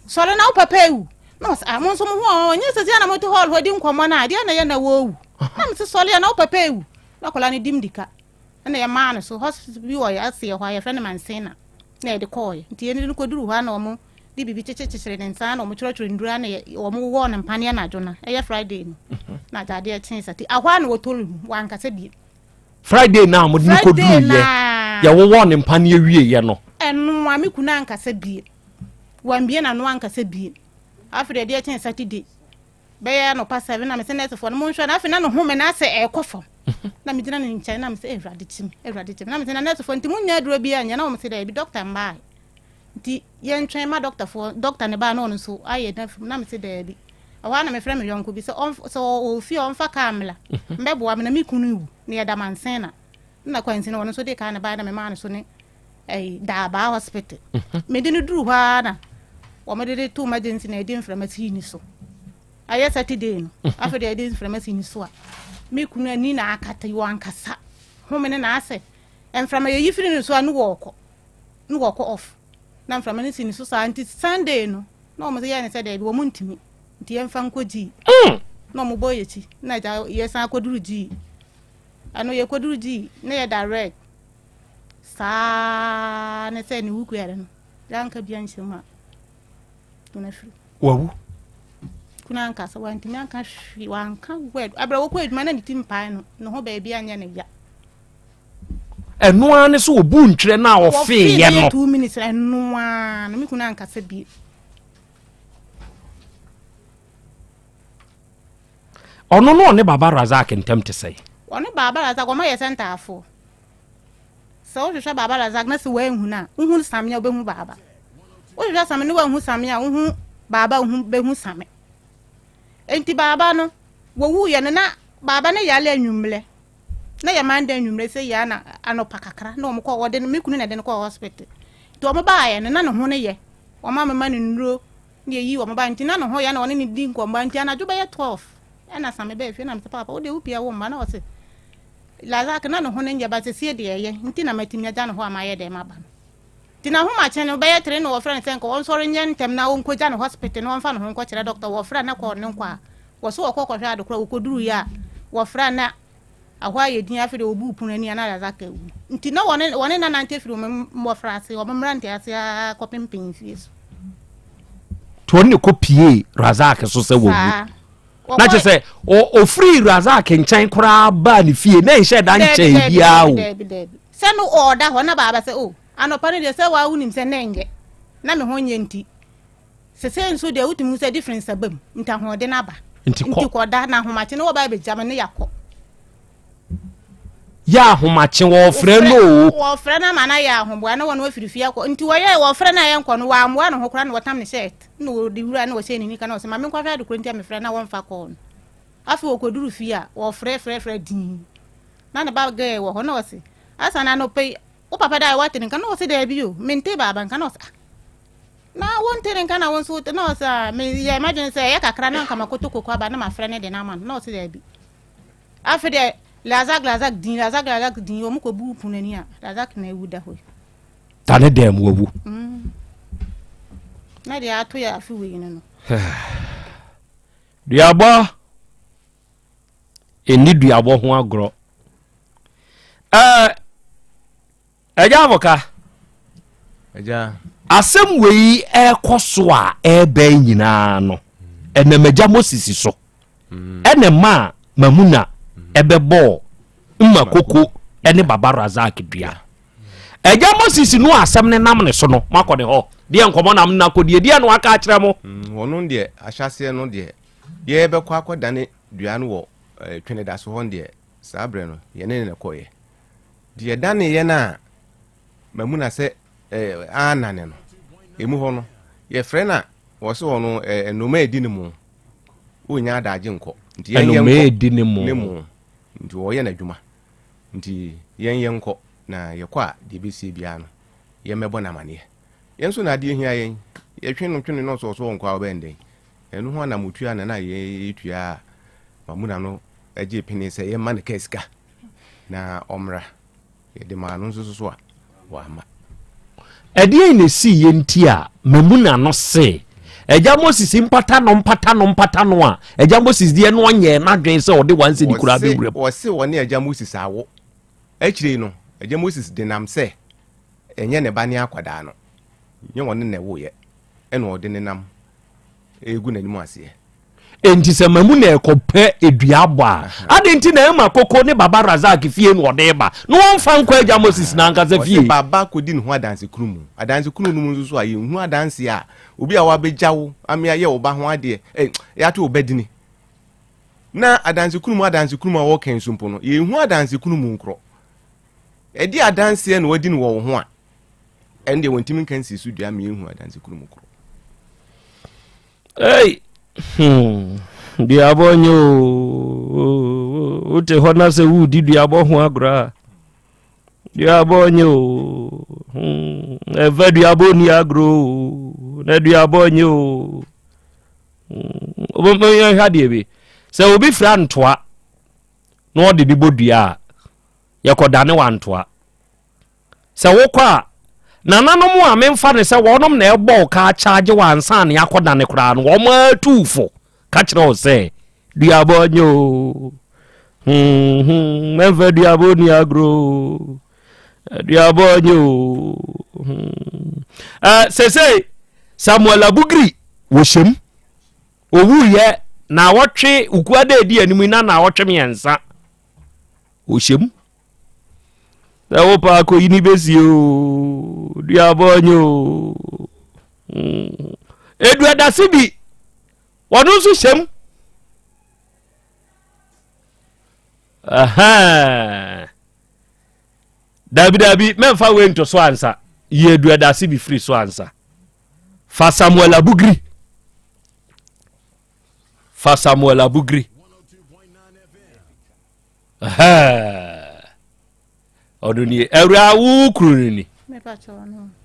sɔre na wo papa ewu na wɔse ah mo nso mo ho ɔnyɛ sɛsi na mote hall hɔ di nkɔmmɔ no a deɛ na ɛyɛ na wɔwu na mese sɔre na wo papa ewu na akwadaa no dim dika ɛna yɛmaa no so hospital bi wɔ aseɛ hɔ a yɛfrɛ no Mansena na yɛde kɔɔɛ nti yɛne no kɔduru hɔ a na wɔn de biribi kyekyekyere ne nsa na wɔn kyerɛkyerɛ nnuro na wɔn wowɔɔ no mpaneɛ anadwo no ɛyɛ Friday no mhm. na agyadeɛ kyee sɛ ti ahɔ a na wɔtɔre mu wankasa bie Friday na wɔde no kɔduru yɛ yɛwowɔɔ ne mpaneɛ wieɛ no ɛno a me kunu ankasa bie wambie n'ano ankasa bie afei deɛ ɛdeɛ kyee Saturday Bɛyɛ anɔpa seven na mese nɛɛsefoɔ no monhwɛ no afei na ne home no asɛ ɛrekɔ fam na megyina ne nkyɛn na mese awurade kyim awurade kyim na mese na nɛɛsefoɔ nti monnya aduro bi anyɛ na wɔn se daabi dɔkta mmaa nti yɛntwɛn ma dɔktafoɔ dɔkta ne baa na ɔno nso ayɛ na fam na mese daabi ɛhɔ a na mefrɛ me yɔnko bi sɛ sɛ ɔwɔ fie a ɔmfa kaa mmla mbɛboa me na me kunu wu na yɛda mansen na na kwansi no ɔno nso de kaa ne baa na memaa no so ne ɛyi Daabaa hospital mhm. mede no duru hɔ ara na wɔde de to emergency na ɛde mframa sii ne so ayɛ Saturday no mhm. afei deɛ ɛde mframa sii ne so a me kunu ani na akata yi wankasa home ne na asɛ mframa yɛyi firi ne so a ne wɔɔkɔ ne wɔɔkɔ off na mframa no si ne so saa nti Sunday no na wɔn yɛ ne sɛ dɛbi wɔn ntumi nti yɛmfa nkɔ gyii mm. na wɔn bɔ yɛ akyi na agya yɛsan akɔduru gyii ɛno yɛkɔduru gyii na yɛda red Saa ne sɛ ne wukuare no, yɛanka bi anhyɛ mu a, kuna firi. Wawu. Kuna ankasa wantumi anka hwee, wanka word. Abira wɔkɔ adwuma na ne ti mpae no, ne ho baabi anyɛ ne ya. Ɛno ara ne sɛ obu ntwerɛ no a ɔfeeɛ no. 2 minutes ɛno ara no me kunu ankasa bi. Ɔno no ɔne Baba Razak ntam te sɛn? Ɔne Baba Razak wɔn ayɛ sɛ ntaafoɔ. Sɛ wohwehwɛ Baba Razak na sɛ woanhu no a, wohu Same a wobɛhu Baba. Wohwehwɛ Same na woanhu Same a, wohu Baba wohu bɛhu Same. Enti Baba no, wɔwuiɛ no na Baba no yare anwummerɛ. Na yɛ Monday anwummerɛ sɛ yɛ na anɔpa kakra na wɔn kɔ wɔde no me kunu na ɛde no kɔɔ hospital. Nti wɔn baeɛ no na ne ho no yɛ. Wɔn amema no nnuro na yɛyi wɔn baeɛ nti na ne ho yɛ na wɔne no di nkɔmmɔ nti anadwo bɛyɛ 12 ɛna Same baa fie na mesɛ papa wo deɛ wopia wo mma na ɔse Lazak na ne ho no nyɛ ba sesie deɛ ɛyɛ nti na matumi agya ne hɔ a mayɛ dɛn maba no. Nti n'ahomakye no bɛyɛ tere na wɔfrɛ no sɛ nka ɔnsɔre nyɛ ntɛm na ɔnkɔgya no hospital na ɔmfa ne ho nkɔkyerɛ dɔkta. Wɔfrɛ na kɔɔ ne nkɔ a wɔso wɔkɔ kɔhwɛ ade korɔ wɔkɔduruiɛ a wɔfrɛ na Ɛhɔ ayɛ din afei deɛ wɔbuu pono ani a na Razak awu. Nti na wɔne wɔne no anante firi wɔn mmɔfraase, wɔn mmeranteɛ ase ara kɔpem mpanyinfie so. Nti ɔne ne kɔ pie Razak so sɛ wɔwu. Saa. Na kyerɛ sɛ ɔfiri Razak nkyɛn koraa baa ne fie na ɛnhyɛ da nkyɛn biara o. Daabi daabi. Sɛ no ɔɔda hɔ na baaba sɛ o anɔpa no deɛ sɛ waa wonim sɛ na ɛnyɛ na me ho nyɛ nti Sesei nso deɛ wotumi hu sɛ difference aba mu nti ahoɔden aba. Nti kɔ. Nti kɔda na ahomakye no wɔba abɛgya me ne yakɔ. Yɛ ahomakye wɔfrɛ no o. Wɔfrɛ no ama no ayɛ ahoboa na wɔn afiri fie akɔ. Nti wɔyɛ wɔfrɛ no a yɛnkɔ no wɔammoa ne ho koraa na wɔtam ne shirt na wɔde wura na wɔhyɛ ne nika na wɔsɛ ma menkɔhwɛ ade korɔ nti a mefrɛ na wɔmfa kɔɔ no. Afei wɔkɔduru fie a wɔfrɛ frɛ frɛ dinn na ne ba girl wɔ hɔ na ɔse asa na anɔpa yi wo papa da a wate ne nka na ɔse daabi o mente baaba nka na ɔse ah Na wonte ne nka na wo nso wote na ɔsɛ a meyɛ m'adwene sɛ ɛyɛ kakra na nka makoto koko aba na mafrɛ ne de no ama no na ɔsɛ daabi. Afei deɛ Razak Razak din Razak Razak din wɔn kɔ bu pono ani a Razak na ewu da hɔ yi. Ta ne dɛm wawu. Mm. Na deɛ ato yɛ afe wei no no. Duabɔ ɛnni duabɔ ho agorɔ. Ɛɛ Agya Avoka, Agya. Asɛm wei ɛrekɔ so a ɛrebɛn nyinaa no, ɛnam agya Moses so mm. ɛna ɛmaa Mamuna ɛbɛbɔɔ Mma Koko ɛne Baba Razak dua. Agya Moses no asɛm ne nam ne so no, moakɔ ne hɔ. Deɛ nkɔmmɔ nam no akɔdie, deɛ no aka akyerɛ mo. Mm, wɔno deɛ ahyɛaseɛ no deɛ yɛbɛkɔ akɔdane dua no wɔ eh, twene so hɔ deɛ saa berɛ no yɛne ne na kɔeɛ. Deɛ ɛdaneeɛ no a mamuna sɛ anane no, ɛmu hɔ no, yɛfrɛ no a wɔse wɔ no nnoma ɛdi ne mu, ɔnya adagye nkɔ. Nti yɛn yɛn nkɔ ne mu. Ne mu. Nti wɔyɛ n'adwuma. Nti yɛn yɛn nkɔ na yɛkɔ a deɛ ɛbɛsie biara no, yɛmmɛbɔ no amaneɛ. Yɛn nso na adeɛ hia yɛn. Yɛtwe no twe no na ɔsɛ ɔsɛ ɔnkɔ a ɔbɛn dɛn. Ɛno ho anamotua na na yɛtua a mamuna no gye pene sɛ yɛmma no kaa sika. na ɔmmra. Yɛde maa no nso so a, wamma. Ɛdeɛn na ɛsiiɛ nti a Mamuna no se Agya Moses mpata no mpata no mpata no a Agya Moses deɛ no ɔnyɛɛ n'adwene sɛ ɔde one cedi koraa bɛwura mu? Wɔse wɔne Agya Moses awo. Akyire yi no, Agya Moses denam sɛ ɛnyɛ ne ba ne akwadaa no, nyɛ wɔne na ɛwoeɛ, ɛna ɔde nenam regu n'anim aseɛ. Enti sɛ mamu na ɛkɔpɛ dua abɔ a, adɛn nti na ɛma Koko ne Baba Razak fie na ɔde ba, na wɔmfa nkɔ agya Moses n'ankasa fie? Ɔse Baba kɔdi ne ho adanse kunu mu. Adanse kunu no mu nso so a, yɛnhu adanse a obi a wabɛgya wo ame ayɛ wo ba ho adeɛ, eh, yɛato wo ba dini. Na adanse kunu mu adanse kunu mu a wɔka nso mpo no, yɛnhu adanse kunu mu nkorɔ. Ɛde adanseɛ na wadi no wɔ wo ho a, ɛno deɛ wɔntumi nka nsi so dua ma yɛnhu adanse kunu mu korɔ. Ei, hmm, duabɔ nyɛ o. Wote hɔ na sɛ woredi duabɔ ho agorɔ a, duabɔ nyɛ o. Hmm, ɛmfa duabɔ nni agorɔ o, na duabɔ nyɛ o. Hmm, yɛhwɛ adeɛ bi. Sɛ obi fira ntoa na ɔde bi bɔ dua a, yɛkɔdane wantoa. Sɛ wokɔ a, nananom a memfa no sɛ wɔnom na ɛbɔ wo ka akyagye wo ansa na yɛakɔdane koraa no, wɔn ara tu wo fo ka kyerɛ wo sɛ, duabɔ nyɛ o, hmm, hmm, mɛmfa duabɔ ni agorɔ o, duabɔ nyɛ o. Hmm. Uh, sesei Samuel Abugiri wɔhyɛm owuiɛ na awɔtwe ukua da edi anim na na awɔtwe mmiɛnsa wɔhyɛm Sɛ wo paa kɔyi ne bɛsie o duabɔ nyɛ o Eduadase bi wɔno nso hyɛm Dabi dabi mɛmfa wei nto so ansa yi Eduadase bi firi so ansa fa Samuel Abugiri fa Samuel Abugiri ɔno nie awura wo kunu no ni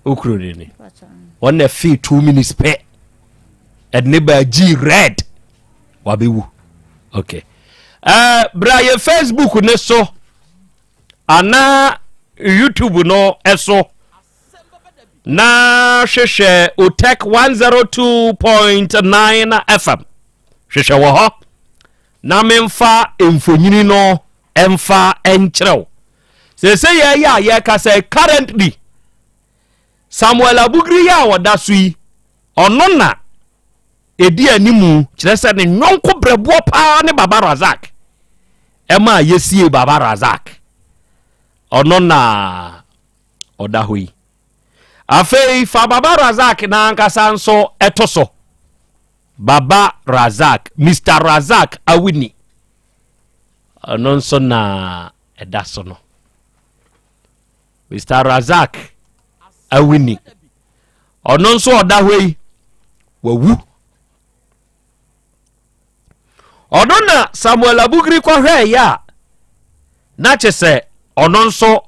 wo kunu no ni wɔn na fee two minutes pɛ ɛde ne ba gyi red wabɛwu okay uh, bra yɛ facebook ne so anaa youtube no ɛso. Na hwehwɛ Otec 102.9 FM. Hwehwɛ wɔ hɔ na memfa mfonyini no mfa nkyerɛ wo. Seesei yɛyɛ a yɛka sɛ currently Samuel Abugri yi a ɔda so yi, ɔno na ɛdi animu, kyerɛ sɛ ne nyɔnko brɛboɔ paa ne Baba Razak. Ɛma yɛsie Baba Razak. Ɔno na ɔda hɔ yi. Afei fa Baba Razak n'ankasa nso ɛto so. Baba Razak, Mr. Razak Awini. Ɔno nso na ɛda so no. Mr. Razak Awini. Ɔno nso ɔda hɔ yi, wawu. Ɔno na Samuel Abugiri kɔhwɛeɛ a na kye sɛ ɔno nso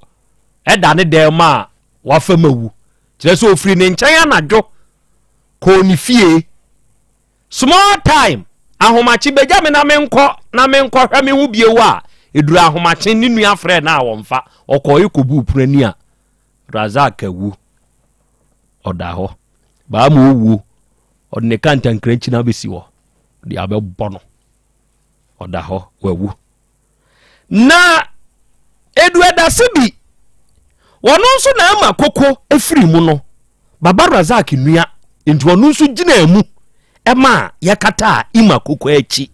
ɛda ne dan mu a wafa mu awu. Kyerɛ sɛ ɔfiri ne nkyɛn anadwo kɔɔ ne fie. Small time, ahomakye bɛgya me na menkɔ na menkɔhwɛ me ho bio a, ɛduru ahomakye ne nua frɛ no a wɔmfa, ɔkɔe kɔbuu pono ani a, Razak awu. Ɔda hɔ. Baa ma ɔwuo, ɔde ne kantankrankyi no abɛsi hɔ, de abɛbɔ no. Ɔda hɔ, wawu. Na edu ɛdase bi, wɔno nso na ama koko efiri mu no, Baba Razak nua, nti ɔno nso gyinaa mu ɛma yɛkataa Ima koko akyi.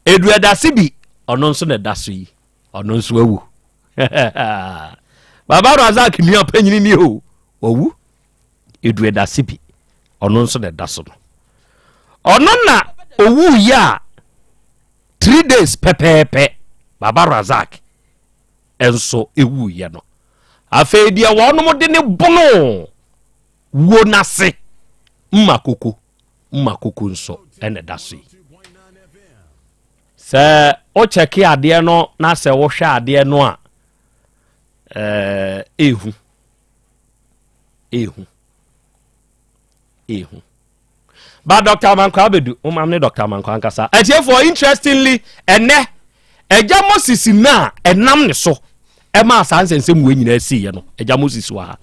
Edu ɛdase bi, ɔno nso na ɛda so yi, ɔno nso awu. Baba Razak nua panyini ni o, wawu. Edu ɛdase bi, ɔno nso na ɛda so no. Ɔno na owu yɛ a 3 days pɛpɛɛpɛ Baba Razak nso wuiɛ no. Afei deɛ wɔnom de ne bono wuo n'ase mma koko mma koko nso ɛna ɛda so yi. Sɛ wokyɛke adeɛ no na sɛ wohwɛ adeɛ no a ɛɛ ehu ehu ehu. Ba Dr. Amankwa abedu, womam ne Dr. Amankwa ankasa. Atiefoɔ, interestingly, ɛnɛ, Agya Moses na a ɛnam ne so ɛmaa saa nsɛnsɛm wei nyinaa siiɛ no, Agya Moses wɔ ha.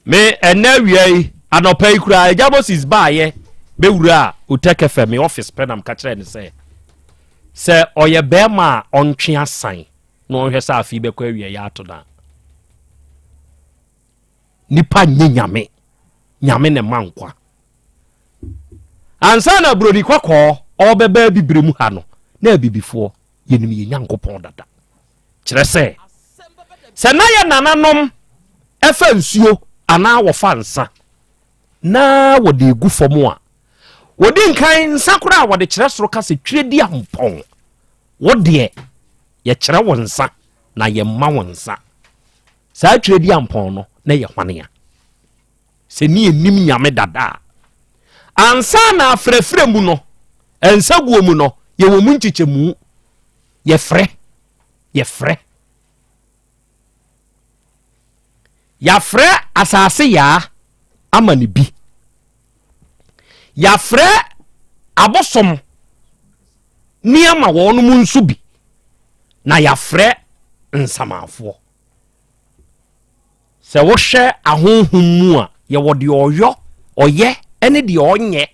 Me ɛnɛ awia yi, anɔpa yi koraa, Agya Moses baayɛ bɛwura a Otec FM, me office pɛ nam ka kyerɛ ne sɛ, sɛ ɔyɛ bɛrima a ɔntwe asan na ɔnhwɛ sɛ afei bɛkɔ awia yɛ ato no a. Nipa nyɛ nyame. Nyame na ɛma nkwa. Ansa na buroni kɔkɔɔ ɔrebɛba abibire mu ha no, na abibifoɔ yɛnim yɛn Nyankopɔn dada. Kyerɛ sɛ, sɛ na yɛ nananom ɛfa nsuo anaa wɔfa nsa na wɔde egu fam a, wɔdi nkan nsa koraa a wɔde kyerɛ soro ka sɛ twerɛ di ampɔn. Wo deɛ, yɛkyerɛ wo nsa na yɛmma wo nsa. Saa Twereduampɔn no na ɛyɛ hwane a? Sɛ ne yɛnim Nyame dada a, ansa na afrɛfrɛ mu no, nsaguo mu no, yɛwɔ mu nkyekyɛmu. Yɛfrɛ, yɛfrɛ. Yɛafrɛ asase yaa ama no bi. Yɛafrɛ abosom ne ama wɔnom nso bi. Na yɛafrɛ nsamanfoɔ. Sɛ wohwɛ ahonhom mu a, yɛwɔ deɛ ɔyɔ, ɔyɛ ne deɛ ɔnyɛ.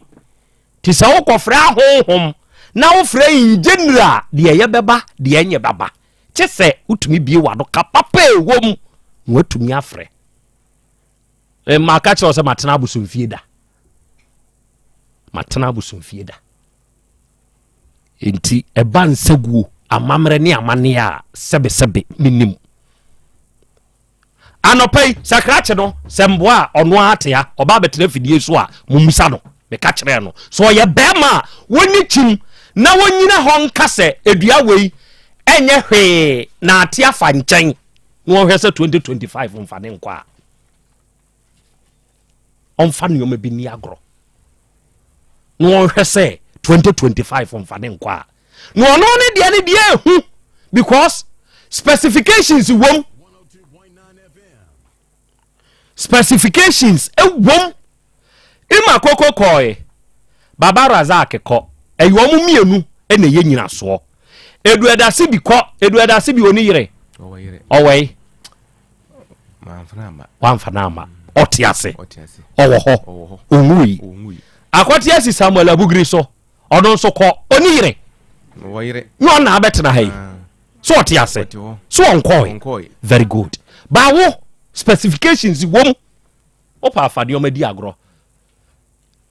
Nti sɛ wokɔfrɛ ahonhom na wofrɛ in general a, deɛ ɛyɛ bɛba, deɛ ɛnyɛ bɛba. Kye sɛ wotumi bie w'ano ka papa a ɛwɔ mu na woatumi afrɛ. Maka kyerɛ wo sɛ matena abosomfie da. Matena abosomfie da. Enti ɛba nsaguo, amammerɛ ne amanneɛ a sɛbesɛbe mennim. Anɔpa yi, sɛ krakye no, sɛ mboa a ɔno ara te ha, ɔba abɛtena afidie so a, mommisa no. Meka kyerɛɛ no, sɛ ɔyɛ bɛrima a, wɔnni kyim na wɔnnyina hɔ nka sɛ dua wei ɛnyɛ hwee na ate afa nkyɛn na wɔnhwɛ sɛ 2025 mfa ne nkɔ a. ɔmfa nneɛma bi nni agorɔ na ɔnhwɛ sɛ 2025 ɔmfa ne nkɔ a na ɔno ne deɛ ne deɛ ehu because specifications wom specifications wom ima koko kɔɛ baba razak kɔ ɛyɛ wɔn mmienu na ɛyɛ nyinasoɔ edu ɛdase bi kɔ edu ɛdase bi oni yere ɔwɛyi. Wamfa no amma. Ɔte ase. Ɔwɔ hɔ. Ɔnwui. Akɔte asi Samuel Abugiri so. Ɔno nso kɔ. Ɔni yere. Nyɛ ɔna abɛtena ha yi. Ah. So ɔte ase. So ɔnkɔe. Very good. Bawo specifications wom. Wopɛ afa nneɛma di agorɔ.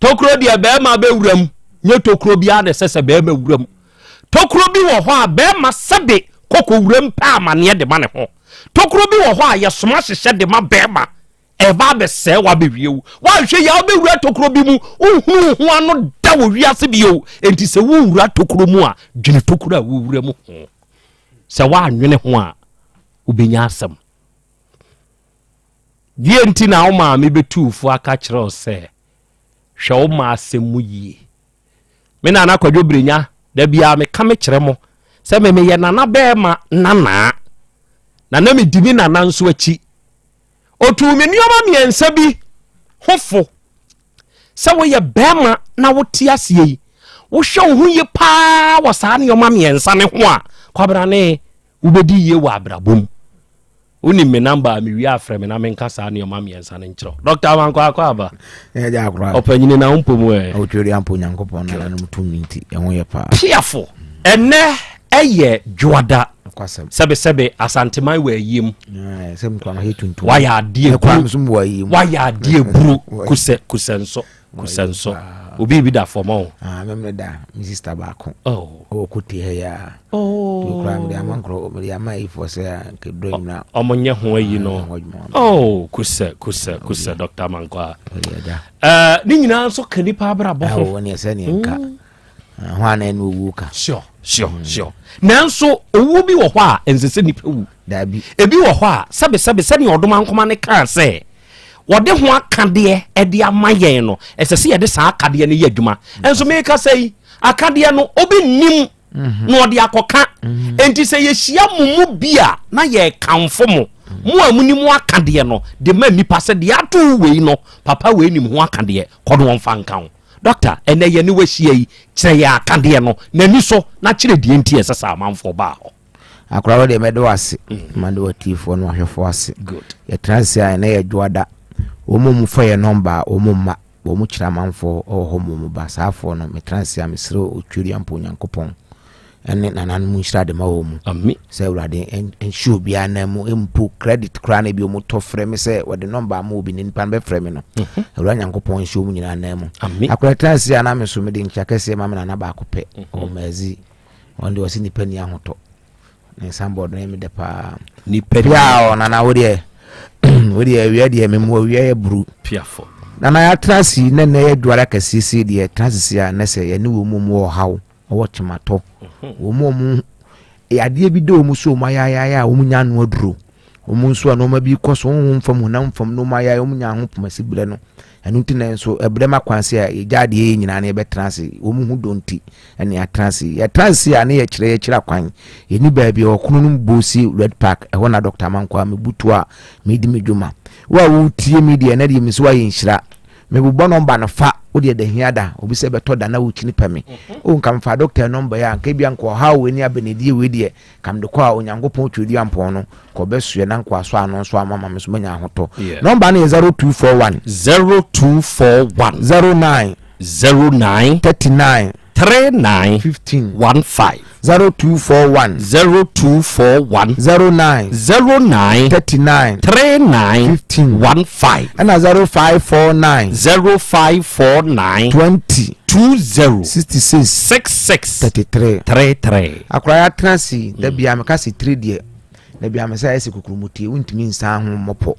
Tokuro deɛ bɛrima bɛwura mu, nyɛ tokuro biara na ɛsɛ sɛ bɛrima wura mu. Tokuro bi wɔ hɔ a bɛrima sɛbe kɔkɔ wura mu pɛ amaneɛ de ma ne ho. Tokuro bi wɔ hɔ a yɛsoma hyehyɛ de ma bɛrima, ɛba abɛsɛe wabɛwie wo. Woanhwɛ yie a wobɛwura tokuro bi mu, wonhunu wo ho ano da wɔ wiase bio. Enti sɛ wowura tokuro mu a, dwene tokuro a wowura mu ho. Sɛ woannwene ho a, wobɛnya asɛm. Deɛ nti na wo maame bɛtu wo fo aka kyerɛ wo sɛ hwɛ wo ma asɛm mu yie. Me nana Kwadwo Brenya, da biara meka me kyerɛ mo sɛ me meyɛ nana bɛɛma nanaa na na medi me nana nso akyi. Ɔtuu me nneɛma mmiɛnsa bi ho fo sɛ woyɛ bɛɛma na wote aseɛ yi, wohwɛ wo ho yie paa wɔ saa nneɛma mmiɛnsa ne ho a, kwabrane wobɛdi yie wɔ abrabɔ mu. Wonim me number a mewie a frɛ me na menka saa nneɛma mmiɛnsa no nkyerɛ wo. Dr. Amankwa akɔ aba. Ɛgya akora. Ɔpanyini na wo mpo mu ɛ. Ɔtwere ampo Nyankopɔn na nanom tumi nti ɛho yɛ paa. Piafo. Ɛnɛ ɛyɛ dwoada. Sɛbesɛbe Asanteman wɔ ayie mu. Wayɛ adeɛ buru. Wayɛ adeɛ buru. Kusɛ kusɛ nso. Kusɛ nso. Obi bi da fam o. Ah, mɛmɛ da me sista baako. Oh. Ɔwɔ kote ha yi a. Oh. Kura mede ama nkorɔ mede ama ayifoɔ sɛ nkeduro nyina. Ɔmo nyɛ ho ayi no. Oh, kusɛ kusɛ kusɛ Dr. Mankwa. Eh, ne nyinaa nso ka nipa abrabɔ ho. Ɛwɔ ne ɛsɛ ne nka. Mm. Ho ana ɛne owuo ka. Sure, sure, mm. sure. Nanso owuo bi wɔ hɔ a ɛnsɛ sɛ nipa wu. Dabi. Ebi wɔ hɔ a sɛbesɛbe sɛnea ɔdom ankoma ne kaa sɛ wɔde ho akadeɛ de ama yɛn no, ɛsɛ sɛ yɛde saa akadeɛ no yɛ adwuma. Nso meka sɛ yi, akadeɛ no obi nnim mhm. na ɔde akɔka. Mhm. Enti sɛ yɛhyia mo mu bi a na yɛrekamfo mo, mo a monim ho akadeɛ no de ma nnipa sɛ deɛ ato wei no, papa wei nim ho akadeɛ, kɔ no wɔmfa nka ho. Dɔkta, ɛnɛ yɛne wahyia yi, kyerɛ yɛn akadeɛ no n'ani so na kyerɛ deɛ nti ɛsɛ sɛ amanfoɔ baa hɔ. Akora wo deɛ mɛde wo ase mm. made w'atiefoɔ no ahwɛfoɔ ase. Yɛtena ase a ɛnɛ yɛ dwoada. Wɔn mu fa yɛ nɔmba a wɔn mma wɔn kyerɛ amanfoɔ wɔ hɔ mu ba saafoɔ no metena ase a mesrɛ otweri ampo Onyankopɔn ɛne nananom nhyira de ma wɔn mu sɛ awurade nhyɛ obiara nan mu mpo credit koraa na ebi wɔn tɔ frɛ me sɛ wɔde nɔmba ama obi ne nipa no bɛfrɛ me no mhm. awurade Nyankopɔn nhyɛ wɔn nyinaa nan mu akora tena ase a na me so mede nkyia kɛseɛ ma me nana baako pɛ mhm. wɔ maazi Ɔno deɛ ɔse nipa ni ahotɔ. Ne nsambɔd no yɛ me dɛ paa. Nipa ni. Pia nana wo deɛ wo deɛ awia deɛ memu awia yɛ buru. Piafo. Nana yɛatena ase yi na nnɛ yɛ dwara kɛseɛ sei deɛ yɛtena ase sei a nɛ sɛ yɛne wɔn mu wɔ ɔhaw wɔwɔ kyematɔ wɔn mu wɔn yadeɛ bi da wɔn so wɔn ayayaya a wɔn nya ano aduro. Wɔn nso a nneɛma bi rekɔ so honhom fam, honam fam, nneɛma ayɛ a wɔnya ho pomasi berɛ no. Ɛno nti na nso ɛbrɛ ma kwan sɛ yɛgya adeɛ yɛ nyinaa na yɛbɛtena ase. Wɔn ho dɔ nti ɛna yɛatena ase. Yɛtena ase a na yɛkyerɛ yɛkyerɛ akwan. Yɛni baabi a ɔkono no Bosi Red Park, ɛhɔ na Dr. Amankwaa mebutu a medi me dwuma. Wo a wotie me deɛ ɛnɛ deɛ me nso woayɛ nhyira. Mebobɔ nɔmba no fa, wo deɛ da hia da, obi sɛ bɛtɔ da na wokyini pɛ me. O nka mefa dɔkta nɔmba yi a, nka ebia nka ɔhaw wei ne abɛnedie wei deɛ Ka mede kɔ a Onyankopɔn Tweaduampɔn no kɔ bɛsoɛ na nkoa so ano nso ama ma me nso manya ahotɔ. Nɔmba no yɛ 0241. 0241. 09. 09. 39. 39. 15. 15. 0241. 0241. 09. 09. 39. 39. 15. 15. Ɛna 0549. 0549. 20. 20. 66. 66. 33. 33. Akora yɛatena ase yi, da biara meka sɛ tiri deɛ, da biara mesɛ ayɛ sɛ kukurumutie, wontumi nsan ho mmɔpɔ.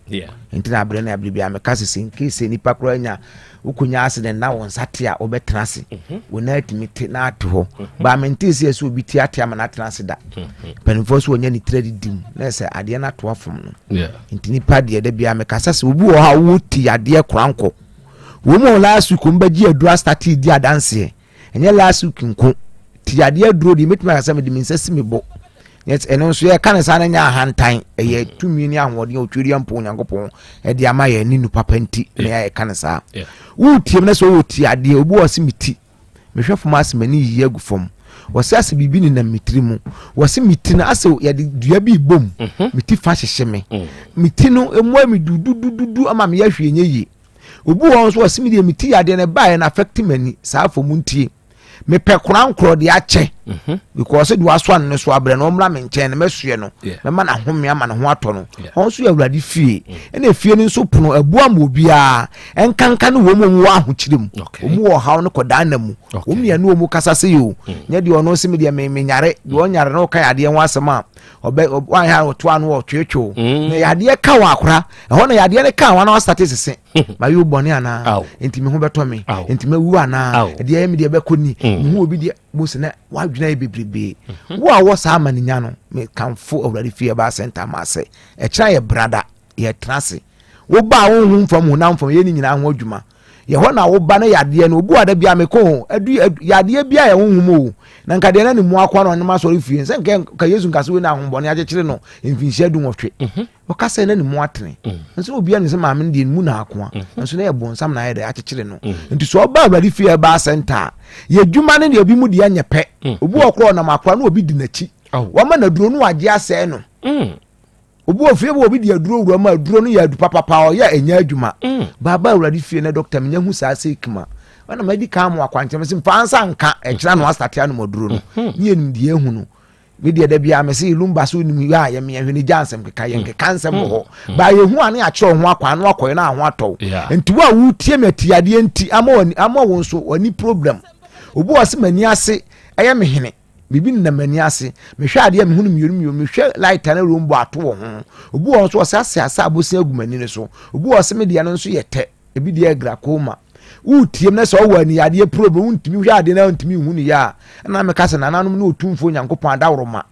Nti na aberɛ no aberɛ biara meka sɛ sɛ nkei sɛ nipa koraa nya wokɔnya accident na wo nsa te a wobɛtena ase. Mhm. Wo nan atumi te na ate hɔ. Mhm. Baa mentee sɛ sɛ obi te ate ama no atena ase da. Mhm. Mpanimfoɔ so wɔnya ne tiri adidi mu na sɛ adeɛ no ato afom no. Nti nipa deɛ da biara mekasa sɛ obi wɔ hɔ a woti adeɛ korankɔ. Wɔn mu last week wɔn bɛgye aduro asate di adanseɛ. Ɛnyɛ last week nko. Ti yadeɛ aduro deɛ mɛtumi aka sɛ mede me nsa si me bo. Yes, ɛno nso yɛka ne saa no nyɛ ahantan. Ɛyɛ mm. tumi ne ahoɔden a otwedeɛ mpo Onyankopɔn ɛde ama yɛn ne nu papa nti na yɛka ne saa. Wotie mu na sɛ wowɔ ti adeɛ obi wɔ se me ti. Mehwɛ fam ase m'ani yiyi agu fam. Wɔse asɛ biribi nenam me tiri mu. Wɔse me ti no asɛ yɛde dua bi rebɔ mu. Mhm. Me ti fa hyehye me. Mm. Me ti no emu ayɛ me dududududu ama meyɛ hwee nyɛ yie. Obi wɔ hɔ nso wɔse me deɛ me ti yadeɛ no ɛbaeɛ no affect m'ani. Saa afɔ mu ntie. Mepɛ korankorɔ de akyɛ. Mhm. Because de wasoa no no so abrɛ no ɔmmra me nkyɛn no mɛsoɛ no. Mɛma no ahome ama ne ho atɔ no. Hɔ nso yɛ Awurade fie. Mm. Ɛna efie no nso pono abu ama obiara. Ɛnkanka ne wɔn a wɔwɔ ahokyere mu. Wɔn wɔ ɔhaw no kɔdaa nna mu. Wɔn mmienu wɔn kasa se yi o. Mm. Nyɛ deɛ ɔno se me deɛ me me nyare. Deɛ mm. ɔnyare no ɔka yadeɛ ho asɛm a ɔbɛ wanyɛ a ɔto ano ɔtwetwe. Mm. Na yadeɛ ka wɔn akora. Ɛhɔ na yadeɛ no ka wɔn na wɔasate sese. Ma yɛ bɔne anaa. Nti me ho bɛtɔ me. Nti mɛwu anaa. Ɛdeɛ ɛyɛ me deɛ bɛkɔ ni. Me ho obi deɛ mo sɛ na wadwene ayɛ bebrebe. Mm-hmm. Wo a wɔ saa amaninya no mekamfo Awurade fie ɛbaa sɛnta ma sɛ ɛkyerɛ yɛ brada yɛtena ase. Woba a honhom fam honam fam yɛ ne nyinaa ho adwuma. Yɛ hɔ na woba na yadeɛ no obi wɔ da bia mekɔ ho adu yadeɛ bia yɛ honhom o na nka deɛ na ne mu akoa na ɔnam asɔre fie sɛ nka nka Yesu nka sɛ wei na ahombɔne akyekyere no mfinhyia du nwɔtwe mhm. ɔka sɛ na ne mu atene mm. nso na obiara nim sɛ maame no deɛ ne mu na akoa mhm. nso na yɛ bonsam na ayɛ dɛ akyekyere no mm. nti sɛ ɔba awurade fie ɛba asɛnta a yɛ adwuma no deɛ obi mu deɛ nyɛ pɛ obi wɔ korɔ ɔnam akoa na obi di n'akyi wama no aduro no wagye asɛe no Obi wɔ fie bi obi de aduro wura mu a aduro no yɛ adu papapa ɔyɛ ɛnyɛ adwuma. Mm. Baaba awurade fie na dɔkta menya hu saa sɛ kima. Ɛna madi kan mo akwankyerɛ me sɛ mfa nsa nka ɛkyerɛ no asate anom aduro no. Mm-hmm. Ne yɛnim deɛ ehu no. Me deɛ da biara me sɛ lumba so nim yɛ a yɛmeyɛ hwene gya nsɛm keka yɛn keka nsɛm wɔ hɔ. Mm. Ba yɛhu a ne akyerɛ ho akwan no akɔyɛ no aho atɔw. Nti wo a wotie me atiadeɛ nti ama ama wo nso w'ani problem. Obi wɔ se m'ani ase ɛyɛ me hene. Biribi nenam m'ani ase. Mehwɛ adeɛ a mehu no mmienu mmienu. Mehwɛ light a na rainbow ato wɔ ho. Obi wɔ hɔ nso ɔsɛ ase asa abosin agu m'ani no so. Obi wɔ hɔ sɛ me deɛ no nso yɛ tɛ. Ebi deɛ yɛ glaucoma. Woretie na sɛ ɔwɔ aniyadeɛ problem wontumi hwɛ adeɛ na wontumi nhu no yie a, ɛna meka sɛ nananom ne Otumfoɔ Nyankopɔn adaworoma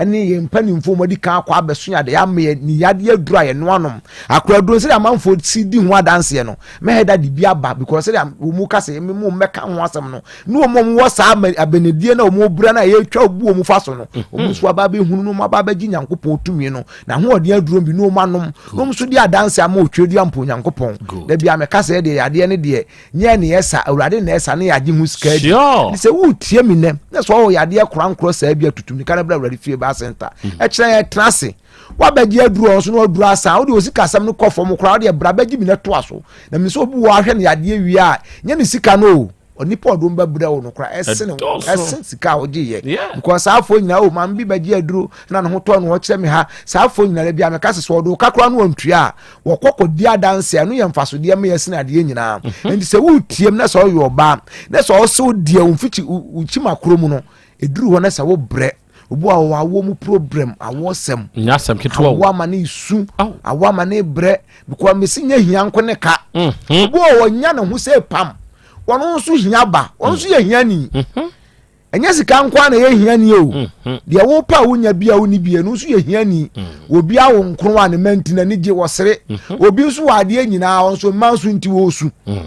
ne yɛn mpanimfoɔ wɔn adi kan akɔ abɛso yɛn adeɛ ama yɛn ne yadeɛ aduro a yɛnoa nom akora aduro sɛdeɛ amanfoɔ si di ho adanseɛ no mɛhɛ da de bi aba because sɛdeɛ wɔn ka sɛ mu mmɛka ho asɛm no ne wɔn a wɔwɔ saa abɛnedie na wɔn bura no a yɛtwa bu wɔn fa so no mhm. wɔn nso aba abɛhunu no wɔn aba abɛgye nyankopɔn tumi no na ahoɔden aduro bi ne wɔn anom na wɔn nso de adanseɛ ama otwa dua mpo nyankopɔn dabi a mɛka sɛ deɛ yadeɛ ne deɛ nyɛ ne ɛsa awurade na ɛsa ne yɛagye ho sika adi ne sɛ woretie me nɛ na sɛ ɔwɔ yadeɛ korankorɔ saa bi atutum nika no brɛ awurade fie baa senta mm. ɛkyerɛ yɛ tena ase wabɛgye aduro ɔnso na waduro asa wode osi kasɛm no kɔ fam koraa wode bra bɛgye bi na toa so na me sɛ obi wɔ ahwɛ ne yadeɛ wie a nyɛ ne sika no o onipa ɔdom bɛbrɛ wo no koraa ɛsene ɛsen sika a wogye yɛ because saa afɔ nyinaa o maame bi bɛgye aduro na ne ho tɔ no ɔkyerɛ me ha saa afɔ nyinaa bi a meka sɛ sɛ ɔde wo kakora no antua a wɔkɔ kɔdi adanse ɛno yɛ mfasodeɛ ma yɛsene adeɛ nyinaa mhm. nti sɛ wotiem na sɛ ɔyɛ ɔbaa na sɛ ɔsɛ wodeɛ wo mfikyi wo kyima koro mu no ɛduru hɔ na sɛ wobrɛ obi a ɔwɔ awoɔ mu problem awoɔ sɛm awoɔ ama ne su awoɔ ama ne brɛ because mesi nyɛ hia nko ne ka mhm. obi a ɔnya ne ho sɛ pam wɔn nso hia ba wɔn nso yɛ hia ni mhm. Ɛnyɛ sika nko ara na ɛyɛ hiani o. Mm-hmm. Deɛ wopɛ a wonya bi a wonni bi ɛno nso yɛ hiani. Mm. Obi awo nkron a ne mma nti n'ani gye wɔsere. Mm-hmm. Obi nso wɔ adeɛ nyinaa ɔno nso mma nso nti wɔresu. Mm.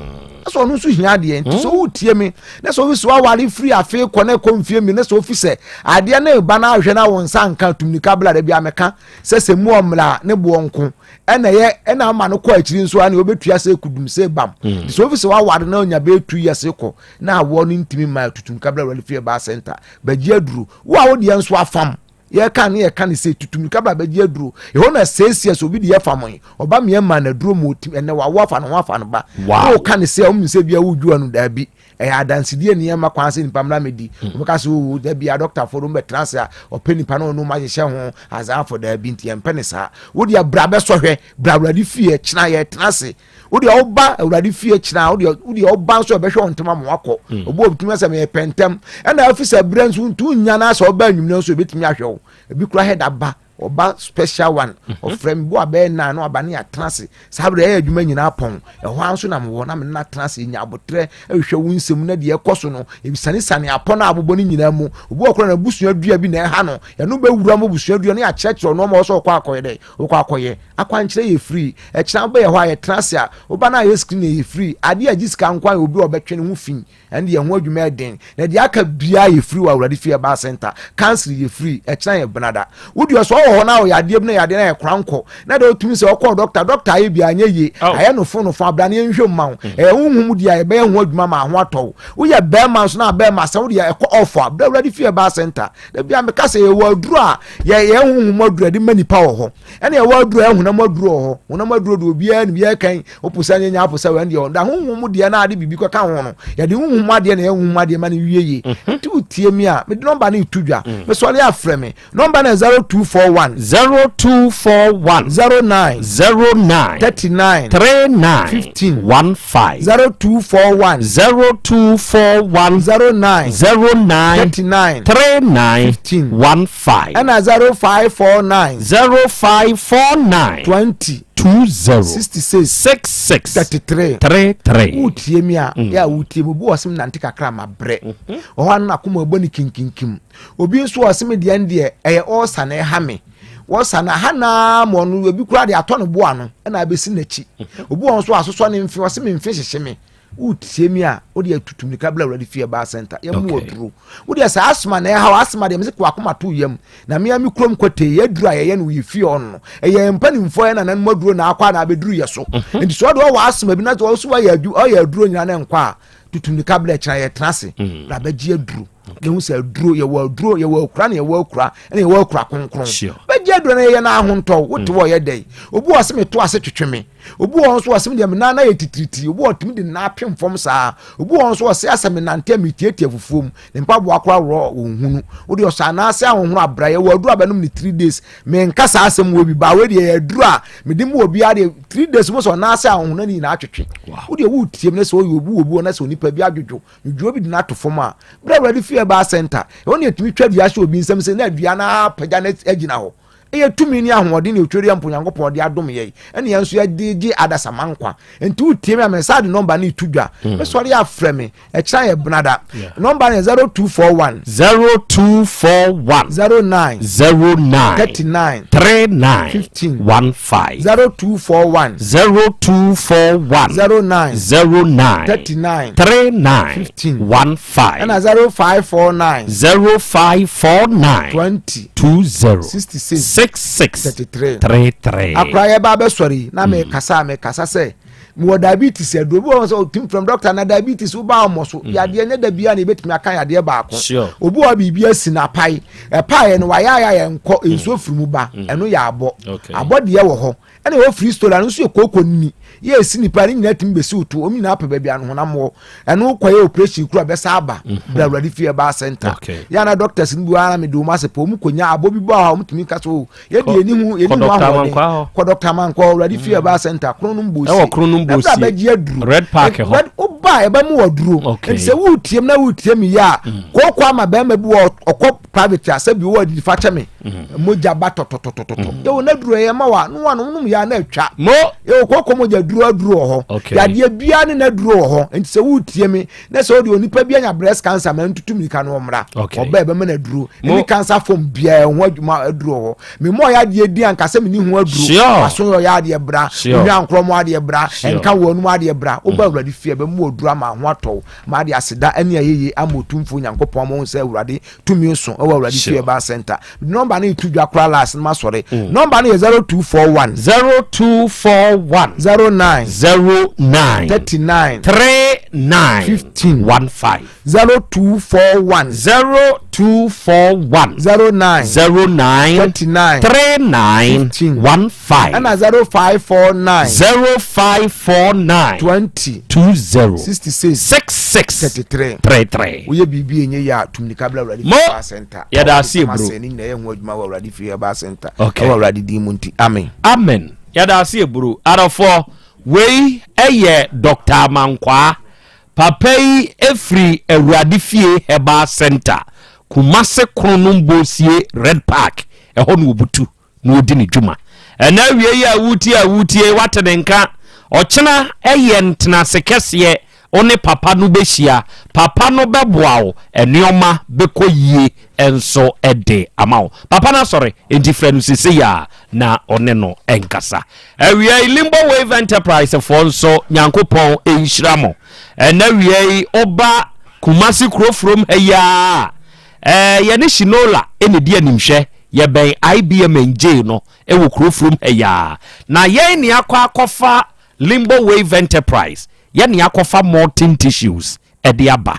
Ɛsɛ ɔno nso hia adeɛ nti sɛ wotie me na sɛ ofi so aware firi afe kɔ na ɛkɔ mfie mi na sɛ ofi sɛ adeɛ no ba na ahwɛ na wɔn nsa nka tumnika bla da bi ameka sɛ sɛ mu ɔmmla ne boɔ nko ɛna ɛyɛ ɛna ama no kɔ akyiri nso ana obetua sɛ kudum sɛ bam. Mm. Sɛ ofi sɛ waware na onya bɛyɛ 2 years kɔ na awoɔ no ntumi mma tutu nka bra awurade fie baa center bɛgye aduro wo a wo deɛ nso afam yɛka ne yɛka ne sɛ tutu mirika bra bɛgye aduro ɛhɔ na sɛsia sɛ obi deɛ fam yi ɔba meɛ ma no aduro ma ɔtim ɛnɛ wawo afa ne ho afa no ba wo ka ne sɛ ɔmu sɛ bia wodwua no daabi ɛyɛ adansedie nneɛma kwan sɛ nipa mmra mɛdi wɔbɛka sɛ oo da bia dɔktafoɔ no bɛtena ase a ɔpɛ nipa no ɔno ahyehyɛ ho azaafo daabi nti yɛmpɛ ne saa wodeɛ bra bɛsɔhwɛ bra awurade fie kyena yɛtena ase wodeɛ woba awurade fie kyena wodeɛ wodeɛ woba nso ɛbɛhwɛ wo ntɛm ama wakɔ mm. obi obitumi sɛ meyɛ pɛ ntɛm ɛna afi sɛ berɛ nso ntu nya no asɛ ɔba anwummerɛ nso ebɛtumi ahwɛ wo ebi kura hɛda ba ɔba special one mhm. ɔfrɛ mi bo abɛyɛ nan na ɔba ne atena ase saa berɛ ɛyɛ adwuma nyinaa pɔn ɛhɔ ara nso na mewɔ na mene atena ase nya abotrɛ ɛhwehwɛ wo nsɛm na deɛ ɛkɔ so no ebisanesane apɔ no abobɔ no nyinaa mu obi wɔ kora na abusua dua bi na ɛha no ɛno bɛwura mu abusua dua no yɛakyerɛkyerɛ ɔno ɔma ɔsɛ ɔkɔ akɔyɛ dɛ Wokɔ akɔyɛ. Akwankyerɛ yɛ free. Ɛkyena wobɛyɛ hɔ a yɛtena ase a, woba no a yɛ screen yɛ free. Adeɛ a ɛgye sika nko ara yɛ obi a ɔbɛtwe ne ho fi. Ɛno deɛ ɛho adwuma yɛ den. Na deɛ aka biara yɛ free wɔ Awurade Fie Herbal Center. Council yɛ free. Ɛkyena yɛ benada. Wo deɛ sɛ ɔwɔ wɔ hɔ na ɔyɛ adeɛ bi na yɛ adeɛ na yɛ kora nkɔ na deɛ ɔtumi sɛ ɔkɔɔ dɔkta dɔkta ayɛ bi anyɛ yie ayɛ no fo no fo abira ne yɛnhwɛ mu ma wo ɛyɛ honhom deɛ a yɛbɛyɛ ho adwuma ma ho atɔ wo woyɛ bɛrima nso na bɛrima sɛ wodeɛ ɛkɔ ɔfo a berɛ awurade fie baa center da bia meka sɛ yɛwɔ aduro a yɛyɛ honhom aduro de ma nipa wɔ hɔ ɛna yɛwɔ aduro a ɛhonam aduro wɔ hɔ honam aduro deɛ obiara nim yɛkan woposa nyɛ nya aposa wɛn deɛ ɔda honhom deɛ na ade biribi kɔka ho no yɛde honhom adeɛ na yɛ honhom adeɛ ma no wie yie mhm. nti wotie mi a mede nɔmba no ɛto dwa mm. mesɔre afrɛ me nɔmba no 0241 0241 09 09 39 39 15 15 0241 0241 09 09 39 39 15 15 ɛna 0549 0549 20 20 66 66 33 33 wotie mi a mm. yɛ a wotie mu obi wɔ sem nante kakra ma brɛ mm-hmm. ɔhɔ ano nakoma ɛbɔ ne kinkinkim obi nso wɔ sem deɛ deɛ ɛyɛ ɔɔsa na ɛha me wɔsa na ha naa ma ɔno obi kura de atɔ ne bo ano ɛna abɛsi n'akyi mm-hmm. obi wɔ nso asosɔ ne mfe ɔse me mfe hyehye me wotie mi a wode atutu mirika bla awurade fie baa center yɛmu okay. aduro wode sɛ asoma na ɛhaw asoma deɛ mese kɔ akoma to yam na mea me kurom kɔtee yɛaduru a yɛyɛ no yɛ fie ɔno no ɛyɛ mpanimfoɔ yɛ nananom aduro na akɔ a na abɛduru yɛ so mhm. nti sɛ ɔde ɔwɔ asoma bi na sɛ ɔso ɔyɛ aduro nyina ne nkɔ a tutu mirika bla kyena yɛtena ase mm. na bɛgye aduro na ehu sɛ aduro yɛwɔ aduro yɛwɔ akura na yɛwɔ akura ɛna yɛwɔ akura kronkron bɛgye aduro na yɛyɛ n'ahontɔ wote mm. wɔ yɛ dɛ obi wɔ se meto ase twetwe me Obi wɔ hɔ nso ɔse me deɛ me nan ayɛ titiritii, obi wɔ ɔtumi de ne nan apem fam saa. Obi wɔ hɔ nso ɔse asɛ me nante a metiatia fufuo mu, ne mpaboa koraa worɔ ɔnhunu. Wo deɛ ɔsɔ anaasɛ ahonhono abra, yɛwɔ aduro a bɛnom ne 3 days. Menka saa asɛm wɔ bi, baa wei deɛ yɛ aduro a mede mu obiara deɛ 3 days mo sɛ ɔnaasɛ ahonhono ne nyinaa atwetwe. Wo deɛ woretie me ne sɛ ɔyɛ obi wɔ bi wɔ na sɛ onipa bi adwodwo, dwodwo bi de no ato fam a, berɛ Awurade fie baa center, ɛhɔ ne yɛtumi twa dua hyɛ obi nsam sɛ na dua no apagya no agyina hɔ. Ɛyɛ tumi ne ahoɔden ne otwedeɛ mpo Nyankopɔn de adom yɛn, ɛne yɛn nso yɛde gye adasamma nkwa. Nti wotie me a, me nsa de nɔmba no reto dwa. Hmm. Mesɔre afrɛ me, ɛkyena yɛ benada. Nɔmba no yɛ 0241. 0241. 09. 09. 39. 39. 15. 15. 0241. 0241. 09. 09. 39. 39. 15. 15. Ɛna 0549. 0549. 20. 20. 66. 66. 33. 33. Akora yɛ ba abɛsɔre yi na mekasa a mekasa sɛ mewɔ diabetes aduro bi wɔ hɔ sɛ ɔtim from doctor na diabetes wo ba ɔmɔ so mm. yadeɛ nyɛ da biara na ebɛtumi aka yadeɛ baako obi wɔ biribi asi na apae ɛpaeɛ no wayɛ ayɛ ayɛ nkɔ mm. nsuo firi mu ba mm. ɛno yɛ abɔ abɔ deɛ wɔ hɔ ɛna ɛwɔ free store ano nso yɛ kooko nini yɛ esi nipa ne nyinaa tumi besi otu wɔn nyinaa pɛ baabi ano honam wɔ ɛno kɔyɛ operation kura bɛsa aba mhm. bra awurade fie ɛba center yɛ ana doctors no bi wɔ ara mi de wɔn asɛ pɛ wɔn konya abɔ bi bɔ a wɔn tumi ka so yɛ di yɛni hu yɛni hu ahoɔden kɔ doctor mankɔ awurade fie ɛba center krono mbosie ɛwɔ krono mbosie ɛbra bɛgye aduro red park hɔ red ɔba ɛbɛ mu wɔ duro nti sɛ wutie mu na wutie mu yɛ a mm. kooko ama bɛrima bi wɔ ɔkɔ private a sɛbi wɔ adidi fa kyɛ me mm. mogya ba tɔtɔtɔtɔtɔ mm. yɛwɔ n'aduro yɛ ma wa no wa no nom yɛ ana atwa mo yɛwɔ kɔkɔ mogya duro aduro wɔ hɔ yadeɛ bia ne n'aduro wɔ hɔ nti sɛ wotie mi na sɛ wode onipa bi anya breast cancer ma ntutu mirika no ɔmmra ɔba ɛbɛma no aduro ɛne cancer fam biara ho adwuma aduro wɔ hɔ memmɔ ɔyɛ adeɛ di anka sɛ menni ho aduro aso yɛ ɔyɛ adeɛ bra onwa nkorɔ mu adeɛ bra ɛnka wɔ anum adeɛ bra woba mm. awurade fie ɛbɛmu aduro ama ho atɔw ma ade aseda ne ayɛyie ama Otumfoɔ Nyankopɔn ama wɔn sɛ Awurade tumi so wɔ Awurade fie ɛbaa center. Nɔmba no etu dwa koraa last no ma sɔre. Mm. Nɔmba no yɛ 0241. 0241. 09. 09. 39. 39. 15. 15. 0241. 0241. 09. 09. 39. 39. 15. 15. Ɛna 0549. 0549. 20. 20. 66. 66. 33. 33. Woyɛ biribi enye yɛ a tumnika bla Awurade Mo fi Herbal Center. yɛda ase Ɛwɔ eburo. ne nyinaa yɛ ho adwuma wɔ Awurade fi Herbal Center. Okay. Ɛwɔ Awurade din mu nti. Amen. Amen. Yɛda ase eburo. Adɔfoɔ, wei yɛ Dr. Amankwaa. Papa yi firi Awurade Fie Herbal Center, Kumase Kronom Bosie Red Park, ɛhɔ na wɔbutu. na ɔdi ne dwuma. Ɛna awie yi a wotie a wotie wate ne nka ɔkyena ɛyɛ ntenase kɛseɛ wo ne papa no bɛhyia papa no bɛboa wo nneɛma bɛkɔ yie nso de ama wo papa no asɔre nti frɛ no sesei a na ɔne no nkasa awia yi Limbo Wave Enterprise foɔ nso Nyankopɔn nhyira mo ɛna awia yi woba Kumasi kuro furom ha yi a yɛne Shinola ɛna di animhwɛ. Yɛbɛn IBM and J no wɔ kuro furom ha yi ara. Na yɛn ne akɔ akɔfa Limbo Wave Enterprise, yɛn ne akɔfa Molten Tissues de aba.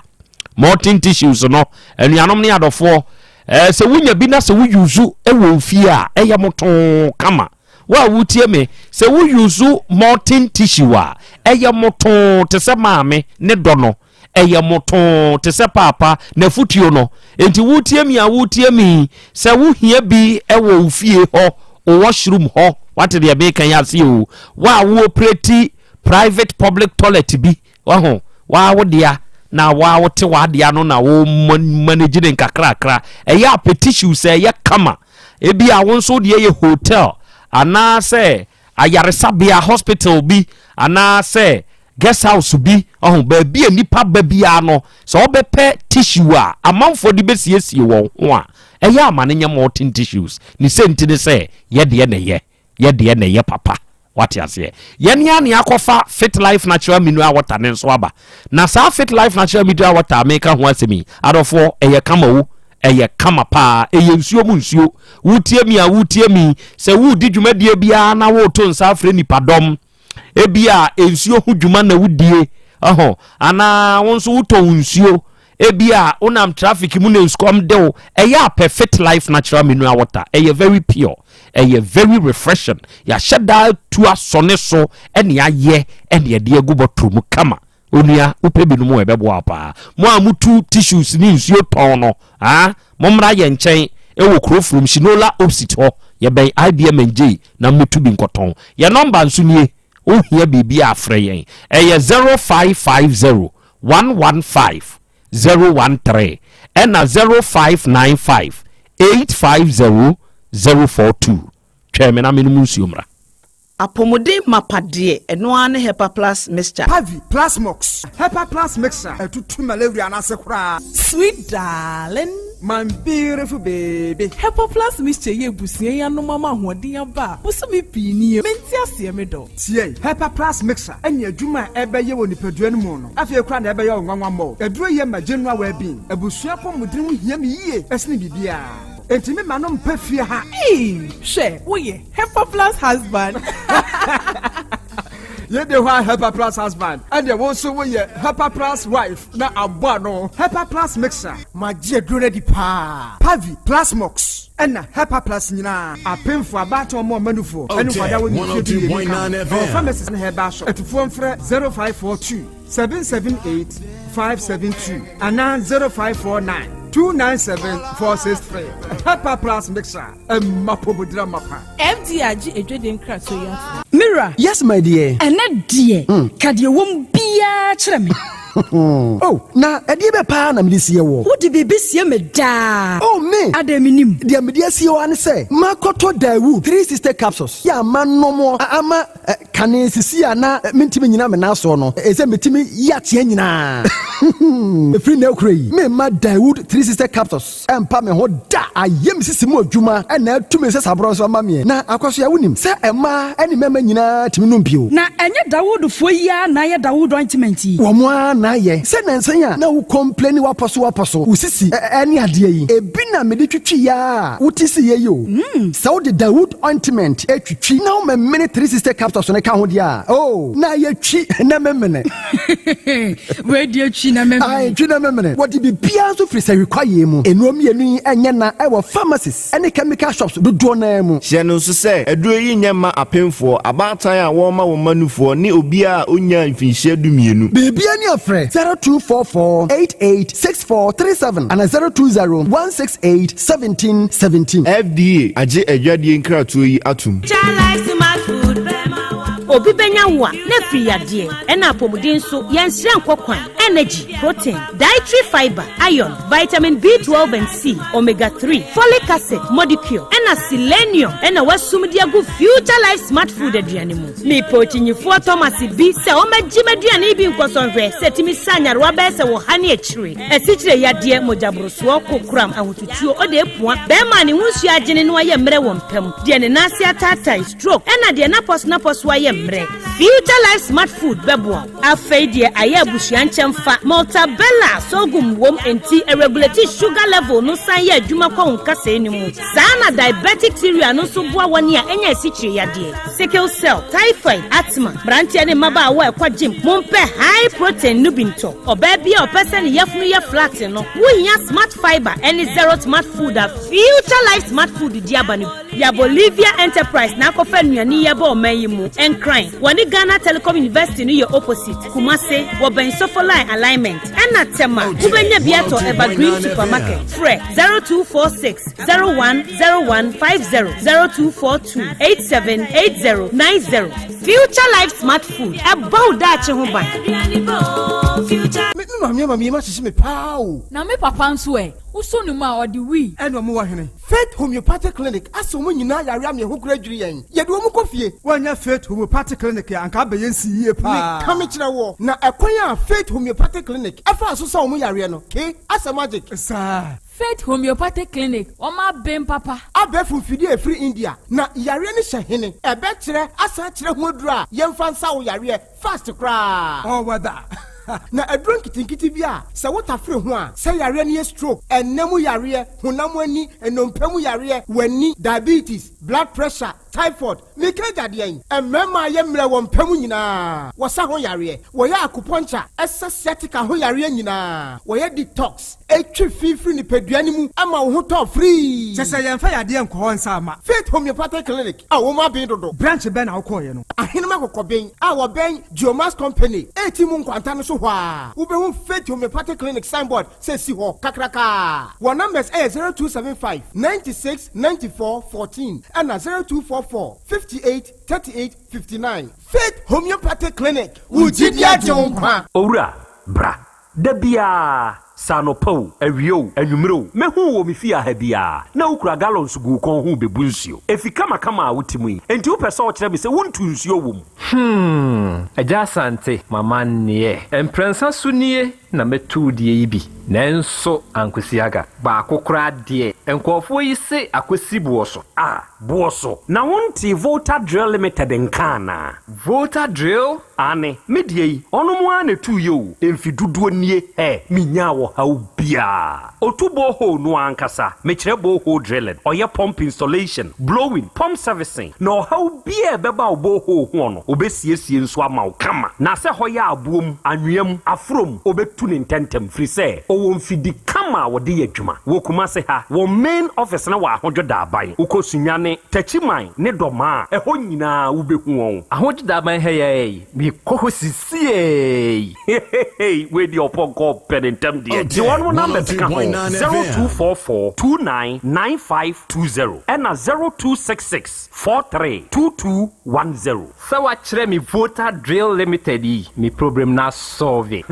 Molten Tissues no, anuanom ne adɔfoɔ, eh, sɛ wonya bi na sɛ wo use wɔ fie a, ɛyɛ motoo kama. Wo a wotie me, sɛ wo use molten tissue a, ɛyɛ motoo te sɛ maame ne dɔ no. Ɛyɛ motoo te sɛ paapa n'afotuo no. Enti wotie me a wotie me yi, sɛ wohia bi wɔ wo fie hɔ, wo washroom hɔ, wate deɛ meka yi aseɛ o, wo a wo operate private public toilet bi, waho, waa wo dea, na waa wote w'adeɛ ano na wo manage ne nkakrakra, ɛyɛ a pɛ tissue sɛ ɛyɛ kama. Ebi a wo nso wo deɛ yɛ hotel anaasɛ ayaresabea, hospital bi, anaasɛ guest house bi, ɔho, baabi a nnipa ba biara no, sɛ wɔbɛpɛ tissue a amanfoɔ de bɛsiesie wɔn ho a, ɛyɛ ama no nyɛ molten tissues. Ne sɛ nti ne sɛ, yɛ deɛ na ɛyɛ, yɛ deɛ na ɛyɛ papa. Wate aseɛ? Yɛn ara na yɛakɔfa Fit Life Natural Mineral Water no nso aba. Na saa Fit Life Natural Mineral Water a meka ho asɛm yi, adɔfoɔ, ɛyɛ kama o. Ɛyɛ kama paa. Ɛyɛ nsuo mu nsuo. Wotie me a wotie me yi, sɛ woredi dwumadie biara na woreto nsa afrɛ nnipadɔm, ebia nsuo ho dwuma na wodie, ɔho, anaa wo nso wotɔn nsuo, ebia wonam traffic mu na nsukɔm de wo, ɛyɛ a pɛ Fit Life Natural Mineral Water. Ɛyɛ very pure. Ɛyɛ very refreshing. Yɛahyɛ da atu asɔ ne so ɛne ayɛ ɛne ɛde agu bɔtol mu kama. Onua, wopɛ bi nom a ɛbɛboa wo paa. Mo a motu tissues ne nsuo tɔn no, ah, mommra yɛn nkyɛn ɛwɔ kuro furom Shinola opsit hɔ. Yɛbɛn IBM and J na mmɛtu bi nkɔtɔn. Yɛn nɔmba nso nie, wohia biribi a frɛ yɛn. Ɛyɛ 0550 115 013 ɛna 0595 850 042. Twɛn me na menom nsuo mmra. Apɔmuden mapa deɛ, ɛno ara ne Hepa Plus Mixture. Pavi, Plasmox, Hepa Plus Mixture, ɛtutu malaria no ase koraa. Sweet darling. My beautiful baby. Hepa Plus Mixture yi abusua yi anom ama ahoɔden aba a bosome pii nie. Mente aseɛ me dɔ. Tie, Hepa Plus Mixture ne adwuma a ɛbɛyɛ wɔ nipadua no mu no, afei koraa na ɛbɛyɛ wo nwanwa mmɔ. Aduro yi ma general well-being. Abusua apɔmuden ho hia me yie sene biribiara. Enti me ma no mpɛ fie ha. Eii hwɛ woyɛ Hepa Plus husband. Yɛ de hɔ a Hepa Plus husband ɛdeɛ wo nso woyɛ Hepa Plus wife na abɔ ano. Hepa Plus mixer. Magye aduro no adi paa. Pavi, Plasmox ɛna Hepa Plus nyinaa. Apemfo, abaatan, ɔmo ɔma nufoɔ ɛne nkwadaa wɔ ne mfie 12 ka ho. Ɛwɔ pharmacies ne herbal shop. Atufoɔ mfrɛ 0542 778 572 anaa 0549 297 463. Hepa Plus mixer ɛma pomodira mapa. FDA agye adwadie nkratoɔ yi atom. Me wura. Yes my dear. Ɛnɛ deɛ, ka deɛ ɛwɔ mu biara kyerɛ me. Oh, na ɛdeɛ bɛ paa na mede sie woɔ? Wode biribi sie me daa. Oh, me! Adɛn mennim? Deɛ mede asie wo ara ne sɛ, makɔtɔ Daewoo 360 capsules yɛ a manom ama kane sisi a na mentumi nnyina me nan soɔ no, ɛsɛ metumi yi ateɛ nyinaa. Ɛfiri nnɛ rekora yi, meremma Daewoo 360 capsules Ɛmpa me ho da. Ayɛ me sisi mu adwuma na atu me nsasaborɔ nso ama meɛ. Na Akwasoa, wonim sɛ mmaa ne mmarima nyinaa tumi nom bio. Na ɛnyɛ Dawoodfoɔ yi ara na ayɛ Dawood ointment yi? Wɔn ara na ayɛ. Sɛ nnansa yi a na wo complaini w'apɔ so w'apɔ so, wo sisi ne adeɛ yi, ebi na mede twitwi a wote siiɛ yi o. Sɛ wode Dawood ointment twitwi na womemene 360 capsules no ka ho deɛ a, oh, na ayɛ twi na memene. Wei deɛ twi na memene. Ae, twi na memene. Wɔde biribiara nso firi sahwi kwaeɛ mu. Nnuro mmienu yi nyɛ na wɔ pharmacies ne chemical shops dodoɔ no ara mu. Hyɛ no nso sɛ, aduro yi nyɛ mma apemfoɔ, abaatan a wɔrema wɔn mma nufoɔ, ne obiara a ɔnnyaa mfinhyia dumienu. Biribiara ni a frɛ 0244 88 6437 anaa 020 168 1717. FDA agye adwadie nkratoɔ yi atom. Obi bɛnya wo a, na afiri yadeɛ, ɛna apɔmuden nso, yɛnsrɛ nkɔ kwan, energy, protein, dietary fiber, iron, vitamin B12 and C, omega 3, folic acid, modicure, ɛna selenium ɛna wasum de agu Future Life Smart Food aduane mu. Mepɛ okyinyifoɔ Thomas bi sɛ ɔmmɛgye m'aduane yi bi nkɔsɔ nhwɛ sɛ ɛtumi sa nyarewa bɛyɛ sɛ ɔha ne akyire, asikyire yadeɛ, mogyaborosoɔ, kokoram, ahotutuo, ɔde apua, bɛrima a ne ho nsuo agyene na wayɛ mmerɛ wɔ mpa mu, deɛ ne nan ase ataatae, stroke, ɛna deɛ n'apɔso n'apɔso ayɛ mmerɛ. Future Life Smart Food bɛboa wo. Afei deɛ ayɛ abusua nkyɛmfa. Maltabella sorghum wom enti ɛregulate sugar level no san yɛ adwuma kɔ wo nkasɛɛ no mu. Saa na diabetic cereal no nso boa wɔn a anya asikyire yadeɛ, sickle cell, typhoid, asthma. Mmeranteɛ ne mmabaawa a ɛkɔ gym, mompɛ high protein no bi ntɔ. Ɔbaa bi a ɔpɛ sɛ ne yafunu yɛ flat no, wohia Smart Fiber ne Zero Smart Food a Future Life Smart Food de aba no bi. Ya Bolivia Enterprise na akɔfa nnuane yi aba ɔman yi mu. Nkran, wɔne Ghana Telecom University no yɛ opposite. Kumase, wɔbɛn Sofoline Alignment. Ɛna Tema, wobɛnya bi atɔ Evergreen Supermarket. Frɛ 0246 010150, 0242 878090. Future Life Smart Food, ɛbɔ wo daakye ho ban. Me maame ama me yam ahyehye me paa o. Na me papa nso ɛ? Wosɔ ne mu a, ɔde wii. Ɛna ɔmo wɔ hene? Faith Homeopathic Clinic asa wɔn nyinaa yare ama ɛho kora dwiri yɛn. Yɛde wɔn kɔ fie. Woannya Faith Homeopathic Clinic a, anka abɛyɛ nsi yie paa. Meka mekyerɛ woɔ, na ɛkwan a Faith Homeopathic Clinic faa so sa wɔn yareɛ no, ke asɛ magic. Saa. Faith Homeopathic Clinic, wɔn aben papa. Abɛɛfo mfidie a ɛfiri India, na yareɛ no hyɛ hene? Ɛbɛkyerɛ asan akyerɛ ho aduro a yɛmfa nsa wo yareɛ fast koraa. All weather. Na aduro nketenkete bi a sɛ wotafere ho a, sɛ yareɛ no yɛ stroke, ɛnna mu yareɛ, honam ani, nnompe mu yareɛ, w'ani, diabetes, blood pressure, typhoid, meka agya deɛn? Mmarima a yɛ mmerɛ wɔ mpa mu nyinaa, wɔsa ho yareɛ, wɔyɛ acupuncture, ɛsa sciatica ho yareɛ nyinaa, wɔyɛ detox, ɛtwe fi firi nipadua no mu ma wo ho tɔ firii. Kyerɛ sɛ yɛmfa yadeɛ nkɔ hɔ nsa mma. Faith Homeopathic Clinic a wɔn aben dodo. Branch bɛn na wokɔeɛ no? Ahenem Akokɔben a wɔbɛn Geomax Company reti mu nkwanta no so hɔ ara, wobɛhu Faith Homeopathic Clinic signboard sɛ esi hɔ kakraka. Wɔn numbers yɛ 0275 96 94 14 ɛna 0244 58 38 59. Faith Homeopathic Clinic, wo gyidi agye wo nkwa. Owura, bra. Da biara, sɛ anɔpa o, awia o, anwummere o, mɛhu wo wɔ me fie ha biara, na wokura gallons gu wo kɔn ho rebebu nsuo. Efi kamakama a wote mu yi, enti wopɛ sɛ wokyerɛ me sɛ wontu nsuo wɔ mu? Hmm, Agya Asante, m'amanneɛ. Mprɛnsa so nie na mɛtu wo deɛ yi bi, nanso ankosi aga. Baako koraa deɛ, nkurɔfoɔ yi se akɔsi boɔ so. Ah, boɔ so. Na wontee Volta Drill Limited nka anaa? Volta Drill? Aane, me deɛ yi, ɔnom ara na ɛtuiɛ o, mfe dodoɔ nie, ɛ, menyaa ɔhaw biara. Ɔtu borehole no ara ankasa, mekyerɛ borehole drilling, ɔyɛ pump installation, blowing, pump servicing, na ɔhaw biara a ɛbɛba wo borehole hoɔ no, ɔbɛsiesie nso ama wo kama. Na sɛ hɔ yɛ aboɔ mu, anwea mu, aforɔ mu, ɔbɛtu no ntɛntɛm, firi sɛ ɔwɔ mfidi kama a wɔde yɛ adwuma. Wɔ Kumase ha, wɔn main office no wɔ Ahodwo Daaban. Wokɔ Sunyani, Takyiman ne Dɔmaa a, ɛhɔ nyinaa wobɛhu wɔn. Ahodwo Daaban ha yi ara yi, mekɔ hɔ sisiei. Hehehe wei deɛ ɔpɔnkɔ ɔpɛ ne ntɛm deɛ. Gye wɔnom numbers ka ho, 0244 29 9520 ɛna 0266 43 2210. Sɛ wakyerɛ me Volta Drill Limited yi, me problem no asɔlve.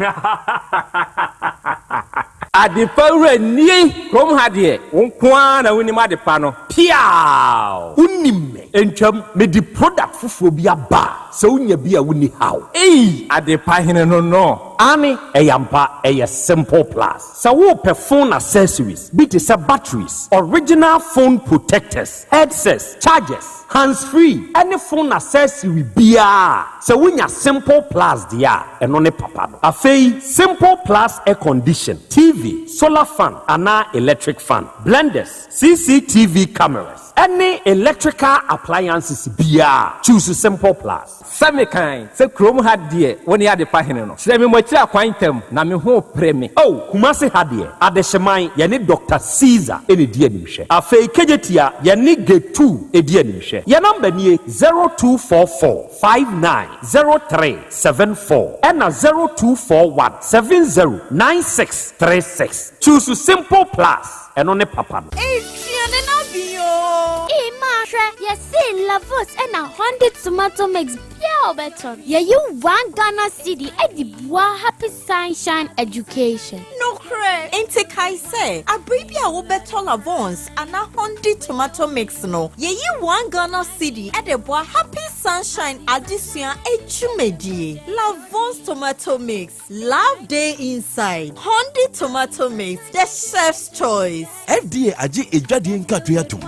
Adepa wura nie! Kurom ha deɛ, wo nko ara na wonim adepa no. Piaaw! Wonim me. Ntwam, mede product foforɔ bi aba a, sɛ wonya bi a wonni haw. Ei! Adepa hene no no. Aane, ɛyɛ ampa, ɛyɛ Simple Plus. Sɛ worepɛ phone accessories bi te sɛ batteries, original phone protectors, headsets, chargers, hands free ne phone accessory biara a, sɛ wonya Simple Plus deɛ a, ɛno ne papa no. Afei Simple Plus air condition, TV, solar fan anaa electric fan, blenders, CCTV cameras ne electrical appliances biara a, choose Simple Plus. Sɛ mekan sɛ kurom ha deɛ wo ne adepa hene no. Kyerɛ me mo akyiri akwan ntɛm na me ho repere me. Oh, Kumasi ha deɛ, Adehyeman, yɛne Doctor Caesar na ɛdi animhwɛ. Afei Kejetia, yɛne Getu di animhwɛ. Yɛn number nie, 0244 59 03 74 ɛna 0241 70 96 36. Choose Simple Plus, ɛno ne papa no. Aduane no aben oo. Ee maa hwɛ, yɛsee Lavos ɛna Honda tomato mix bia a wobɛtɔ no, yɛyi one Ghana cedi de boa Happy Sunshine Education. Nokorɛ! Enti kae sɛ, abere bi a wobɛtɔ Lavons anaa Hondi tomato mix no, yɛyi one Ghana cedi de boa Happy Sunshine adesua adwumadie. Lavons tomato mix. Love dey inside Hondi tomato mix, the chef's choice. FDA agye adwadie nkratoɔ yi atom.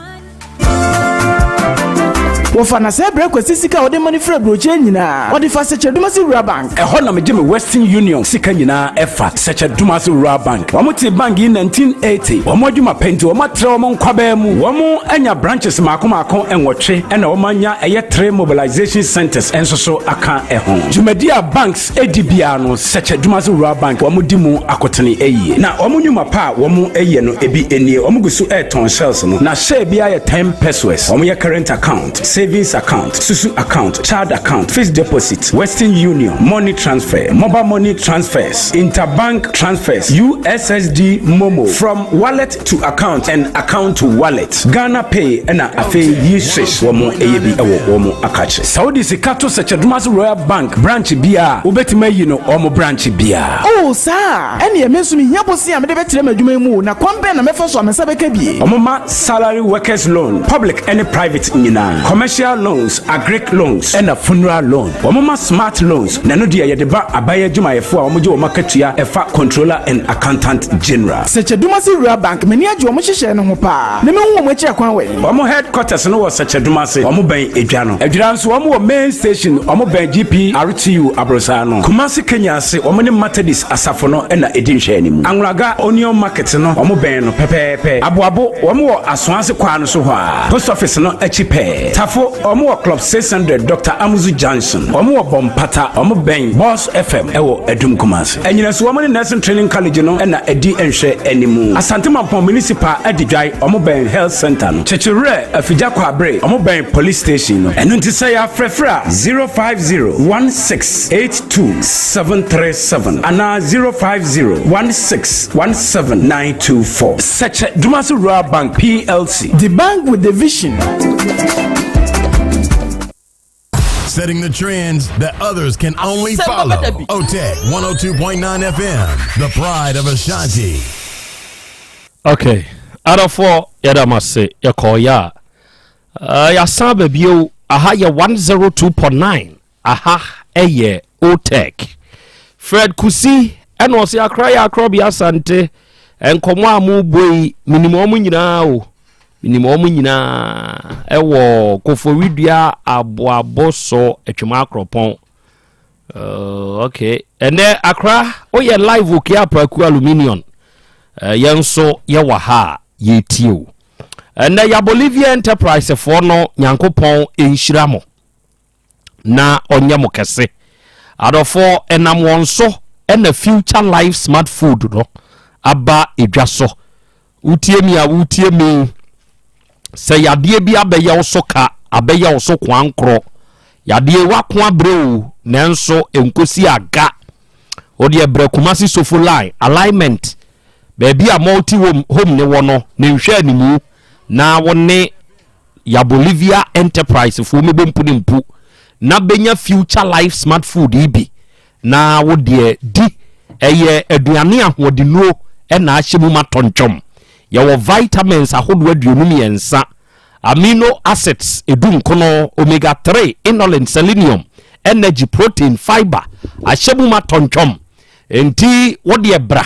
Wɔfa na sɛ brɛ Kwasi sika a ɔde ma no firi aburokyire nyinaa, ɔde fa Sɛkyɛ-Dumasi Rural Bank. Ɛhɔ na megye me Western Union sika nyinaa ɛfa, Sɛkyɛ-Dumasi Rural Bank. Wɔn tee bank yi 1980. Wɔn adwuma pɛ nti wɔn atrɛ wɔn nkwabaa mu. Wɔn anya branches mmaako mmaako nwɔtwe ɛna wɔn anya ɛyɛ three mobilization centers nso so aka ɛho. Dwumadi a banks di biara no, Sɛkyɛ Dumase Rural Bank wɔn di mu akotene yie. Na wɔn nnwuma pa a wɔn yɛ no ebi nie, wɔn gu so retɔn shells no, na share biara yɛ ten pesewas. Wɔn yɛ current account, savings account, susu account, child account, fixed deposit, Western Union, money transfer, mobile money transfers, interbank transfers, USSD MoMo, from wallet to account and account to wallet, Ghana Pay ɛna afei Yiswish wɔn yɛ bi wɔ wɔn akakye. Sɛ wode sika to Sɛkyɛ-Dumase Royal Bank branch biara a, wobɛtumi ayi no wɔn branch biara. Oh, saa a? Ɛnneɛ me nso mehia bosea a mede bɛtrɛ m'adwuma yi mu o, na kwan bɛn na mɛfa so a me nsa bɛka bi? Wɔma salary workers loan, public ne private nyinaa, commercial loans, agric loans, ɛna funeral loan. Wɔma smart loans, na ɛno deɛ yɛde ba aban adwumayɛfoɔ a wɔgye wɔn akatua ɛfa Controller and Accountant General. Sɛkyɛ-Dumase Rural Bank, m'ani agye wɔn nhyehyɛe no ho paa, na mehu wɔn akyiri akwan wɛn? Wɔn headquarters no wɔ Sɛkyɛ-Dumase, wɔn bɛn Edwa no. Adwira nso wɔn wɔ main station, wɔn bɛn GPRTU aborosan no. Kumasi Kenya ase, wɔn ne Methodist asafo no na ɛdi nhwɛanimu. Anwulaga Onion Market no, wɔn bɛn no pɛpɛɛpɛ. Aboabo, wɔn wɔ Asoase kwan no so hɔ ara, Post Office no akyi pɛɛ. Tafo, wɔn wɔ Club 600 Doctor Amuzu Junction. Wɔn wɔ Bɔmpata, wɔn bɛn Boss FM wɔ Adum Kumasi. Anyinaso, wɔn ne Nursing Training College no na ɛdi nhwɛanimu. Asante Mampong Municipal Adidwae, wɔn bɛn Health Centre no. Kyekyewerɛ, Afigya Kwabre, wɔn bɛn Police Station no. Ɛno nti sɛ yɛafrɛfrɛ a, 0501682737 anaa 0501617924. Sɛkyɛ Dumasi Rural Bank PLC. The bank with the vision. Setting the trends that others can only follow. OTEC 102.9 FM, the pride of Ashanti. Okay. Adɔfoɔ yɛda mo ase yɛkɔɔyɛ a uh, yɛasan aba bio aha yɛ 102.9 aha ɛyɛ otec fred kusi ɛna ɔse akra yɛ akorɔbea asante nkɔmmɔ a mobɔ yi menim ɔmo nyinaa o Menim wɔn nyinaa ɛwɔ Koforidua aboabo so atwuma akorɔpɔn. Uh, okay. Ɛnɛ akra woyɛ live wɔ Kia Praku Aluminium. Uh, yɛn nso yɛwɔ ha a yɛtie o. Ɛnɛ yɛ Bolivia Enterprise foɔ no Nyankopɔn nhyira mo. na ɔnyɛ mo kɛse. Adɔfoɔ, ɛnam wɔn so na Future Life Smart Food no aba edwa so. Wotie mi a wotie mi sɛ yadeɛ bi abɛyɛ wo so ka, abɛyɛ wo so koankorɔ. Yadeɛ wako abrɛ o, nanso nkosi aga. Wodeɛ brɛ Kumasi Sofo line alignment baabi a multi home ne wɔ no ne nhwɛ animu na wo ne Ya Bolivia Enterprise foɔ mɛbɔ mpu ne mpu na bɛnya Future Life Smart Food yi bi na wo deɛ di. Ɛyɛ aduane ahoɔdennuro na ahyɛ mu ma tɔntwɔm. Yɛwɔ vitamins ahodoɔ 23, amino acids edu nkono, omega 3, inulin, selenium, energy, protein, fiber ahyɛ mu ma tɔntwɔm. Enti wo deɛ bra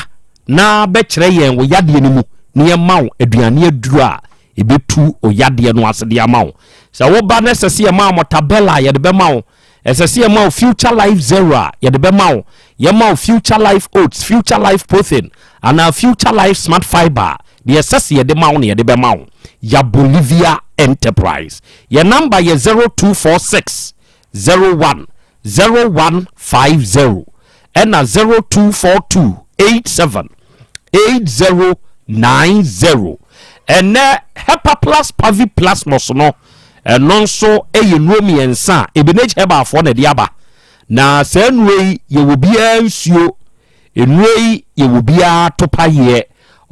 na bɛkyerɛ yɛn wo yadeɛ no mu na yɛma wo aduane aduro a Ɛbɛtu wo yadeɛ no ase de ama wo. Sɛ woba na ɛsɛ sɛ yɛma wo Mortabella a, yɛde bɛma wo. Ɛsɛ sɛ yɛma wo Future Life Zero a, yɛde bɛma wo. Yɛma wo Future Life Oats, Future Life Protein, anaa Future Life Smart Fibre a, deɛ ɛsɛ sɛ yɛde ma wo na yɛde bɛma wo. Ya Bolivia Enterprise. Yɛn namba yɛ 0246 01 0150 ɛna 0242 87 8090. Ɛnɛ Hepaplus Paviplasmus no ɛno nso ɛyɛ nnuro mmiɛnsa a Ebenage Herbalfoɔ na ɛde aba. Na saa nnuro yi yɛwɔ biara nsuo, nnuro yi yɛwɔ biara topayeɛ.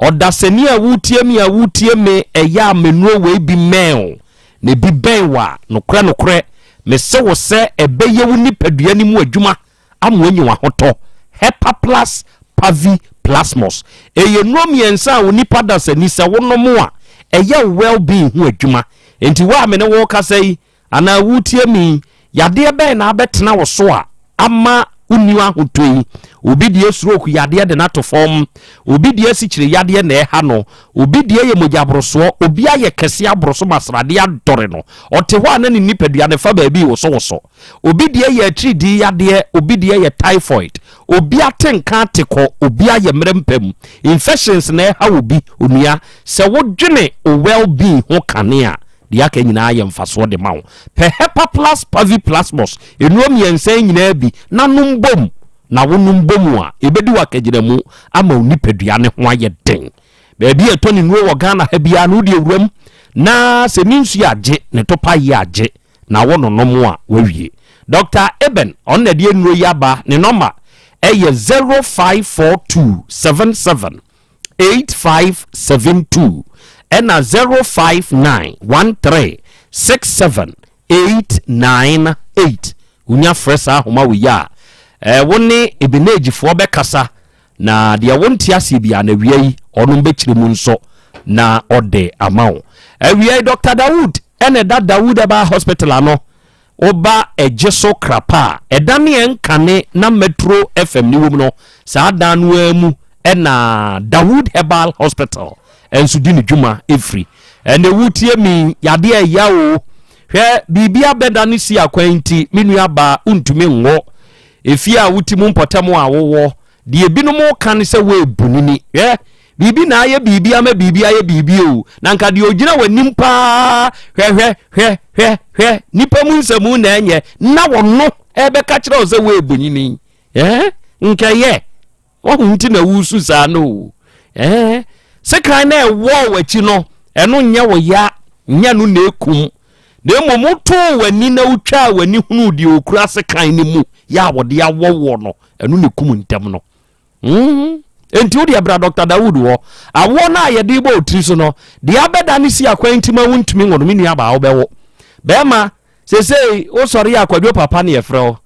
Ɔdasani a wotie me a wotie me ɛyɛ a mɛnuro wei bi mmɛn o. Na ebi bɛn wo a, nokorɛ nokorɛ, mese wo sɛ ɛbɛyɛ wo nipadua no mu adwuma ama woanya w'ahotɔ. Hepaplus Paviplasmus. Ɛyɛ nnuro mmiɛnsa a onipa dasani sɛ wonom a, ɛyɛ wo well-being ho adwuma. Enti wo a me ne wo rekasa yi, anaa woretie me yi, yadeɛ bɛn na abɛtena wo so a ama. Wonni ahotɔ yi. Obi deɛ stroke yadeɛ de no ato fam. Obi deɛ asikyire yadeɛ na ɛha no. Obi deɛ yɛ mogyaborosoɔ. Obi ayɛ kɛse aboro so ma sradeɛ adɔre no. Ɔte hɔ a na ne nipadua no fa baabi rewosowoso. Obi deɛ yɛ atiridii yadeɛ. Obi deɛ yɛ typhoid. Obi ate nka ate kɔ. Obi ayɛ mmerɛ mpa mu. Infections na ɛha obi. Onua, sɛ wodwene wo well being ho kane a, Deɛ aka nyinaa yɛ mfasoɔ de ma wo. Pɛ Hepaplus Paviplasmus nnuro mmiɛnsa yi nyinaa bi na nom bom. Na wonom bom a, ɛbɛdi wo akagyinamu ama wo nipadua no ho ayɛ den. Baabi a ɛtɔ ne nnuro wɔ Ghana ha biara no, wode awura mu na sɛ ne nsuo agye, ne topa yɛ agye na wononom a, woawie. Dɔkta Eben, ɔno na ɛde nnuro yi aba, ne nɔma ɛyɛ 0542 77 8572 ɛna 059 13 67 898 wonya frɛ saa ahoma wei a eh, wo ne ebenegifoɔ bɛkasa na deɛ wonte aseɛ biara na awia yi ɔnom bɛkyerɛ mu nso na ɔde ama wo awia yi Dr. Dawood ɛna ɛda Dawood ɛbaa hospital ano Woba Ɛgye so Krapa a, ɛda ne ɛnkane na Metro FM no wom no, saa dan no ara mu na Dawood Herbal Hospital nso di ne dwuma firi. Ɛnɛ wotie me yadeɛ ɛya o. Hwɛ, biribi abɛda ne si akwan nti, me nua baa wontumi nwo. Efie a wote mu mpɔtam a wowɔ, Deɛ ebinom reka ne sɛ woabu no ni. Hwɛ, biribi na ayɛ biribi ama biribi ayɛ biribi o. Na nka deɛ ɔgyina w'anim paa, hwɛ, hwɛ, hwɛ, hwɛ, hwɛ, nipa mu nsɛmu na ɛnyɛ, na wɔno ɛbɛka kyerɛ wo sɛ woabu no ni. Eh, nkɛyɛ, wahu nti na wosu saa no o. Eh, sekan na ɛwɔ w'akyi no, ɛno nyɛ wo ya, nyɛ no na ekum. Na mmom wotoo w'ani na wotwaa w'ani hunuu deɛ ɔkura sekan no mu yɛ a wɔde awɔ woɔ no, ɛno ne kum ntɛm no. Mm. Enti wo deɛ bra Dr. Dawood hɔ. Awoɔ no a yɛde bɔ otiri so no, deɛ abɛda ne si akwan nti ma wontumi nwo no, me nua baa wobɛwo. Bɛrima, sesei wosɔre yɛ akwadwo papa ne yɛfrɛ wo.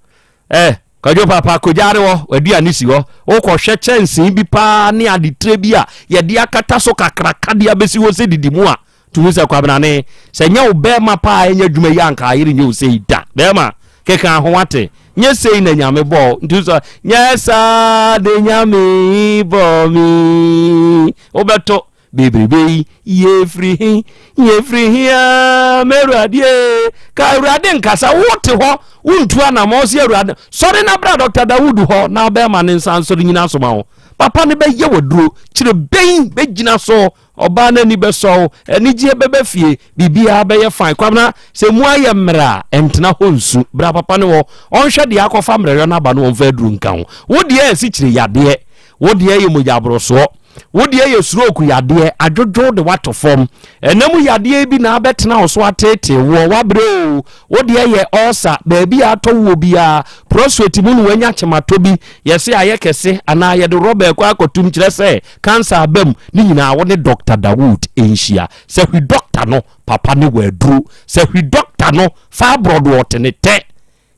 Eh, kwadwo papa kɔgyaare hɔ, w'aduane si hɔ. Wokɔhwɛ kyɛnsee bi paa ne adetire bi a yɛde akata so kakraka de abɛsi hɔ sɛ didi mu a, Tumi sɛ Kwabenane, sɛ nyɛ wo bɛɛma paa a ɛnyɛ adwuma yi anka ayere nyɛ wo sei da. Bɛɛma, keka ho wate. Nyɛ sei na Nyame bɔɔ wo. Nti sɛ, nyɛ saa de Nyame bɔɔ me. Wobɛto bebrebe yi, yɛfiri he, yɛfiri he a, m'Awurade e. Ka Awurade nkasa, wote hɔ, wontu anamɔ, sɛ Awurade, sɔre na bra Dr. Dawood hɔ na bɛɛma ne nsa nsɔre nyina soma wo. Papa no bɛyɛ waduro, kyerɛ bɛn bɛgyina so Ɔbaa no ani bɛsɔ wo, anigyeɛ bɛba fie, biribiara bɛyɛ fine. Kwabena, sɛ mu ayɛ mmerɛ a, ɛntena hɔ nsu. Bra papa no hɔ, ɔnhwɛ deɛ akɔfa mmerɛyɔ no aba no ɔmfa aduru nka ho. Wo deɛ asikyire yadeɛ, wo deɛ yɛ mogyaborosoɔ, wo deɛ yɛ stroke yadeɛ, adwodwo de woato fam. Ɛna mu yadeɛ bi na abɛtena wo so ateetee woɔ, wabrɛ o. Wo deɛ yɛ ulcer, baabi a atɔ woɔ biara, prostate mu na wanya kyematɔ bi, yɛse ayɛ kɛse anaa yɛde rɔba ɛkɔ akɔtum kyerɛ sɛ Cancer aba mu ne nyinaa wo ne Doctor Dawood nhyia. Sɛ hwi doctor no papa ne wɔ aduro. Sɛ hwi doctor no fibroid ɔte ne tɛ.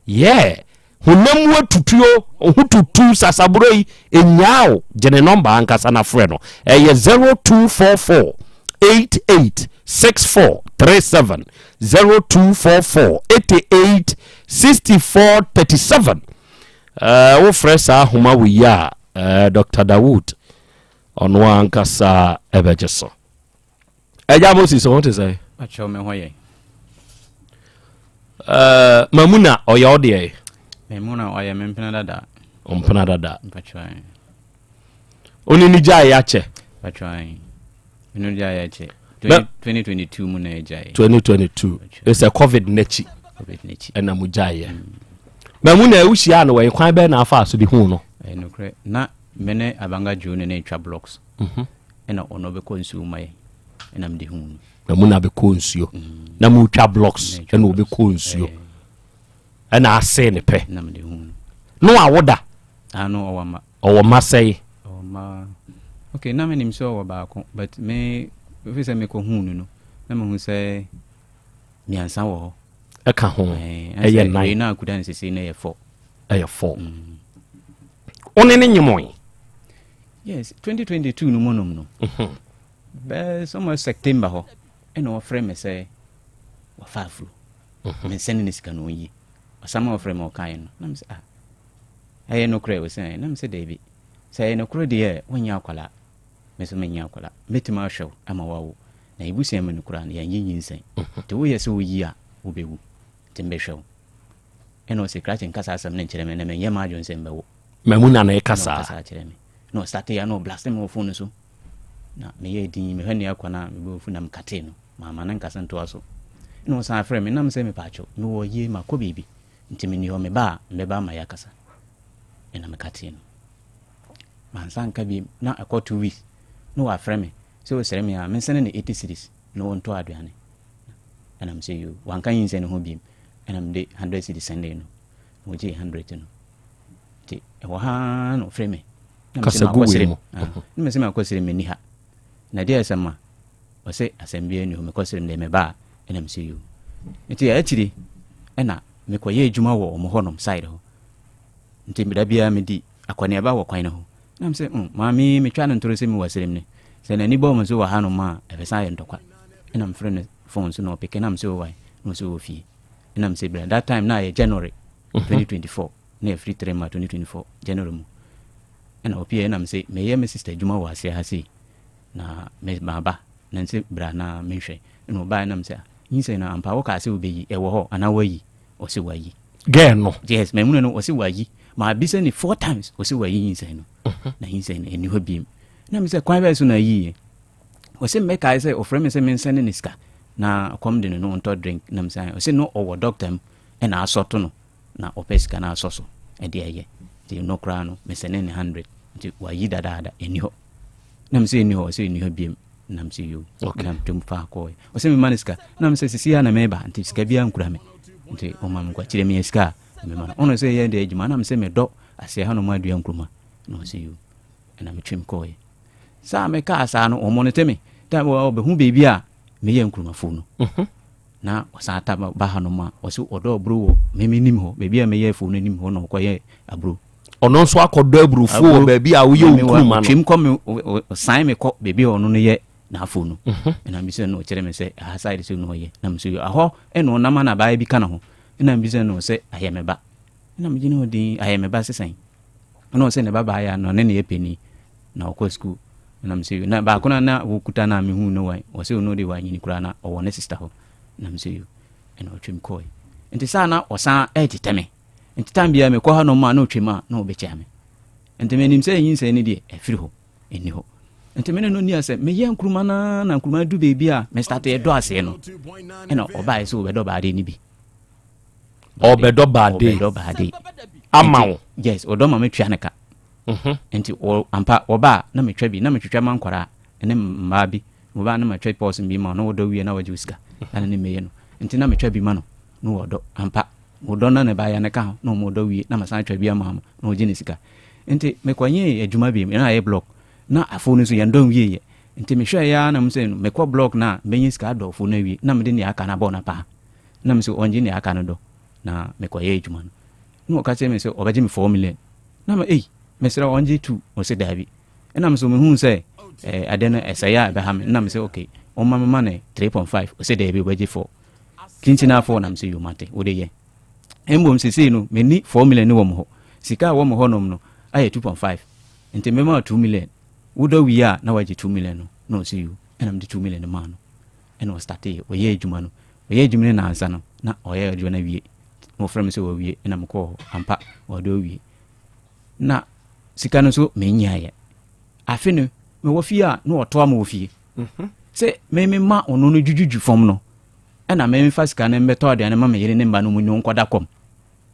Yeah. Honam mu atutuo, ho tutu sasaboro yi enyaa o. Gye ne number ankasa na frɛ no. Ɛyɛ 0244 88 64 37 0244 88 64 37. Eh, wofrɛ saa ahoma wei a, eh, Dr. Dawood, ɔno ankasa ɛbɛgye so. Ɛgya Moses, ho te sɛ? Akyɛw me ho yɛ. Eh, Mamuna, ɔyɛ wo deɛ? Mamuna, ɔyɛ me mpena dada. Mpena dada. Ɔne ne gyae akyɛ? Patro, Mene no gyae akyɛ. 2022 mu na ɛgyae. 2022. Ɛsɛ COVID n'akyi. COVID n'akyi. Ɛna mu gyaeɛ. Na mu na ɛwohyia no wɔ kwan bɛn na afa so de hu no? Ɛyɛ nokorɛ. Na me ne Abanga Joe ne ne twa blocks. Mhm. Ɛna ɔno bɛkɔ nsuo ma yɛ. Ɛna mede hu no. Na mu na bɛkɔ nsuo. Mm. Na mu twa blocks. Ɛna ɔbɛkɔ nsuo. Ɛna asee ne pɛ. Na mede hu no. No awoda. Ah, no ɔwɔ ma. Ɔwɔ mma sɛe? Ɔwɔ mma okay na menim sɛ ɔwɔ baako but me ɛfiri sɛ mekɔhuu no no na mehu sɛ mmiɛnsa wɔ hɔ. Ɛka ho ɛyɛ nan. Wei na akuda no sesei no ɛyɛ fɔ. Ɛyɛ fɔ. Mm. Wo ne ne nyemoe? Yes, 2022 no mu nom no. Mhm. Bɛɛ somewhere September hɔ ɛna ɔfrɛ me sɛ wafa afuro. Mhm. Mensɛne ne sika no ɔnyi. Ɔsama ɔfrɛ me ɔkaeɛ no na me sɛ ah. Ɛyɛ nokorɛ? Ɔse aane. Na mese daabi. Sɛ ɛyɛ nokorɛ deɛ a, wonyɛ akwadaa. Me nso menyɛ akwadaa. Mɛtumi ahwɛ wo ama woawo. Na yɛn abusua mu no koraa no, yɛnnye nyinsɛn. Nti woyɛ sɛ woyi a, wobɛwu. Nti mebɛhwɛ wo. Ɛna ɔse, Krakye nka saa asɛm no nkyerɛ me, na menyɛ m'adwene sɛ mebɛwo. Mamu na na ɛka Ɛna saa. ɔkasa kyerɛ me. Na ɔstartee a na ɔblaste me wɔ phone no so. Na meyɛɛ dinn, mehwɛ nea ɛkɔ no a, me bo afu na mekatee no. Mamma no ankasa ntoa so. Ɛna ɔsan frɛɛ me, na mesɛ mepaakyɛw, mewɔ yie, makɔ baabi. Nti menni hɔ, meba a, mebɛba ama yɛakasa. Ɛna mekatee no. Mansan anka bio, na ɛkɔ 2 weeks, na wafrɛ me sɛ ɔsrɛ me a mensɛne no 80 cedis na ɔntɔ aduane. Ɛna mesɛ yoo, wanka nyinsɛn no ho bio. Ɛna mede 100 cedis sɛndee no, na ɔgyee 100 no. Nti ɛwɔ ha ara na ɔfrɛ me. Na mese Kasa gu makɔ wei serem. mu. Ah, na mese makɔ serem, menni ha. Na deɛ asɛm a, ɔse asɛm biara nni hɔ, mekɔ serem deɛ meba a, ɛna mese yoo. Nti akyiri ɛna mekɔyɛ adwuma wɔ ɔmo hɔnom side hɔ. Nti da biara medi akɔneaba wɔ kwan no ho. Na mese maame yi metwa no ntoro sɛ mewɔ serem ne. Sɛ n'ani bɔ me so wɔ hanom a, ɛbɛsan ayɛ ntɔkwa. Ɛna mefrɛ no phone so na ɔpeke na mese wo wae, na ɔse ɔwɔ fie. Ɛna mese bra, that time na ayɛ January 2024, na yɛfiri 3 ma 2024 January mu. Ɛna ɔpie ɛna mese meyɛ me sister adwuma wɔ aseɛ ha sei na me maba na nse bra na menhwɛ. Ɛna ɔbaeɛ na mese ah, nyinsɛn no ampa wokaa sɛ wobɛyi, ɛwɔ hɔ anaa woayi? Ɔse wayi. Girl no. Yes, Maimuna no ɔse wayi. Mabisa ne four times ɔse wayi nyinsɛn no. Na nyinsɛn no ɛni hɔ biem. Na mesɛ kwan bɛyɛ so na ayiiɛ? Ɔse mmɛkae sɛ ɔfrɛ me sɛ mensɛne ne sika na kɔm de no no ɔntɔ drink na mesɛ ɔse no ɔwɔ doctor mu ɛna asɔto no na ɔpɛ sika no asɔ so ɛde ɛyɛ nti no koraa no mesɛne ne 100 nti wayi dadaada ɛni hɔ. Na mesɛ ɛni hɔ, ɔse ɛni hɔ biem. Na mesɛ yo. Na metwam faa kɔɔɛ. Ɔse mema no sika. Na mesɛ sisi a na meba nti sika biara nkura me. Nti ɔma me nkwakyerɛ meyɛ sika a mema no. Ɔno sɛ yɛ deɛ adwuma na mesɛ medɔ aseɛ ha nom adua nkruma. Na ɔse yo. Ɛna metwam kɔɔɛ. Saa mekaa saa no ɔmɔ no te me. Ta ɔbɛhu baabi a meyɛ nkrumafuo no. Na ɔsan ta ba ha nom a ɔse ɔdɔ aburo wɔ me menim hɔ. Baabi a meyɛ afuo no anim hɔ na ɔkɔyɛ aburo. Ɔno nso akɔdɔ aburofuo wɔ baabi a woyɛ wo nkruma no. Ɔtwam kɔ me ɔsan me kɔ baabi a ɔno no yɛ n'afuo no. Ɛna mbisa no ɔkyerɛ me sɛ aha side so na ɔyɛ. Na mesɛ ahɔ ɛna ɔnam ana abaayewa bi ka ne ho. Ɛna mbisa no sɛ ayɛ me ba. Ɛna megyina hɔ din ayɛ me ba sesan. Ɛna ɔsɛ ne ba baayɛ na ɔne ne yɛ panin na ɔkɔ sukuu. Ɛna mesɛ na baako na na wɔkuta na mehu no wan ɔsɛ ɔno de wanyini koraa na ɔwɔ ne sister hɔ. Na mesɛ yo ɛna ɔtwam kɔe. Nti saa na ɔsan ɛtetɛ me. Nti time biara mekɔ ha nom a na ɔtwam a na ɔbɛkyia me. Nti menim sɛ nyinsɛn no deɛ ɛfiri hɔ, ɛnni hɔ. Nti me ne no nni asɛm. Meyɛ nkruma no ara na nkruma du baabi a me start ɛdɔ aseɛ no, ɛna ɔbaeɛ sɛ ɔbɛdɔ baade no bi. Ɔbɛdɔ baade. Ɔbɛdɔ baade. Ama wo. Yes, ɔdɔ ma metua ne ka. Nti ampa ɔba a na metwa bi, na metwitwa ma nkwaraa ne mmaa bi. Ɔba a na matwa pɔs bi ma no, na ɔdɔ wie na wagye wo sika. Na ne meyɛ no. Nti na metwa bi ma no, na ɔdɔ ampa. Wɔdɔ na ne ba ya ne ka ho na wɔn dɔ wie na masan atwa bi ama wɔn na wɔgye ne sika. Nti mekɔnyɛɛ adwuma bi na ayɛ block na afuo no nso yɛn dɔ nwie yɛ. Nti mehwɛɛ ya na mesɛ no mekɔ block na mɛnya sika adɔ afuo no awie na mede nea aka no abɔ no paa. Na mesɛ ɔngye nea aka no dɔ na mekɔyɛ adwuma no. Na ɔka kyerɛ me sɛ ɔbɛgye me 4 million. Na me ei mesrɛ ɔngye 2 ɔsɛ daabi. Ɛna mesɛ mehu sɛ eh, adeɛ no ɛsɛe a ɛbɛha me. Na mesɛ okay ɔmma mema no 3.5 ɔsɛ daabi ɔbɛgye 4. Kyinkyin ara four na mesɛ yo mate wode yɛ. Mbom sesei no menni 4 million no wɔ mo hɔ. Sika a ɛwɔ mo hɔ nom no ayɛ 2.5 nti mɛma wo 2 million. Wodɔ wie a na wagye 2 million no na ɔse yo ɛna mede 2 million no maa no ɛna ɔstartee ɔyɛɛ adwuma no. Ɔyɛɛ adwuma no nansa no na ɔyɛ adwuma no awie na ɔfrɛ me sɛ wawie ɛna mekɔɔ hɔ ampa ɔde awie. Na sika no nso mennyaeɛ. Afe no mewɔ fie a na ɔtoa me wɔ fie. Sɛ me mema ɔno no dwudwudwu fam no ɛna memfa sika no mbɛtɔ aduane ma me yere ne mma no mu ne nkɔda kɔm.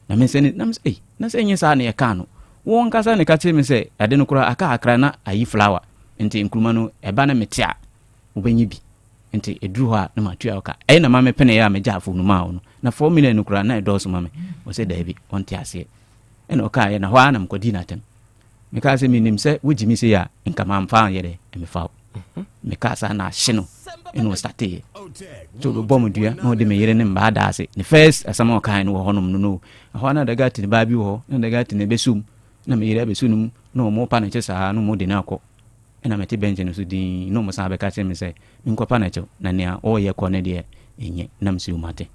Na me sɛ na me sɛ ei na sɛ nyɛ saa na yɛkaa no. Wo ankasa na ɛka kyerɛ me sɛ ade no koraa aka akra na ayi flower nti nkruma no ɛba na mete a wobɛnya bi nti ɛduru hɔ a na matua wo ka. Ɛyɛ na ma mepeneeɛ a megyaa fo no maa wo no. Na 4 million no koraa na ɛdɔɔso ma me. Ɔsɛ daabi ɔnte aseɛ. Ɛna ɔkaeɛ na hɔ ara na mekɔdii no atɛm. Mekaa sɛ menim sɛ wogye me sei a nka mamfa anyɛ dɛ mefa wo. Mekaa saa na ahye no ɛna ɔstateeɛ. Sɛ ɔbɛbɔ me dua na ɔde me yere ne mbaa daa ase. Ne first asɛm a ɔkae no wɔ hɔnom no no. Ɛhɔ a na daga tene baa bi wɔ hɔ na daga tene bɛsum na me yere abɛsu no mu na ɔmo pa no kyɛ saa na ɔmo de no akɔ. Ɛna mete bɛnkye no so dinn na ɔmo san bɛka kyerɛ me sɛ menkɔpa no kyɛw na nea ɔreyɛ kɔ no deɛ ɛnyɛ na mesɛ mate.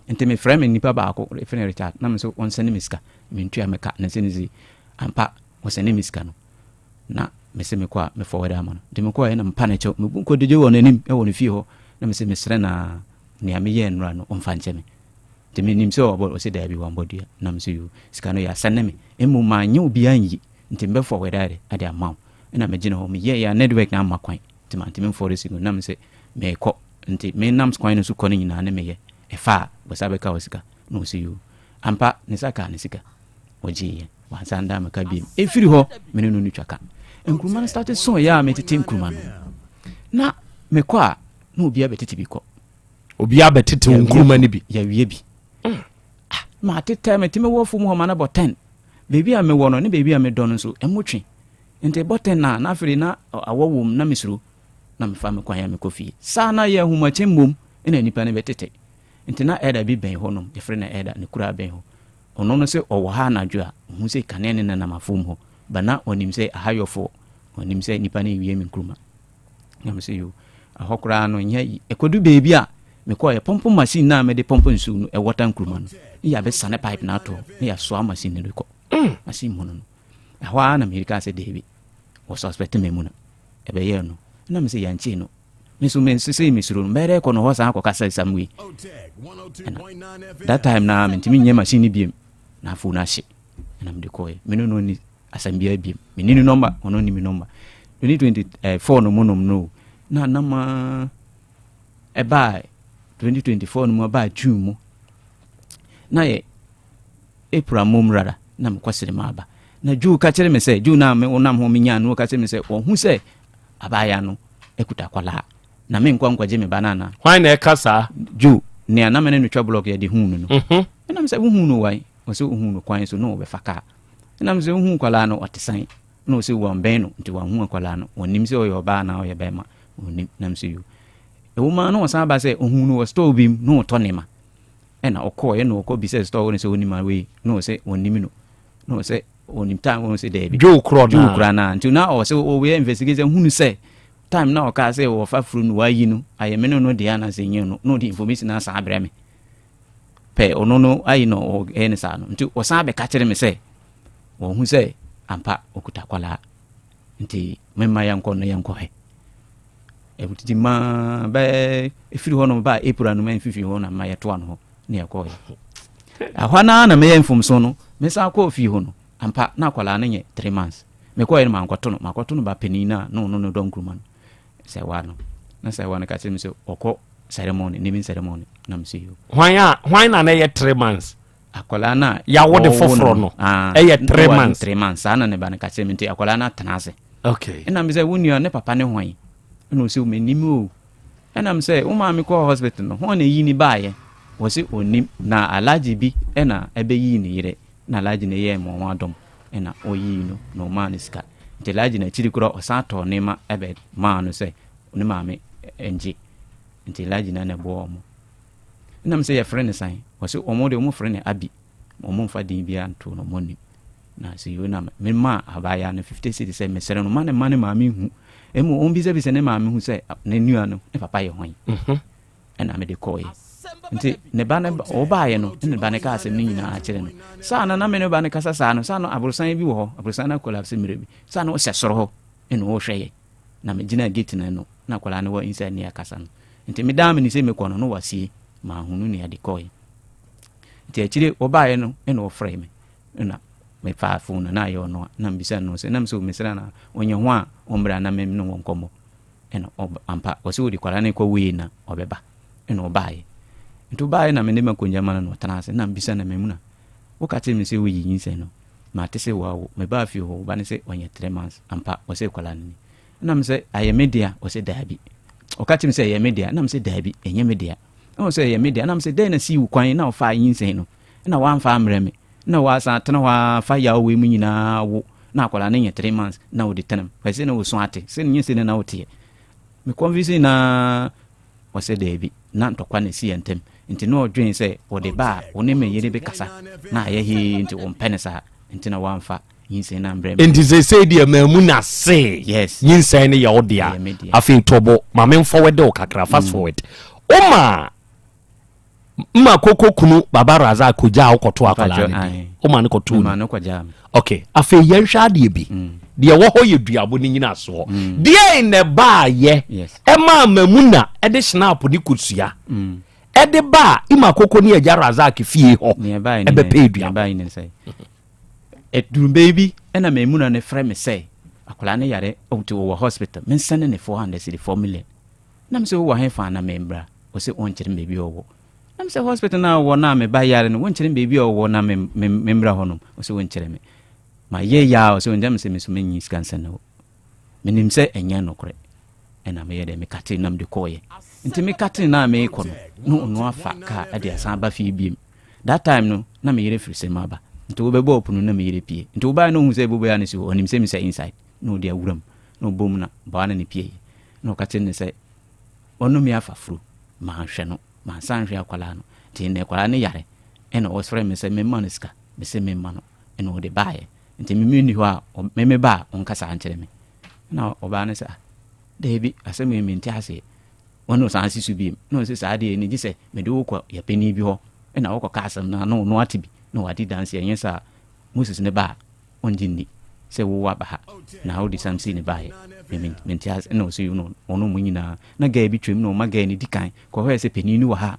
Nti mefrɛ me nipa baako, yɛfrɛ no Richard, na me nso ɔnsɛne me sika, mentua me ka, na sɛ ne si ampa ɔsɛne me sika no. Na mese mekɔ a me forward ama no. Nti mekɔɛ na mepa no kyɛw, mebu nkotodwe wɔ n'anim wɔ ne fie hɔ, na mese mesrɛ no a nea meyɛɛ nnora no ɔmfa nkyɛ me. Nti menim sɛ ɔbɔ, ɔse daabi wambɔ dua. Na mese yoo, sika no yɛasɛne me, mmom manyɛ obiara nyi, nti mebɛ forward ayɛ dɛ ade ama wo. Ɛna megyina hɔ, meyɛeɛ a network no amma kwan, nti mantumi mforward sika no, na mese meekɔ. Nti menam kwan no so kɔ no nyinaa ne meyɛ, ɛfa a wɔsa bɛka wo sika. Na ɔse yoo. Ampa, ne nsa kaa ne sika. Ɔgyeeɛ. Wansan daa me ka biem. Ɛfiri hɔ, me ne no no twa ka. Nkuruma no starte sooeɛ a metete nkuruma no. Na mekɔ a, na obiara bɛtete bi kɔ. Obiara bɛtete wo nkuruma no bi? Yɛawie bi. Ah, matetɛ, metumi wɔ fam hɔ ma no bɔ ten. Baabi a mewɔ no ne baabi a medɔ no nso, ɛmo twe. Nti ɛbɔ ten a, na afei na awɔ wom, na mesuro. Na mefa me kwan a mekɔ fie. Saa na yɛ ahomakye mmom na nnipa no bɛtete. Nti na ɛda bi bɛn hɔnom, yɛfrɛ no ɛda, ne kuraa bɛn hɔ. Ɔno no sɛ ɔwɔ ha anadwo a, ɔhu sɛ kanea no nenam afom hɔ. But na ɔnim sɛ aha yɔ fɔ, ɔnim sɛ nnipa no rewie me nkruma. Na me sɛ yo, ɛhɔ koraa no nyɛ yi. Ɛkɔdu baabi a, mekɔɛ, pɔmpo machine no a mede pɔmpo nsuo no, ɛwɔta nkruma no, ne yɛabɛsane pipe no ato hɔ, ne yɛasoa machine no de kɔ. Machine mono no. Ɛhɔ ara na meyere kaa sɛ daabi, wɔ suspect me mu no, ɛbɛyɛɛ no. Na me sɛ yɛnkyee no. Me nso me sesei mesuro no, mɛyɛ dɛ kɔ no hɔ saa akɔka sɛ sam wei. Ɛna that time na mentumi nyɛ machine no biem, na afuo no ahye. Ɛna mede kɔɛ. Me ne no ni asɛm biara biem. Me ni ne nɔmba, ɔno ni me nɔmba. 2024 no mu nom no, na nam a ɛbaa 2024 no mu ɛbaa June mu. Na yɛ April mom rara na mekɔ sere m'aba. Na Joe ka kyerɛ me sɛ, Joe no a me wonam ho menyaa no, ɔka kyerɛ me sɛ ɔhu sɛ abaayaa no kuta akwadaa na menkɔ nkɔgye me ba no anaa. Hwan na ɛka saa? Joe, nea na me ne no twa blɔk yɛde huu no no. Ɛna me sɛ, wohuu no wan? Ɔsɛ ohuu no kwan so na ɔbɛfa kaa. Ɛna me sɛ, wohuu akwadaa no ɔte sɛn? Ɛna ɔsɛ wɔnbɛn no nti wanhu akwadaa no, ɔnnim sɛ ɔyɛ ɔbaa anaa ɔyɛ bɛrima, ɔnnim. Na me sɛ, yoo. Ɛwom ara na ɔsan ba sɛ ohuu no wɔ store bi mu na ɔtɔ nneɛma. Ɛna ɔkɔɔ ɛna ɔkɔ bisɛ store no sɛ onim a wei na ɔsɛ ɔnim no na ɔsɛ ɔnim time wɔn sɛ daabi. Joe korɔ naa. Joe korɔ naa nti na ɔsɛ ɔyɛ investigation hunu sɛ time na ɔkaa sɛ wɔfa furu no wayi no ayɛ me ne no deɛ anaasɛ nyɛ no na ɔde information asan abrɛ me pɛ ɔno no ayi no ɔyɛ ne saa no nti ɔsan bɛka kyerɛ me sɛ wɔhu sɛ ampa ɔkuta akwadaa nti memma yɛnkɔ no yɛnkɔhwɛ Ɛtete maa bɛɛ ɛfiri hɔ nom baa April anum mfimfini hɔ na ma yɛtoa no hɔ ne yɛkɔɔyɛ. Ɛhɔ no ara na meyɛ mfomso no, mesan kɔɔ fie hɔ no, ampa na akwadaa no nyɛ three months. Mekɔɔyɛ no mankɔto no, makɔto no ba panin no a na ɔno no dɔ nkuruma no, sɛwa no. Na sɛwa no ka kyerɛ me sɛ ɔkɔ ceremony, naming ceremony, na me sɛ yo. Hwan a, hwan na na ɛyɛ three months? Akwadaa no a Yɛawo de foforɔ no, ɛyɛ three months. Three months, saa na ne ba no ka kyerɛ me nti akwadaa no atena ase. Okay. Ɛna me sɛ wo nua ne papa ne hwan? Ɛna ɔsɛ menim o. Ɛna me sɛ wo maame kɔɔ hospital no hwan na ɛyi ne baayɛ? Wɔse ɔnim na alagye bi ɛna ɛbɛyii ne yere na alagye no yɛɛ mmoawa adɔm ɛna ɔyii no na ɔmaa no sika. Nti alagye no akyiri koraa ɔsan tɔɔ nneɛma ɛbɛ maa no sɛ ne maame ngye. Nti alagye no na ɛboa wɔn. Ɛna me sɛ yɛfrɛ no san? Wɔse wɔn de wɔn frɛ no Abi. Wɔn mfa din biara ntoo no wɔn nim. Na sɛ yei na me maa abaayaa no 50 cedis sɛ mesrɛ no ma ne mma ne maame nhu. Mmom ɔmbisabisa ne maame hu sɛ ne nua no ne papa yɛ hwan. Mhm. Ɛna mede kɔɔeɛ. Nti ne ba no ɔbaeɛ no ne ba no kaa asɛm no nyinaa kyerɛ no. Saa na na me ne ba no kasa saa no saa no aborosan bi wɔ hɔ aborosan no akolapse mmerɛ bi saa na ɔhyɛ soro hɔ ɛna ɔrehwɛ yɛ na megyina gate no ano na akwadaa no wɔ inside ne akasa no nti medaa me ne sɛ mekɔ no na wasie mahunu nea de kɔɔeɛ nti akyire ɔbaeɛ no ɛna ɔfrɛ me Nna mefaa fon no na ayɛ ɔno a, nna mibisa no sɛ, nna mesɛ mesrɛ no a, ɔnyɛ ho a ɔmbra na me no wɔ nkɔmbɔ. Nna ɔba ampa, ɔse ɔde kwadaa no rekɔ wei na ɔbɛba. Nna ɔbaeɛ. Nti ɔbaeɛ na mede m'akonnwa ma no na ɔtena ase. Nna mebisa no Maimuna, woka kyerɛ me sɛ woyi nyinsɛn no, mate sɛ woawo. Mebaa fie hɔ, wo ba no sɛ ɔnyɛ three months. Ampa, ɔse kwadaa no ni. Nna mesɛ ayɛ me dea? Ɔse daabi. Ɔka kyerɛ me sɛ ɛyɛ me dea. Nna mesɛ daabi, ɛnyɛ me dea. Ɛna ɔsɛ ɛyɛ me dea. Nna mesɛ dɛn na sii wo kwan na ɔfaa nyinsɛn no? Nna ɔammfa ammbrɛ me. Nna ɔasan atsena hɔ ara fa yaw wei mu nyina wo na akwadaa no nyɛ three months na ɔde tena mu. Ɔse na ɔsu ate sɛ nyɛ sei na na woteɛ. Me convince no ara ɔsɛ daabi na ntɔkwa na ɛsi yɛn ntam nti na ɔdwen sɛ ɔde ba a ɔne me yere bɛkasa na ayɛ hee nti ɔmpɛ no saa nti na wamfa nyinsɛn no ambrɛ me. Nti seesei deɛ maamu na se Yes. nyinsɛn no yɛ wo dea. Ɛyɛ me dea. Afei tɔbo ma me nfɔwɛde wo kakra, fast forward. Womaa. Mma koko kunu Baba Razak kogyaa wo kɔtoo akwadaa no bi. Woma no kɔtoo no. Ok, afei yɛnhwɛ adeɛ bi. Mm. Deɛ ɛwɔ hɔ yɛ duabo no nyinasoɔ. Mm. Deɛ na ɛbaayɛ ɛmaa Mamuna ɛde schnapp ne kosua mm. ɛde baa Ima Koko ne Agya Razak fie hɔ ɛbɛpɛ aduabo. Ɛduru baabi bi ɛna Maimuna no frɛ me sɛ akwadaa no yare nti ɔwɔ hospital mensɛne ne 464 million. Na me sɛ wowɔ he fa na membra? Ɔse ɔnkyerɛ me baabi a ɔwɔ. Na me sɛ hospital no a ɔwɔ no a me ba yare no wonkyerɛ me baabi a ɔwɔ na me me membra hɔ nom? Ɔse wonkyerɛ me. Mayɛ yɛ a ɔse ɔnkyerɛ me sɛ me so menyi sika nsɛne wo. Menim sɛ ɛnyɛ nokorɛ. Ɛna meyɛ dɛ mekate na mede kɔɔyɛ. Nti mekate no a meekɔ no na ɔno afa kaa de asan aba fie biem. That time no na me yere firi sɛ maba. Nti wobɛbɔ ɔpono na me yere pie. Nti wobaeɛ na ɔhu sɛ boboyaa no si hɔ ɔnim sɛ mesɛ inside na ɔde awura mu na ɔbɔ mu na baa na ne pieeɛ. Na ɔka kyerɛ no sɛ, Ɔno me afa furu, manhwɛ no, mansan nhwɛ akwadaa no, nti nnɛ akwadaa no yare, ɛna ɔsrɛ me sɛ memma no sika, mese memma no, ɛna ɔde baeɛ, nti me menni hɔ a, me meba a, ɔnka saa nkyerɛ me. Ɛna ɔbaa no sɛ, ah, daabi, asɛm yi mente aseɛ. Ɔne ɔsan si so biem, na ɔse saa deɛ ɛni gye sɛ mede wo kɔ yɛ panin bi hɔ, ɛna wokɔka asɛm no a, na ɔno ate bi, na wadi danseɛ, ɛnyɛ saa Moses ne ba a, ɔngye nni sɛ wo aba ha na wode Samson ne baeɛ. Me me mente ase ɛna ɔsɛ no ɔno ɔmo nyinaa na guy bi twam na ɔma guy no di kan kɔhwɛɛ sɛ panin no wɔ ha a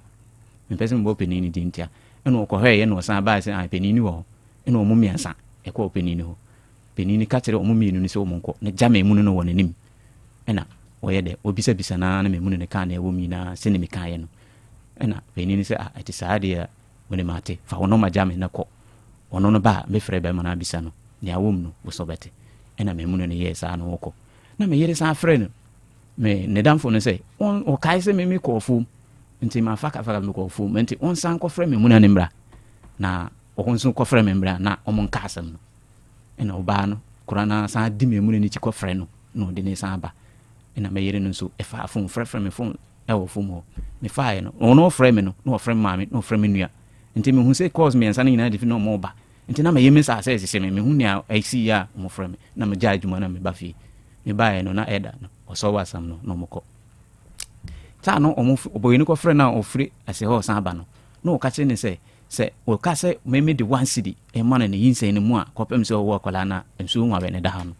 mempɛ sɛ mebɔ panin no din ntia ɛna ɔkɔhwɛeɛ na ɔsan baeɛ sɛ ah panin no wɔ hɔ ɛna ɔmo mmiɛnsa ɛkɔɔ panin no hɔ panin no ka kyerɛ ɔmo mmienu no sɛ ɔmo nkɔ na gya mɛmunu no wɔ n'anim ɛna ɔyɛ dɛ ɔbisabisa naa na mɛmunu no kaa na ɛwɔ mu nyinaa sɛne mekaeɛ no ɛna panin no sɛ ah ɛte saa deɛ a Wo ne mate. Fa wo nɔma gya me na kɔ. Ɔno no ba a, mɛfrɛ bɛrima no abisa no nea wom no, wo sɛ ɔbɛte. Ɛna Maimuna no yɛɛ saa na ɔkɔ. Na me yere san frɛ no, me ne damfo no sɛ, ɔn, ɔkae sɛ me mekɔ afuom, nti mafa kafaka mekɔ afuom, nti ɔnsan kɔfrɛ Maimuna no mmra, na ɔno nso kɔfrɛ me mmra na ɔmo nka asɛm no. Ɛna ɔbaa no kora no ara san di Maimuna no akyi kɔfrɛ no, na ɔde ne san ba. Ɛna me yere no nso ɛfaa fon frɛfrɛ me fon ɛwɔ fam hɔ. Mefaeɛ no, ɔno ɔfrɛ me no, na ɔfrɛ me maame, na ɔfrɛ me nua. Nti mehu sɛ calls mmiɛnsa no nyinaa de fi na ɔmo ba. Nti na meyɛ me saa sɛ ɛsese me, mehu nea ɛsi yɛ a ɔmo frɛ me. Na megyae adwuma na meba fie. Mebaeɛ no na ɛda no, ɔsɔre asɛm no na ɔmo kɔ. Saa no ɔmo ɔbɔyɛ no kɔfrɛ no a ɔfiri ase hɔ ɔsan ba no, na ɔka kyerɛ ne sɛ, sɛ ɔka sɛ meme de one cedi ɛma no ne nyinsɛn no mu a kɔpem sɛ ɔwɔ akwadaa no a nsuo nwa bɛ ne da ha no.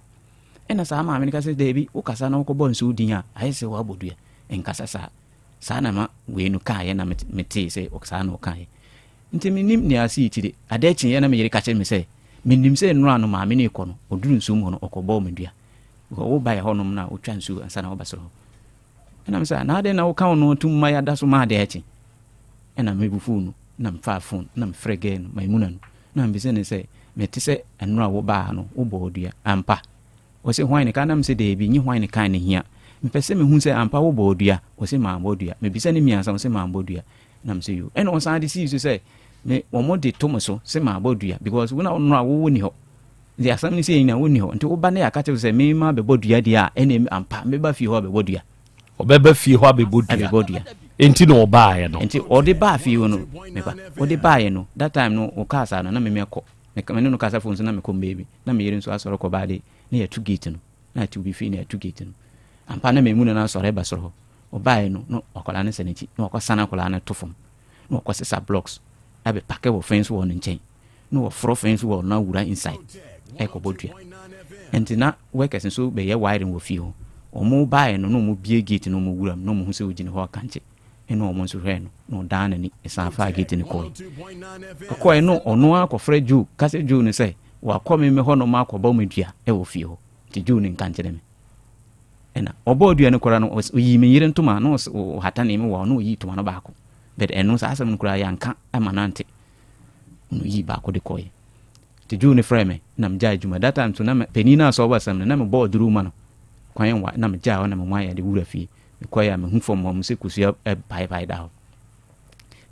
Ɛna saa maame no ka sɛ, Daabi, wokasa na wokɔbɔ nsuo din a, ayɛ sɛ woabɔ dua. Nkasa saa. Saa na ma wei no kaeɛ na metee sɛ saa na ɔkaeɛ. Nti mennim nea asii tire. Adeɛ kyeeɛ na me yere ka kyerɛ me sɛ, menim sɛ nnora no maame no rekɔ no, ɔduru nsuo mu hɔ no, ɔkɔbɔɔ me dua. Because woba yɛ hɔnom no a, wotwa nsuo ansa na woba soro hɔ. Ɛna me sɛ, na adɛn na woka wo no atum ma yɛada so ma adeɛ akye? Ɛna me bo fuu no, na mefaa phone, na mefrɛ girl no, Maimuna no, na mebisa no sɛ, mete sɛ nnora wobaa ha no, wobɔɔ dua, ampa? Ɔse hwan ne kan? Na mese daabi, nye hwan ne kan na hia. Mepɛ sɛ mehu sɛ ampa wobɔɔ dua? Ɔse mambɔ dua. Mebisa no mmiansa, ɔse mambɔ dua. Na mese yoo. Ɛna ɔsan de sii so sɛ, me wɔn de to me so sɛ mabɔ dua because wo na nnora wo wonni hɔ. Nti asɛm no sɛ nyina wonni hɔ. Nti woba na yɛaka kyerɛ wo sɛ me ma bɛbɔ dua deɛ a, ɛne ampa mɛba fie hɔ abɛbɔ dua. Ɔbɛba fie hɔ abɛbɔ dua. Abɛbɔ dua. Nti na ɔbaeɛ no. Nti ɔde baa fie hɔ no, meba. Ɔde baeɛ no, that time no, ɔkaa saa no, na me mɛkɔ. Me ne no kasa phone so na mekɔ baabi. Na me yere nso asɔre kɔ baade, na yɛatu gate no. Na yɛatu bi fie na yɛatu gate no. Ampa na Maimuna no asɔre ba soro hɔ. Ɔbaeɛ no, na akwadaa no sɛ n'akyi, na wakɔsane akwadaa no to fam. Na wakɔsesa blocks abɛpake wɔ fence wall no nkyɛn. Na wɔforo fence wall no awura inside ɛkɔbɔ dua. Nti na workers nso bɛyɛ wiring wɔ fie hɔ. Wɔn baeɛ no na wɔn bie gate no wɔn wura mu na wɔn hu sɛ ogyina hɔ akankye. Ɛna wɔn nso hwɛɛ no na ɔdan n'ani san faa gate no kɔe. Ɔkɔe no ɔno ara kɔfrɛ Joe ka sɛ Joe no sɛ wakɔ me me hɔ nom akɔbɔ me dua wɔ fie hɔ. Nti Joe no nka nkyerɛ me. Ɛna ɔbɔɔ dua no koraa no ɔyii me yere ntoma na ɔhata ne me wɔ hɔ na ɔyii ntoma no baako. But ɛno saa asɛm no koraa yɛanka ama no ante. Na ɔyii baako de kɔe. Nti Joe no frɛɛ me na megyae adwuma. That time nso na panin no a sɛ ɔwɔ asɛm no na mebɔ aduro ma no. Kwan wa na megyae hɔ na me nwan yɛde wura fie. Mekɔe a mehu fam hɔ sɛ kosua paepae da hɔ.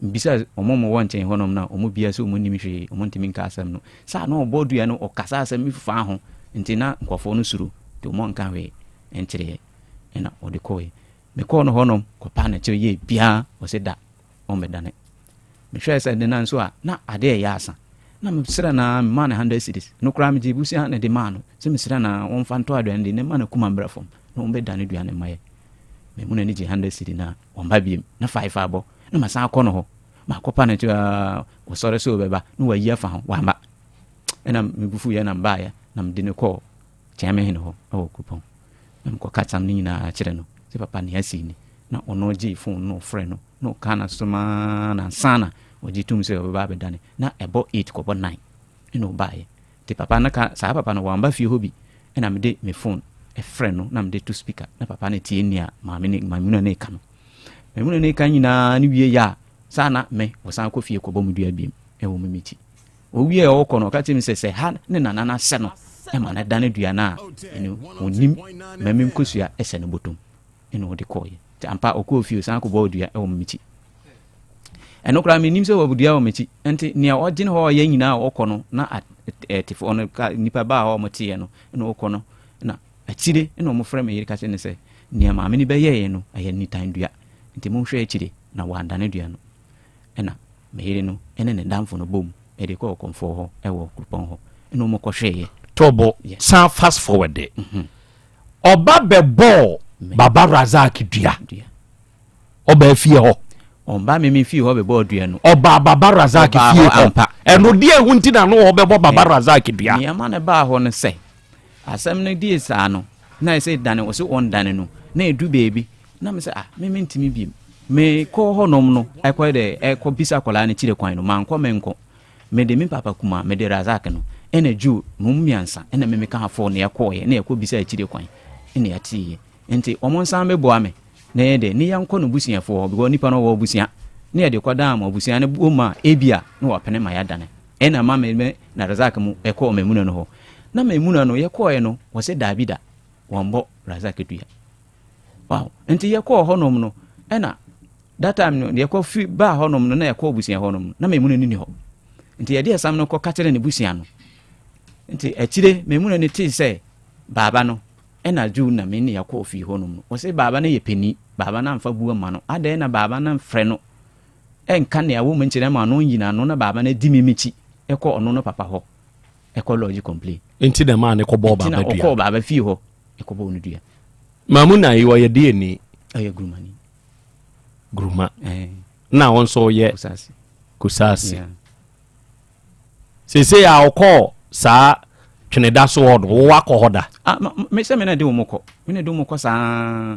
Mebisa wɔn a wɔwɔ nkyɛn hɔnom no a wɔn biara sɛ wɔn nnim hwee, wɔn ntumi nka asɛm no. Saa na ɔbɔ dua no ɔkasa asɛm bi faa ho nti na nkurɔfoɔ no suro nti wɔn anka hwee nkyerɛ yɛn. Ɛna ɔde kɔe. Mekɔɔ no hɔnom kɔpaa no kyɛw yɛɛ biara ɔse da ɔmmɛdane. Mehwɛɛ sɛ ne nan so a na adeɛ reyɛ asa. Na mesrɛ no ara memaa no hundred cedis. No koraa megyee bosea na de maa no sɛ mesrɛ no ara ɔmfa ntɔ aduane de na mma n'akoma mmra fam na ɔmmɛdane aduane mma yɛn. Mamu n'ani gye hundred cedi no a wamma biom na five abɔ na masan akɔ no hɔ. Makɔpa no akyi aa, ɔsɔre sɛ ɔbɛba na wayi afa ho, wamma. Ɛna me bo fuiɛ na mebaeɛ na mede no kɔɔ Kyeamehene hɔ wɔ Kuropɔn. Na mekɔka asɛm no nyinaa kyerɛ no sɛ papa nea asi ni. Na ɔno gyee fon no na ɔfrɛ no na ɔkaa n'asom ara na ansa na ɔgye tom sɛ ɔbɛba abɛdane. Na ɛbɔ eight kɔbɔ nine ɛna ɔbaeɛ. Nti papa no ka saa papa no wamba fie hɔ bi ɛna mede me phone frɛ no na mede to speaker na papa no tie nea maame ne Maimuna no reka no. Maimuna no reka nyinaa no wie yɛ a saa na me wɔsan kɔ fie kɔbɔ me dua biem ɛwɔ me meti. Owie a ɔkɔ no ɔka kyerɛ me sɛ sɛ ha ne nana no asɛ no ɛma no dane dua no a ɛno ɔnim ma me nkosua ɛsɛ no bɔtɔm ɛna ɔde kɔɔyɛ. Nti ampa ɔkɔɔ fie ɔsan kɔbɔɔ dua ɛwɔ me meti. Ɛno koraa mennim sɛ wɔdua wɔ m'akyi. Nti nea ɔgyene hɔ ɔyɛ nyinaa a ɔkɔ no na ɛtefoɔ no ka nipa baa hɔ a wɔteeɛ no na ɔkɔ no na akyire na wɔfrɛ me yere ka kyerɛ no sɛ nea maame no bɛyɛeɛ no ɛyɛ nitan dua nti monhwɛ akyire na wɔandane dua no. Ɛna me yere no ne ne damfo no bom de kɔɔ ɔkɔmfoɔ hɔ wɔ kuropɔn hɔ ɛna wɔkɔhwɛeɛ. Tobo, san fast forward de. Ɔba bɛbɔɔ Baba Razak dua. Ɔbaa fie hɔ. Ɔba me me fie hɔ bɛbɔɔ dua no. Ɔbaa Baba Razak fie hɔ. Ampa. Ɛno deɛ ɛho nti na no ɔbɛbɔ Baba Razak dua. Nea ɛma no baa hɔ no sɛ, asɛm no die saa no, na ɛsɛ dane, ɔsɛ ɔndane no, na ɛdu baabi, na me sɛ ah, me mentumi biem. Mekɔ hɔnom no, ɛkɔ dɛ, ɛkɔ bisa akwadaa no kyerɛ kwan no, mankɔ menkɔ. Mede me papa kumaa, mede Razak no, ɛna Joe, mo mmiɛnsa, ɛna me meka afɔ na yɛkɔɔyɛ, na yɛkɔ bisa akyire kwan, ɛna yɛteeɛ. Nti wɔn nsan bɛboa me na yɛ dɛ ne yɛnkɔ no busuafoɔ hɔ because nipa no ɔwɔ abusua ne yɛde kɔ dan ma abusua no bom a ebia na wapene ma yɛadane ɛna ma me me na Razak mu ɛkɔɔ Maimuna no hɔ na Maimuna no yɛkɔɔɛ no wɔsɛ daabi da wɔn bɔ Razak dua wow nti yɛkɔɔ hɔnom no ɛna that time no yɛkɔ fi baa hɔnom no na yɛkɔ abusua hɔnom no na Maimuna no ni hɔ nti yɛde ɛsam no kɔ kakyere ne busua no nti akyire Maimuna no tee sɛ baaba no Ɛna Jew na me ne yɛkɔɔ fie hɔ nom no, ɔse baaba no yɛ panin, baaba no amfa bu amma no, adɛn na baaba no amfrɛ no ɛnka nea ɛwɔ mu nkyerɛ ma ɔno nyi n'ano na baaba no adi me mekyi ɛkɔ ɔno no papa hɔ ɛkɔ lodge complain. Nti na ɛmaa no kɔbɔɔ Nti na baaba dua. ɔkɔɔ baaba fie hɔ ɛkɔbɔɔ no dua. Mamu na yi ɔyɛ deɛ ni? Ɔyɛ Gurumani. Guruma. Ɛɛ. Na wɔn nso ɔyɛ? Kusasi. Kusasi. Yeah. Seesei a ɔkɔɔ saa tweneda so hɔ no, wo wakɔ hɔ da? Ah, me sɛ me na de wɔn kɔ. Me na de wɔn kɔ saa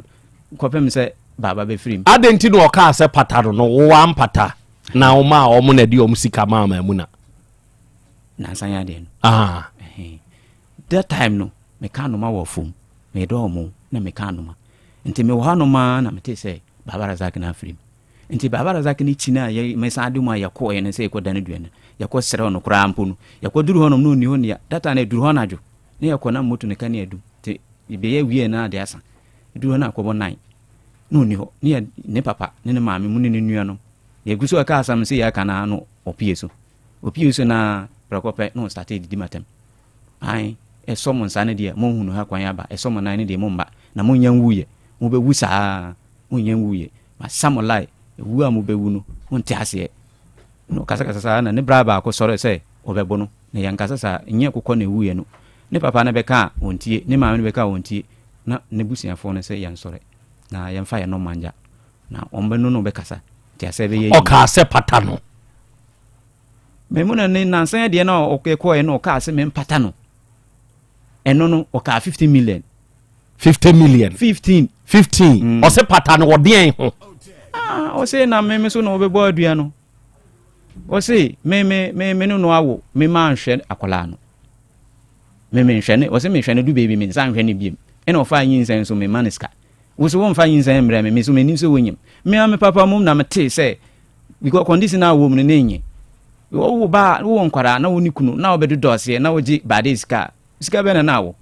kɔpem sɛ baaba bɛfiri mu. Adɛn nti na ɔkaa sɛ pata no no, wo wampata na womaa wɔn na de wɔn sika maa Maimuna? Nansa yɛ adeɛ no. Ah. That time no, meka anoma wɔ fam. Medɔ wɔn na meka anoma. Nti mewɔ hɔ anoma na mete sɛ Baba Razak na afiri mu. Nti Baba Razak ne kyi no a yɛ mesan de mu a yɛkɔɔɛ no sɛ yɛkɔ dane dua no, yɛkɔ srɛw no koraa mpo no, yɛkɔ duru hɔnom na ɔnni hɔ nea, that time no ɛduru hɔ anadwo, na yɛkɔ na moto no kanea dum, nti bɛyɛ wieɛ no ade asa, ɛduru hɔ no akɔbɔ nine, na ɔnni hɔ, ne yɛ ne papa ne ne maame mu ne ne nuanom, yɛgu so ɛka asɛm sɛ yɛka no ara na ɔpie so, ɔpie so no ara prɛko pɛ na ɔstartee didi matam, ae, ɛsɔ mo nsa no deɛ monhunu ha kwan aba, ɛsɔ mo nan no deɛ momma, na monnya nwuiɛ, mobɛwu saa. Monnya nwuiɛ. Masa mo line. Ewuo a mobɛwu no, monte aseɛ. Na ɔkasakasa saa na ne bra baako sɔre sɛ ɔbɛbo no. Na yɛnkasa saa. Nyɛ kokɔ na ɛwuiɛ no. Ne papa no bɛka a, ɔntie. Ne maame no bɛka a, ɔntie. Na n'abusuafoɔ no sɛ yɛnsɔre na yɛmfa yɛn nɔma ngya. Na wɔn bɛno no bɛkasa. Nti asɛ bɛyɛ yie. Ɔkaa sɛ pata no. Maimuna ne nansa deɛ na ɔkɔɛ no ɔkaa sɛ mempata no. Ɛno no ɔkaa 15 million. 50 million. 15. 15. Mm. Ɔsɛ pata no ɔdeɛn ho. Ah, ɔsɛ na me me so na ɔbɛbɔ adua no. Ɔsɛ me me me me no no awo me ma nhwɛ akwadaa no. Me me nhwɛ ne ɔsɛ me nhwɛ no du baabi me nsa nhwɛ ne biem. Ɛna ɔfa nyinsɛn nso me ma ne sika. Wo so wɔmfa nyinsɛn mbrɛ me me so menim sɛ wonyim. Me a me papa mom na me tee sɛ because condition a wɔ mu no ne nye. Wo ba wo nkwadaa na wo ne kunu na wobɛdodɔ aseɛ na wogye baade sika. Sika bɛn na na awo?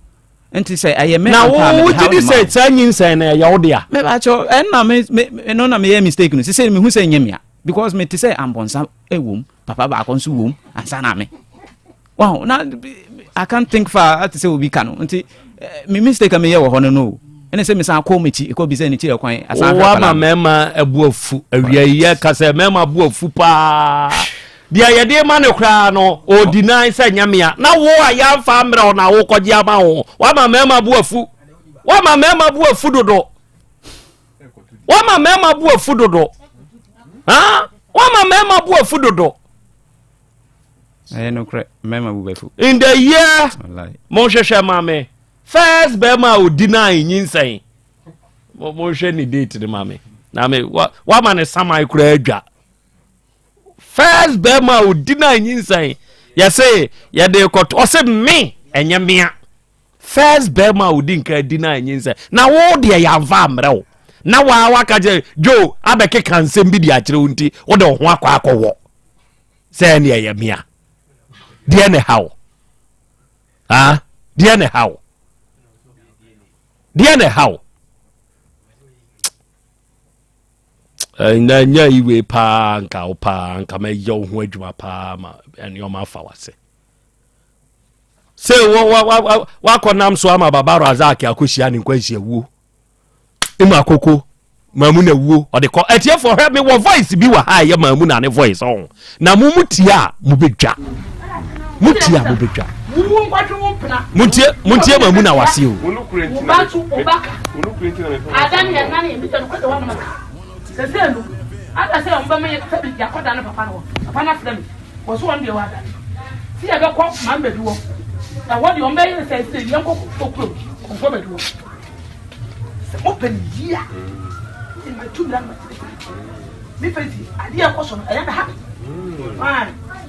Nti sɛ ɛyɛ me na ampa a wo mede wogye haw di de ma sɛ wo. saa nyinsɛn no ɛyɛ wo dea? Mebakyɛw, ɛnna me me ɛno na meyɛ mistake no. Sesei mehu sɛ ɛnyɛ mea because mete sɛ ambɔnsa ɛwom, papa baako nso wom ansa na me. Wow, na I can't think far ate sɛ obi ka no. Nti eh, me mistake a meyɛ wɔ hɔ no no o. Ɛne sɛ mesan kɔ m'akyi kɔ bisa ne kyerɛ kwan asan hwɛ Wama akwadaa no. mmarima abu afu awia yi yɛka sɛ mmarima abu afu paa. Deɛ yɛde ma no koraa no, ɔdinae sɛ nyɛ mea. Na wo a yɛamfa mmerɛ wo na wokɔgye ama wo. Wama mmarima bo afu. Wama mmarima bo afu dodo. Wama mmarima bo afu dodo. Ha? Woama mmarima bo afu dodo. Ɛyɛ nokorɛ, mmarima bo bɛfu. In the year, monhwehwɛ ma me. First bɛrima a ɔdi no a nyinsɛn. Monhwɛ ne date no ma me. Na me, woama ne saman koraa adwa. First bɛrima a ɔdi no a nyinsɛn. Yɛse yɛde kɔto, ɔse me, ɛnyɛ mea. First bɛrima a odi nka di na nyinsɛn na wo deɛ yɛamfa ammrɛ wo na waa waka kyerɛ Joe abɛkeka nsɛm bi de akyerɛ wo nti wode wo ho akɔ akɔwɔ sɛ ɛne ɛyɛ mea deɛ ne ha wo ah deɛ ne ha wo deɛ ne ha wo ɛnna nya yi wei paa nka wo paa nka mɛyɛ wo ho adwuma paa ma nneɛma afa wase sɛ wakɔ nam so ama baba razak akɔhyia ne nkwanhyia wuo mu akoko maamu na wuo ɔde kɔ atiefoɔ hwɛ me wɔ voice bi wɔ ha ɛyɛ maamu na ne voice ɔho na mo mu tie a mo bɛdwa mo tie a mo bɛdwa montie montie maamu na wase o Wɔ so wɔn deɛ wɔadane sɛ yɛbɛkɔ Mambadu hɔ. Ɛhɔ deɛ wɔn bɛyɛ sɛ sɛ yɛnkɔ kɔmfoɔ kurom kɔmfoɔ badu hɔ. Sɛ mopɛ ne yie a ɛna matu mmira no makyerɛkyerɛ. Me fɛ nti adeɛ ɛkɔ so no ɛyɛ me ha me.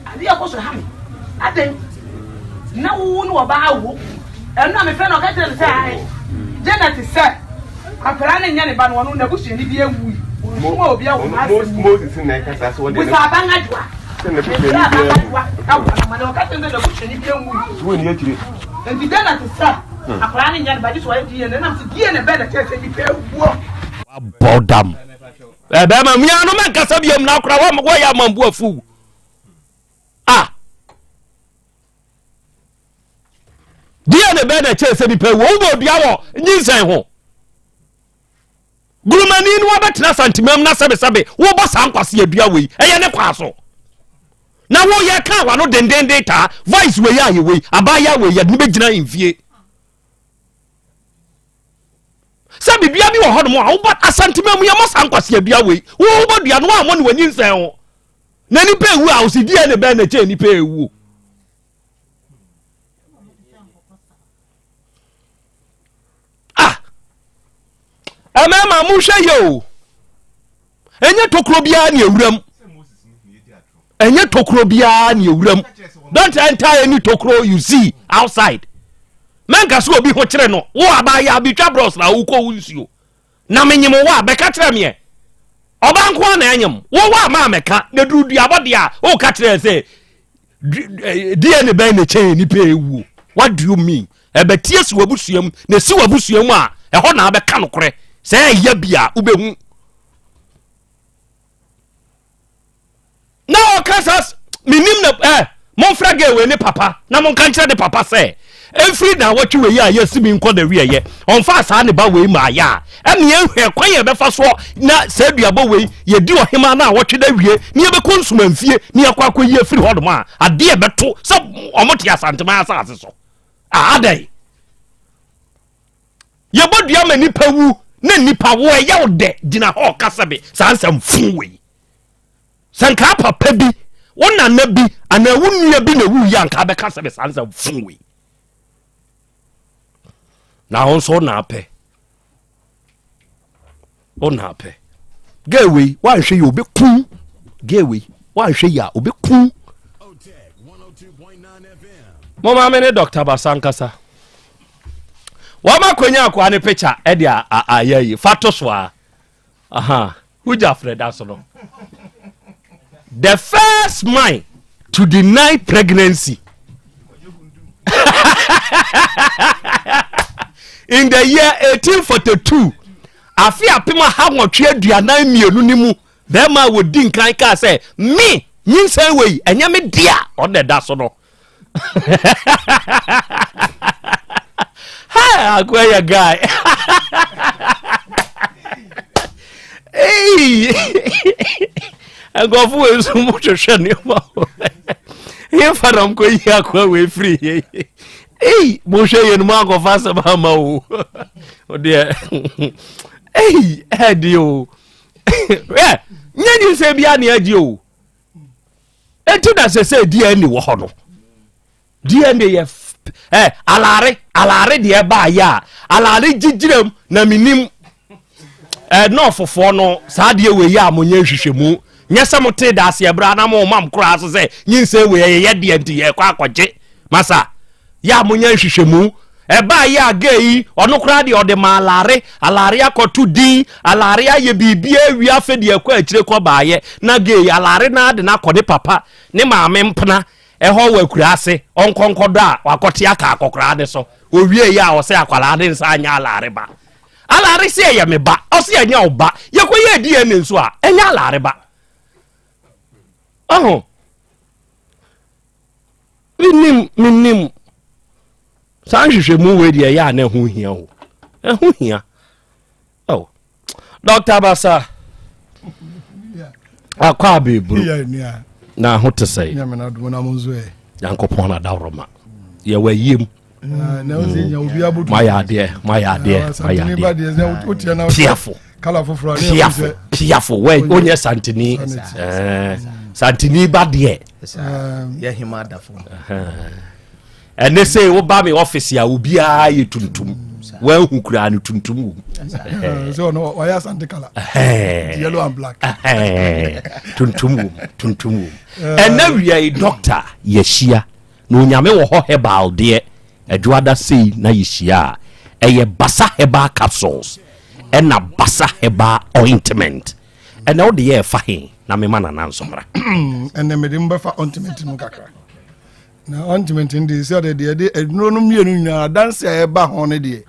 Adeɛ ɛkɔ so ha me. Adɛn na wowo ne wɔbaa awo ɛno a mefrɛ no ɔka kyerɛ me sɛ ae Janet sɛ Akwadaa no nyɛ ne ba no, ɔno n'abusuani bi awui. Ɔnsoma obi awɔ n'asɛm mu. Moses na ɛkasa sɛ ɔde Busa aban adwoa. Sɛ n'abusuani bi awu. Adwoa awɔ no ma na ɔka kyerɛ sɛ n'abusuani bi awui. So wɔn ni akyire. Nti dɛn na te sɛ akwadaa no nyɛ ne ba gye sɛ ɔyɛ DNA nam sɛ DNA bɛn na kyerɛ sɛ nipa awuo. Wabɔ dam. Ɛbɛrima mia no mɛnkasa biam na akora wɔyɛ amambu afu. Ah. Deɛ na ɛbɛyɛ na ɛkyɛn sɛ nipa ewu wobɔ dua wɔ nyinsɛn ho. Gurumani no wabɛtena santimam na sɛbesɛbe wobɔ saa nkwasi adua wei ɛyɛ ne kwaa so. Na woyɛ ka wano dendenden taa voice wei a yɛ wei abaayewa wei yɛde no bɛgyina mfie. Sɛ biribiara bi wɔ hɔnom a wobɔ asantemam yɛmmɔ saa nkwasi adua wei wobɔ dua no woammɔ ne wanyinsɛn ho. Na nipa ewu a ɔsi deɛ na ɛbɛyɛ na ɛkyɛn nipa ewu. Ah, mmarima monhwɛ yɛ o ɛnyɛ tokuro biara ne awuram ɛnyɛ tokuro biara ne awuram don't enter any tokuro you see outside mɛnka so obi ho kyerɛ no wo abaayɛ abitwa brɔs na wokɔ wo nsuo Na menyem wo a, bɛka kyerɛ meɛ. Ɔbaa nko ara na ɛnyem wo wɔ a maa mɛka na duru duabɔ deɛ a woka kyerɛ sɛ DNA bɛn na ɛkyɛn nipa ɛwuo. What do you mean? Ɛbɛtie si w'abusua mu na ɛsi w'abusua mu a ɛhɔ na abɛka nokorɛ sɛ ɛyɛ bi a wobɛhu. na ɔka saa menim na ɛ eh, momfrɛ gɛ wei ne papa na monka nkyerɛ ne papa sɛ ɛmfiri na wɔtwe wei a yɛsi mi nkɔ na wieɛ ɔmfa saa ne ba wei ma ayɛ a ɛne yɛhwɛ kwan yɛ bɛfa soɔ na saa aduabɔ wei yɛdi ɔhema no a wɔtwe da wie ne yɛbɛkɔ nsumanfie ne yɛkɔ akɔyi afiri hɔnom a adeɛ bɛto sɛ ɔmo te Asanteman asase so adɛn Yɛbɔ dua ma nipa wu na nipa wo ɛyɛ wo dɛ gyina hɔ ɔkasa bi saa nsɛm fun wei. Sɛ nka papa bi wo nana bi anaa wo nua bi na wu yi anka bɛka sɛ bi saa nsɛm fun wei. Na wo nso na apɛ. Wo na apɛ. Gay wei woanhwɛ yi obeku. Gay wei woanhwɛ yi a obeku. Mo maame ne Dr. Basa nkasa. Wɔn akɔnya akoa ne picture ɛde ayɛ yi fa to so a. Aha, wogya frɛ da so no. The first man to deny pregnancy in the year 1842 afe 1842 ni mu bɛrima a wɔdi nkan kaa sɛ me nyinsɛn wei ɛnyɛ me dea ɔna ɛda so no Hey, akoa yɛ guy. Hey. Nkurɔfo wei nso mo hwehwɛ nneɛma o. Hefa na mkɔ yi akoa wei firi yɛ. Ei, mohwɛ yɛ no mo ankɔfa asɛm ama o. O deɛ. Ei, ɛde o. Hwɛ, nyɛ nyinsɛn biara ne agye o. Enti na sɛ sɛ DNA wɔ hɔ no. DNA yɛ ɛ alare alare deɛ ɛbaayɛ a alare gyigyiram na menim ɛ nɔɔfofoɔ no saa deɛ wei yɛ a monyɛ nhwehwɛmu nyɛ sɛ motee da aseɛ berɛ a na mo mam koraa so sɛ nyinsɛn wei ɛyɛ deɛ nti yɛkɔ akɔgye masa yɛ a monyɛ nhwehwɛmu ɛbaayɛ a gay yi ɔno koraa deɛ ɔde ma alare alare akɔto din alare ayɛ biribi awie afɛ deɛ ɛkɔ akyire kɔ baayɛ na gay alare na ade no akɔ ne papa ne maame mpena Ɛhɔ wɔ akuraase, ɔnkɔ nkɔdɔ a wakɔte aka akɔkoraa ne so. Ɔwieeɛ a ɔsɛ akwadaa ne nsa anyɛ Alare ba. Alare se ɛyɛ me ba, ɔse ɛnyɛ wo ba. Yɛkɔyɛɛ DNA nso a, ɛnyɛ Alare ba. Ɔho. Menim, menim. Saa nhwehwɛmu wei deɛ ɛyɛ a na ɛho hia o. Ɛho hia. Oh. Dr. Basa. Akɔ abɛburu. Na ho te sɛ. Nyankopɔn na dawroma. Yɛwɔ ayiem. Ah, mm. Mayɛ adeɛ, mayɛ adeɛ, ah, mayɛ adeɛ. Piafo. Piafo, piafo. Wonyɛ santini. Eh, santini ba deɛ. Ɛne sɛ woba me office a obiara yɛ tuntum wanhu koraa no tuntum wom tuntum wom tuntum wom ɛnɛ wia yi doctor yɛhyia na onyame wɔ hɔ herbal deɛ adwoada sei na yɛhyia a ɛyɛ basa herbal capsules ɛna basa herbal ointment ɛnɛ wode yɛ ɛfa he na mema nana nso mmra ɛnɛ mede mbɛfa ointment no kakra Na ointment no deɛ sɛ deɛ deɛ de nnuro no mmienu nyinaa adanse a ɛba ho no deɛ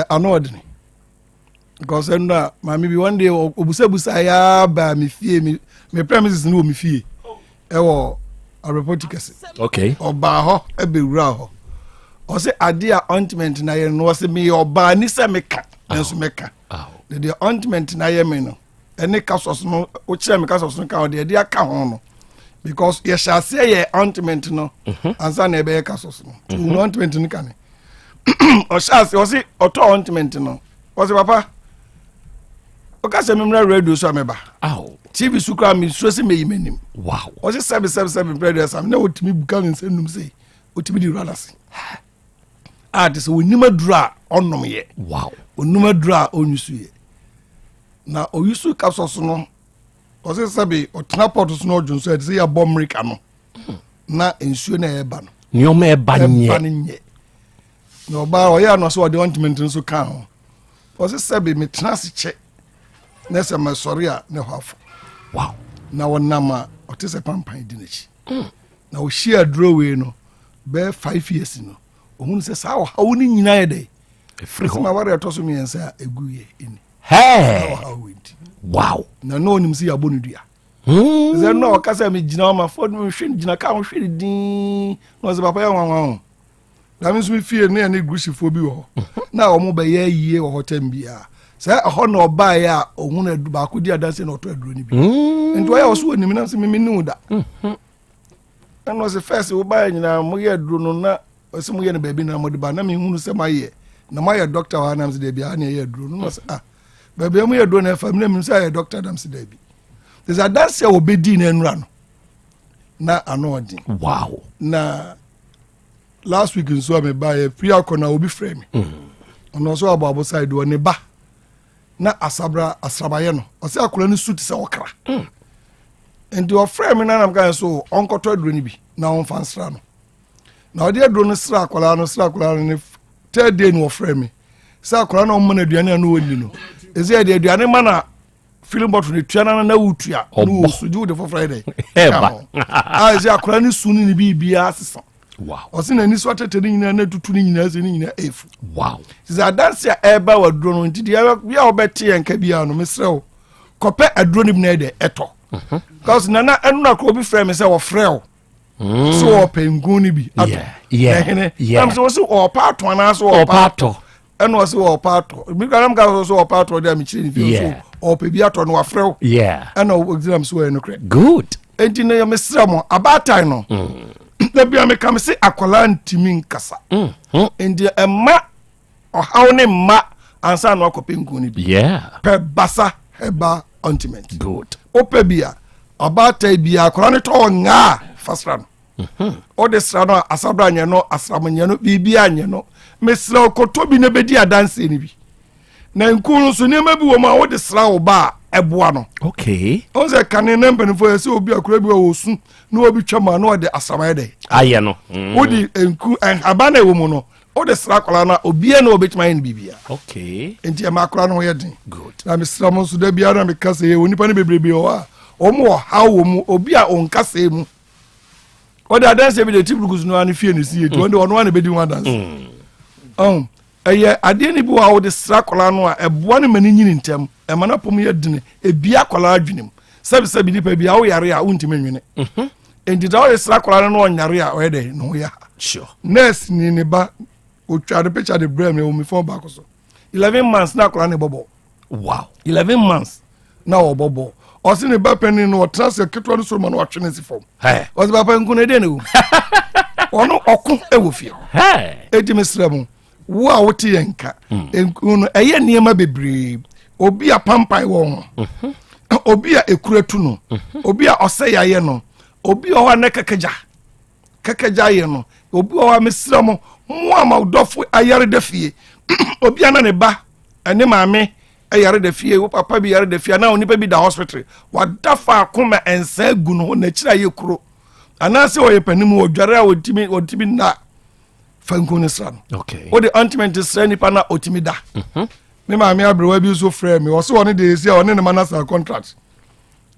ano ɔdene because ɛno a maame bi one day obusabusa ya baa me fie me me premises no wɔ me fie ɛwɔ abrepɔti kɛse okay ɔbaa hɔ ɛbɛwura hɔ ɔsɛ adeɛ a ointment na yɛ no ɔsɛ meyɛ ɔbaa ni sɛ meka nanso mɛka na deɛ ointment na yɛ me no ɛne kasɔs no wokyerɛ me kasɔs no ka ɔde ɛde aka ho no because yɛhyɛ aseɛ yɛ ointment no mhm. ansa na ɛbɛyɛ kasɔs no nti mm ointment no ka ne ɔhyɛ aseɛ ɔse ɔtɔ ointment no ɔse papa ɔka sɛ memmra radio so a mɛba tv so koraa mesuro sɛ mɛyi m'anim ɔse sɛbe sɛbe sɛbe mprɛ deɛ sam na ɔtumi buka ne nsɛ num sei ɔtumi de wura no ase a te sɛ ɔnim aduro a ɔnom yɛ ɔnim aduro a ɔnyusu yɛ na ɔyusu kasɔ so no ɔsɛ sɛbe ɔtena pɔt so na ɔdwo nso ɛte sɛ yɛabɔ mmirika no na nsuo na ɛba no nneɛma ɛba nyɛ ɛba no nyɛ na ɔbaa ɔyɛ ano sɛ ɔde ɔntiment nso ka ho ɔsɛ sɛbe metena ase kyɛ na sɛ mɛsɔre a na ɛhɔ afɔ wow na ɔnam a ɔte sɛ pampan di n'akyi hmm. na ɔhyia aduro wei no bɛyɛ five years no ɔhunu sɛ saa ɔhaw no nyinaa yɛ dɛ ɛfiri hɔ ma ware ɛtɔ so mmiɛnsa a ɛgu yɛ ɛni Hey! Wow. Na no onim sɛ yɛabɔ no dua. Hmm. Sɛ no ɔka sɛ megyina hɔ ma fɔ mehwɛ no gyina ka ho hwɛ no din na ɔsɛ papa yɛ nwanwa ho. Na me nso me fie ne ɛne Greecefoɔ bi wɔ hɔ. Mhm. Na wɔn bɛyɛ yie wɔ hɔ tɛm biara. Sɛ ɛhɔ na ɔbaeɛ a ɔhunu adu baako di adanse na ɔtɔ aduro no bi. Hmm. Nti ɔyɛ ɔso onim nam sɛ mimi ne wo da. Mhm. Ɛna ɔsɛ fɛs wobaeɛ nyinaa moyɛ aduro no na ɔsɛ moyɛ no baabi na mode ba na mehunu sɛ moayɛ na moayɛ dɔkta wɔ ha nam sɛ daabi ha ne ɛyɛ aduro no na ɔsɛ ah baabi a moyɛ aduro no ɛfa mi na menim sɛ ayɛ dɔkta nam sɛ daabi te sɛ adanse a wɔbɛdii no anura no na ano ɔden wow na last week nso a mebaeɛ firi akɔ na obi frɛ me mm. ɔno nso abɔ abo side wɔ ne ba na asabra asrabayɛ no ɔsɛ akwadaa no su te sɛ ɔkra mm. nti ɔfrɛ me nanam kan so ɔnkɔtɔ aduro no bi na ɔmfa nsra no na ɔde aduro no sra akwadaa no sra akwadaa no ne third day no ɔfrɛ me sɛ akwadaa no ɔmma no aduane a no ɔnni no ɛsɛ yɛde aduane ma na filling bottle no tua na na wotua na wɔsu gye wode foforɔ yɛ dɛ ɛka ho a ɛsɛ akwadaa no su ne ne biribiara sesa ɔse n'ani so atɛtɛ no nyinaa na tutu no nyinaa sɛ ne nyinaa ɛfu sɛ adanse a ɛreba wɔ aduro no nti deɛ bi a wobɛte yɛn nka biara no mesrɛ wo kɔpɛ aduro no bi na ɛdɛ ɛtɔ because nana ɛno na kɔ obi frɛ me sɛ wɔfrɛ wo mm. so ɔpɛ nku no bi atɔ ɛhene nam sɛ wɔsi ɔpɛ atɔ anaasɛ ɔpɛ atɔ ɛna ɔsi ɔpɛ atɔ ebi kora nam ka so so ɔpɛ atɔ de a mekyerɛ ne fie so ɔpɛ bi atɔ no wafrɛ wo ɛna ɔgyina m so ɔyɛ nokorɛ good enti no yɛ mesrɛ mo abaatan no mm. da bia meka me se akwadaa ntumi nkasa mm. enti ɛma ɔhaw ne mma ansa na wakɔpɛ nku no bi pɛ basa herbal ointment good. Wopɛ bi a, ɔbaatan biara akwadaa no tɔ ngaa a, fa sra no. Wode sra no a, asabra nyɛ no, asram nyɛ no, biribiara nyɛ no. Mesrɛ wo, kɔtɔ bi na bɛdi adanseɛ no bi. Na nku no nso, nneɛma bi wɔ mu a wode sra wo ba a, ɛboa no. Okay. Ɔn sɛ kane na mpanimfoɔ yɛ sɛ obi akora bi wɔ ɔsu na obi twa mu a na ɔde asram ayɛ dɛ. Ayɛ no. Wode nku nhaban na ɛwɔ mu no, wode sra akwadaa no a, obiara na ɔbɛtumi ayɛ no biribiara. Okay. Nti ɛma akwadaa no ho yɛ den. Good. Na mesrɛ mo nso da biara na meka sɛ yɛwɔ nnipa no bebrebe wɔ hɔ a wɔn wɔ haw wɔ mu, obi a ɔnkasa mu. Ɔde adanseɛ bi de ti burukusu no ara ne fie ne si yɛ ti, ɔno de ɔno ara na ɛbɛdi ho adanse. Ɔn ɛyɛ adeɛ no bi wɔ a wode sra akwadaa no a ɛboa no ma no nyini ntɛm, ɛma no apɔm yɛ dene, ebia akwadaa adwene mu. Sɛbisɛbi nipa bi a woyare a wontumi nwene. Nti sɛ wode sra akwadaa no na ɔnyare a ɔyɛ dɛ ne ho yɛ ha. Sure. Nurse ni ne ba otwa ne picture de brɛ me wɔ me phone baako so. 11 months na akwadaa no bɔ bɔɔl. Wow. 11 months na ɔbɔ bɔɔl. Ɔsi ne ba panyin no ɔtena ase ketewa no soro ma no watwe ne si fam. Ɔsi papa nku na ɛdɛn na ewu. Ɔno ɔko ɛwɔ fie hɔ. Eti mi srɛ mo wo a wote yɛn nka nku no ɛyɛ nneɛma bebree. Obi a pampan wɔ ho. Obi a ekura tu no. Obi a ɔsɛ yayɛ no. Obi a ɔwɔ a ne kɛkɛgya. Kɛkɛgya yɛ no. Obi wɔ hɔ a mesrɛ mo mo a mo dɔfo ayare da fie. Obi a na ne ba ɛne maame ɛyare da fie, wo papa bi yare da fie, anaa onipa bi da hospital, wada faako ma nsa agu no ho, n'akyiri ayɛ kuro, anaasɛ ɔyɛ panin mu, ɔdware a ɔntumi ɔntumi nna, fa nku no sra no. Okay. Wode ointment sra nipa na ɔtumi da. Me maame aberewa bi nso frɛ me, ɔse ɔne deɛ ɛsi a ɔne ne ma no asa contract.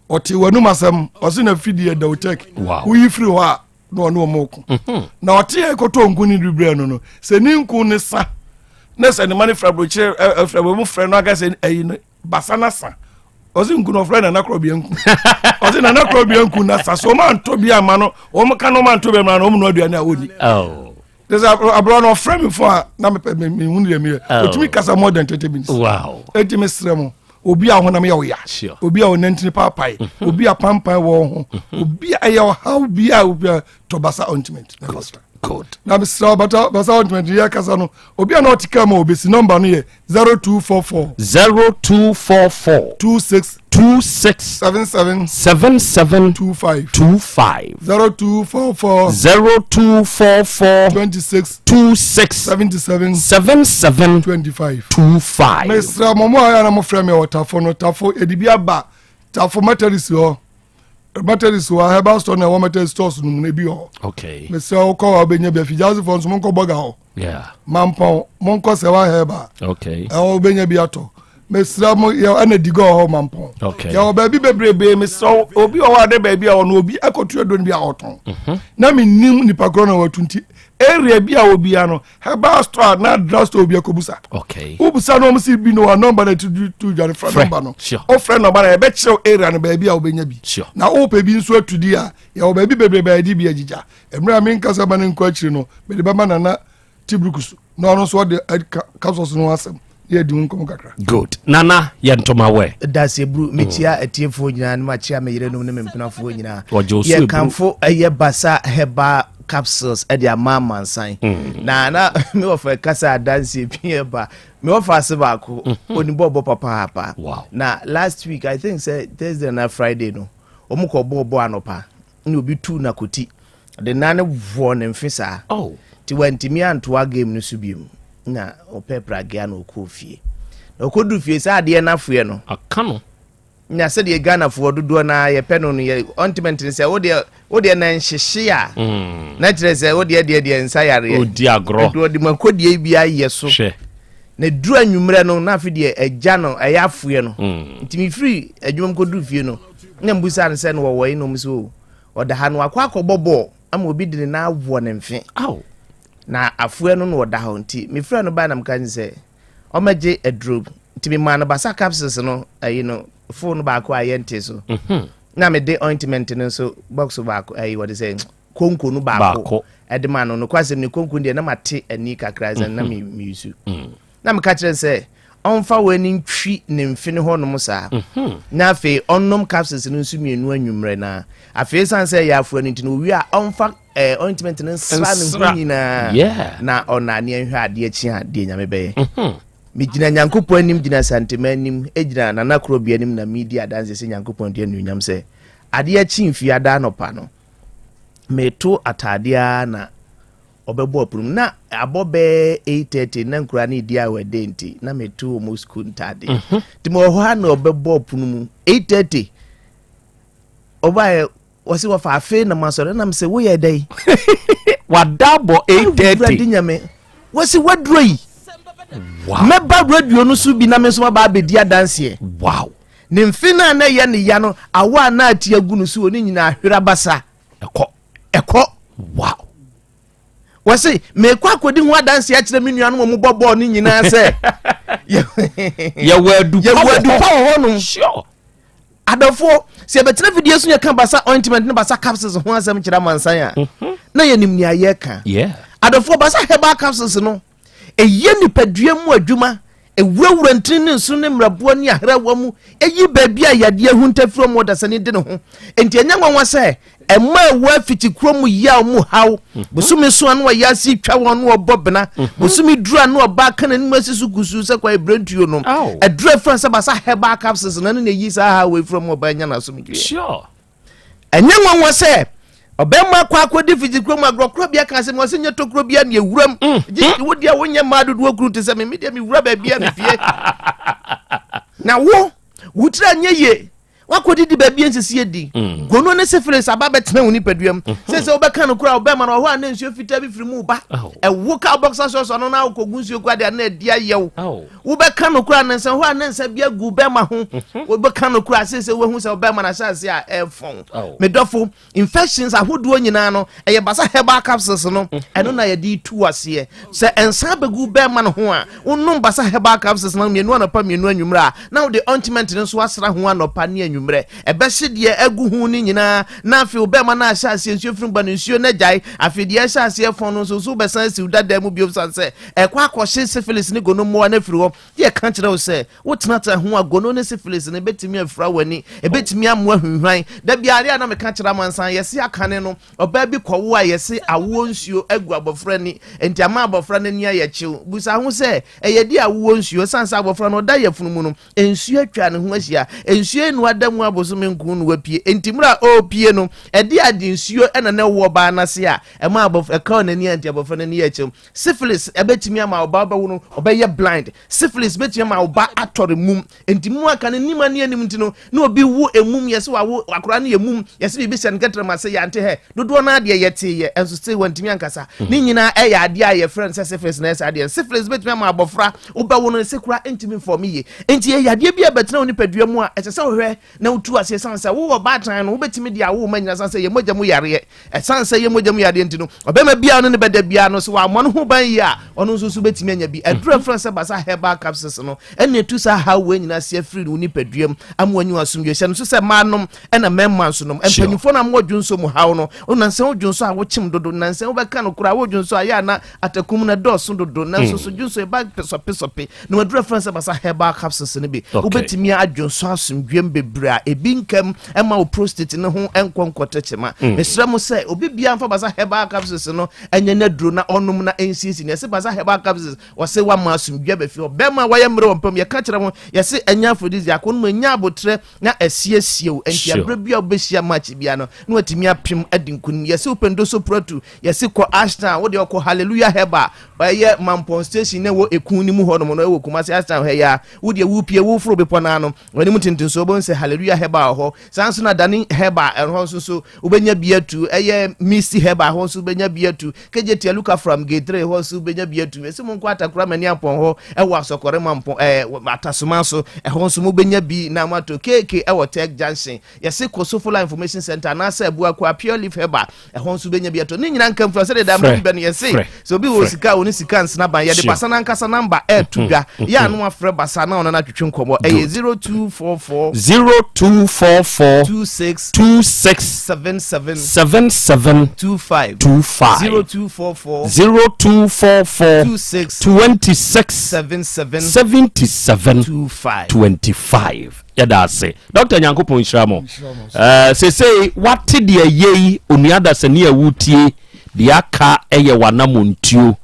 Ɔte w'anum asɛm, ɔse na fidie da otek. Wow. Woyi firi hɔ a na ɔne ɔmo ko. Na ɔte yɛ kɔtɔ nku ne de brɛ no no, sɛ ne nku ne sa na sɛ ne ma no fira burokyerɛ ɛ fira mu frɛ no aka sɛ ɛyi no basa na sa. Ɔse nku no ɔfrɛ nana korɔ bia nku. Ɔse nana korɔ bia nku na sa so ɔmo antɔ bi ama no, ɔmo ka no ɔmo antɔ bi ama no, ɔmo no aduane a ɔnni. Oh. Sɛ aborɔ no ɔfrɛ me fo a na mepɛ me me hu deɛ meyɛ. Oh. Ɔtumi kasa more than 30 minutes. Wow. Enti mesrɛ mo, obi a honam yɛ wo ya, Sure. obi a ɔnantini paapae, obi a pampan wɔ ho, obi a ɛyɛ ɔhaw bi a obi a tɔ basa ointment na fa sra. Good. Na mesrɛ wo bata basa ointment yɛ kasa no, obi a na ɔte kaa mu a obesi nɔmba no yɛ 0244 0244 26 26 77 77 25 25 0244 0244 26 26 77 77 25 25. Mesrɛ mo mo a yɛ na mofrɛ me wɔ tafo no, tafo yɛde bi aba tafo Methodist hɔ, Methodist hɔ herbal store na ɛwɔ Methodist stores no mu no ebi wɔ hɔ. Okay. Mesrɛ wo kɔ hɔ a wobɛnya bi. Afigyasefoɔ nso monkɔ bɔga hɔ. Yeah. Mampɔn monkɔ sɛwa herbal. Okay. Ɛwɔ wobɛnya bi atɔ. Mesrɛ mo yɛ ɛna diga wɔ hɔ Mampɔn. Okay. Yɛwɔ baabi bebrebe. Mesrɛ wo obi wɔ hɔ a de baabi a ɔno obi akɔtu aduro no bi a ɔtɔn. Na menim nipa korɔ na watu nti area bi a obia no herbal store na drug store obi akɔbusa. Okay. Wobusa no ɔmo si bi no wa nɔmba na tu tu dwane fra Frɛ. nɔmba no. Sure. Wofrɛ nɔmba na yɛbɛkyerɛw area no baabi a wobɛnya bi. Sure. Na wopɛ bi nso atu di a yɛwɔ baabi bebrebe a yɛde bi agyigya. Mmerɛ a menkasa ma no nkɔ akyiri no mede bɛma Nana Tibrukus na ɔno nso ɔde capsules no ho asɛm na yɛadi ho nkɔmmɔ kakra. Good. Nana yɛ ntoma wɛ. Daseburu, mekyia atiefoɔ nyinaa na makyia me yerenom ne me mpenafoɔ nyinaa. Wɔgye wo so eburu. Yɛkamfo ɛyɛ Basa Herbal Capsules ɛde ama amansan. Na na me wɔfa kasa adanseɛ bi ɛba. Me wɔfa ase baako, onim bɔɔlbɔ papaapa. Wow. Na last week, I think sɛ Thursday na Friday no, wɔn kɔ bɔɔlbɔ anɔpa. Na obi tuu n'akoti. Ɔde nan no wɔɔ ne mfe saa. Oh. Nti wantumi antoa game no so biom. Na ɔpɛ pragea na ɔkɔɔ fie. Na ɔkɔduru fie sɛ adeɛ no afoɛ no. Aka no. Na sɛdeɛ Ghanafoɔ dodoɔ no ara yɛpɛ no no yɛ ointment no sɛ wodeɛ wodeɛ na nhyehye a. Na kyerɛ sɛ wodeɛ deɛ deɛ nsa yareɛ. Ɔdi agorɔ. Ɛde ɔde makodie bi ayɛ so. Hwɛ. Na duru anwummerɛ no na afei deɛ agya no ɛyɛ afoɛ no. Nti mefiri adwuma mu kɔduru fie no na mbusa no sɛ no wɔwɔ yi na ɔmo sɛ o ɔda ha no wakɔ akɔbɔ bɔɔl ama obi de ne nan awɔ ne mfe. Aw. Na afoɛ no na ɔda hɔ nti mefrɛ no baa na meka ne sɛ ɔmɛgye aduro nti memaa no basa capsules no ayi no fo no baako a yɛnte so. Na mede ointment no nso box baako ayi wɔde sɛ konko no baako ɛde maa no. Nokwasɛm ni konko deɛ na mate ani kakra sɛ na me meyusu. Na meka kyerɛ sɛ ɔmfa wei no ntwi ne mfe no hɔnom saa. Na afei ɔnnom capsules no nso mmienu anwummerɛ na afei ɛsiane sɛ ɛyɛ afoa no nti no owie a ɔmfa eh, ointment no nsra ne ho nyinaa na ɔna aneɛ nhwɛ adeɛ kye a deɛ Nyame bɛyɛ. Megyina Nyankopɔn anim, gyina Santema anim, gyina Nana Korɔbea anim na meredi adanseɛ sɛ Nyankopɔn di anuonyam sɛ adeɛ akyi mfiada anɔpa no, meto ataadeɛ ara na ɔbɛbɔ apono mu. Na abɔ bɛyɛ 8:30 na nkura no redi awɛde nti na meto wɔn sukuu ntaadeɛ. Mhm. Nti mewɔ hɔ a na ɔbɛbɔ apono mu 8:30. Ɔbaeɛ wɔsi wɔfa afei na masɔre nam sɛ woyɛ dɛn. Wada bɔ 8:30. Awurade nyame wɔsi waduro yi. Wow. Mɛba radio no so bi na me nso maba abɛdi adanseɛ. Wow. Ne mfe no a na ɛyɛ ne ya no awɔ a na ate agu no so wɔ ne nyinaa ahwere abasa. Ɛkɔ. Ɛkɔ. Wow. Wɔsi mekɔ akɔdi ho adanseɛ akyerɛ me nuanom a wɔbɔ bɔɔl no nyinaa sɛ yɛwɔ adu pa wɔ hɔnom. Sure. Adɔfoɔ, sɛ yɛbɛtena fidie so yɛka basa ointment ne basa capsules ho asɛm kyerɛ amansan a, mhm. na yɛnim nea yɛka. Adɔfoɔ, basa herbal capsules no, ɛyɛ nipadua mu adwuma, ɛwurawura ntini ne nsono ne mmerɛboɔ ne ahrawa mu, ɛyi baabi a yadeɛ ahunta firi ɔmo ɔdasani de ne ho. Enti ɛnyɛ nwanwa sɛ Ɛma ɛwɔ afitikuro mu yaw mu haw. Mhm. Bosome so ano ɔyɛ ase twa wɔn no ɔbɔ bena. Mhm. Bosome duru ano ɔbaa ka n'anim asi so kusuu sɛ kwae berentuo no. Ɛduru afira sɛ basa herbal capsules na ne na eyi saa haw efura mu ɔbaa nya n'asomdwoeɛ. Sure. Ɛnyɛ nwanwa sɛ ɔbɛrima akɔ akɔdi fitikuro mu agorɔ korɔ bi aka asɛm ɔsɛ nyɛ tokuro bi a ne ewuram. Mm. Gye wo deɛ wonyɛ mmaa dodoɔ kuru te sɛ me me deɛ mewura baabi a mefie. Na wo wo tiri anyɛ yie. Woakɔdidi baabi a ɛnsɛ sɛ yɛdi. Mm. Gono ne syphilis aba bɛtena wo nipadua mu. Mm-hmm. Sɛ sɛ wobɛka no koraa wobɛma no ɔhɔ a na nsuo fitaa bi firi mu ba. Ɛwo ka boxer shorts ɔno na wokɔgu nsuo koraa deɛ na ɛdi ayɛw. Wobɛka no koraa ne nsa hɔ a na nsa bi agu bɛma ho. Mm-hmm. Wobɛka no koraa sɛ sɛ woahu sɛ wobɛma no ahyɛ ase a ɛfɔn. Medɔfo, infections ahodoɔ nyinaa no ɛyɛ basa herbal capsules no mhm. ɛno na yɛde tu aseɛ sɛ nsa bɛgu bɛrima no ho a wonom basa herbal capsules no mmienu anɔpa mmienu anwummerɛ a na wode ointment no nso asra ho anɔpa ne anwummerɛ ɛbɛhye deɛ agu ho no nyinaa na afei wo bɛrima no ahyɛ aseɛ nsuo firi ba no nsuo no agyae afei deɛ ɛhyɛ aseɛ fɔn no nso so wobɛsan asiw dada mu bio sane sɛ ɛkɔ akɔhye syphilis ne gonommoa no afiri hɔ Yɛ ka kyerɛ wo sɛ wotenatena ho a, gono ne syphilis no ebetumi afura w'ani, ebetumi amoa hwinhwan. Da biara a na meka kyerɛ amansan, yɛse akane no, ɔbaa bi kɔwo a yɛse awoɔ nsuo agu abɔfra ani, enti ama abɔfra no ani ayɛ kyew. Busa ho sɛ, ɛyɛ deɛ awoɔ nsuo? Ɛsiane sɛ abɔfra no ɔda yafunu mu no, nsuo atwa ne ho ahyia. Nsuo yi na wada mu abosome nkron na wapue. Enti mmerɛ a ɔrepue no, ɛdeɛ ade nsuo na na ɛwɔ ɔbaa no ase a ɛma abɔfra, ɛkaa n'ani a enti abɔfra no ani yɛ kyew. Syphilis ɛbɛtumi ama ɔba ɔbɛwo no ɔbɛyɛ blind. Syphilis bɛtumi ama ɔba atɔre mum. Nti mu aka no nim ne anim nti no na obi wo emum yɛsɛ wawo akwadaa no yɛ mum yɛsɛ biribi hyɛ no kɛtrɛma sɛ yɛante hɛ dodoɔ no adeɛ yɛtee yɛ ɛnso se wantumi ankasa. Mm. Ne nyinaa ɛyɛ adeɛ a yɛfrɛ no sɛ syphilis na ɛsɛ adeɛ. Syphilis bɛtumi ama abɔfra wobɛwo no se kora ntumi mfɔme yie. Nti ɛyɛ adeɛ bi a ɛbɛtena wo nipadua mu a ɛsɛ sɛ wohwɛ na wotu aseɛ sane sɛ wowɔ baatan no wobɛtumi de awo ma nyina sane sɛ yɛ mogya mu yareɛ. Ɛsiane sɛ ɛyɛ mogya mu yadeɛ nti no, ɔbarima biara a ɔne no bɛda biara no, sɛ wammɔ ne ho ban yie a, ɔno nso so bɛtumi anya bi. Aduru a ɛfrɛ no sɛ Basa Herbal Capsules no na ɛtu saa haw wei nyinaa ase afiri wo nipadua mu ama woanya asomdwoeɛ. Hyɛ no nso sɛ mmaa nom ɛna mmarima nso nom. Mpanimfoɔ no a mowɔ dwonsɔ mu haw no, nnansa wo dwonsɔ a wokyem dodo, nnansa wobɛka no koraa wo dwonsɔ a yɛ a na atakum no ɛdɔɔso dodo, nanso so dwonsɔ ɛba pesɔpesɔpe. Na waduru afrɛ sɛ basa herbal capsules no bi. Wobɛtumi adwonsɔ asomdwoeɛm bebree a ebi nkam ɛma wo prostate no ho nkɔ nkɔtɔ kyema. Mm. Mesrɛ mo sɛ obi biara mfa basa herbal capsules no ɛnyɛ n'aduro na ɔnom na ɛnsiesie no. Yɛse basa herbal capsules wɔse wama asomdwoeɛ bɛfi hɔ. Bɛrima a wayɛ mmerɛ wɔ mpam yɛka kyerɛ ho yɛse ɛnyɛ aphrodisiac no mu ɛnya abotrɛ na ɛsiesie wo. Ɛnti aberɛ bi a wobɛhyia match bia no na watumi apem adi nkonim. Yɛse wopɛ ndoso pratu yɛse kɔ Ashtown wode ɔkɔ Hallelujah Herbal Ɛyɛ Mampɔn station na ɛwɔ Ekun no mu hɔ nom no, ɛwɔ Kumasi Ashtown ha yi ara. Wo deɛ worepie, woreforo bepɔ no ara no, w'anim ntentensoɔ wobɛhu sɛ Hallelujah Herbal wɔ hɔ. Saa nso na Dani Herbal, ɛhɔ nso so wobɛnya bi atu. Ɛyɛ Misty Herbal, ɛhɔ nso wobɛnya bi atu. Kejetia Lukafram Gate 3, ɛhɔ nso wobɛnya bi atu. Mese monkɔ Atakora Maniampɔn hɔ, ɛwɔ Asɔkɔre Mampɔn, ɛɛ Atasoma so, ɛhɔ nso mobɛnya bi na moatɔ. KK ɛwɔ Tech Junction. Yɛse kɔ Sofola Information Centre anaasɛ Abuakwa Pure Leaf Herbal, ɛhɔ nso bɛnya bi atɔ. Ne nyinaa nka mfura sɛdeɛ daa mmerɛ bi bɛ no yɛse sɛ obi wɔ sika a ɔne sika nsena ban yɛde basa no ankasa namba ɛɛto mm-hmm. dwa yɛ ano afrɛ basa na ɔno no atwetwe nkɔmmɔ. Ɛyɛ 0244 0244 26 26 77 77 25 25 0244 0244 26 26 77 77 25 25. Yɛda ase Dɔkta, Nyankopɔn nhyira mo. Eh, sesei wate deɛ yei onua dasani a wotie deɛ aka ɛyɛ w'anamontuo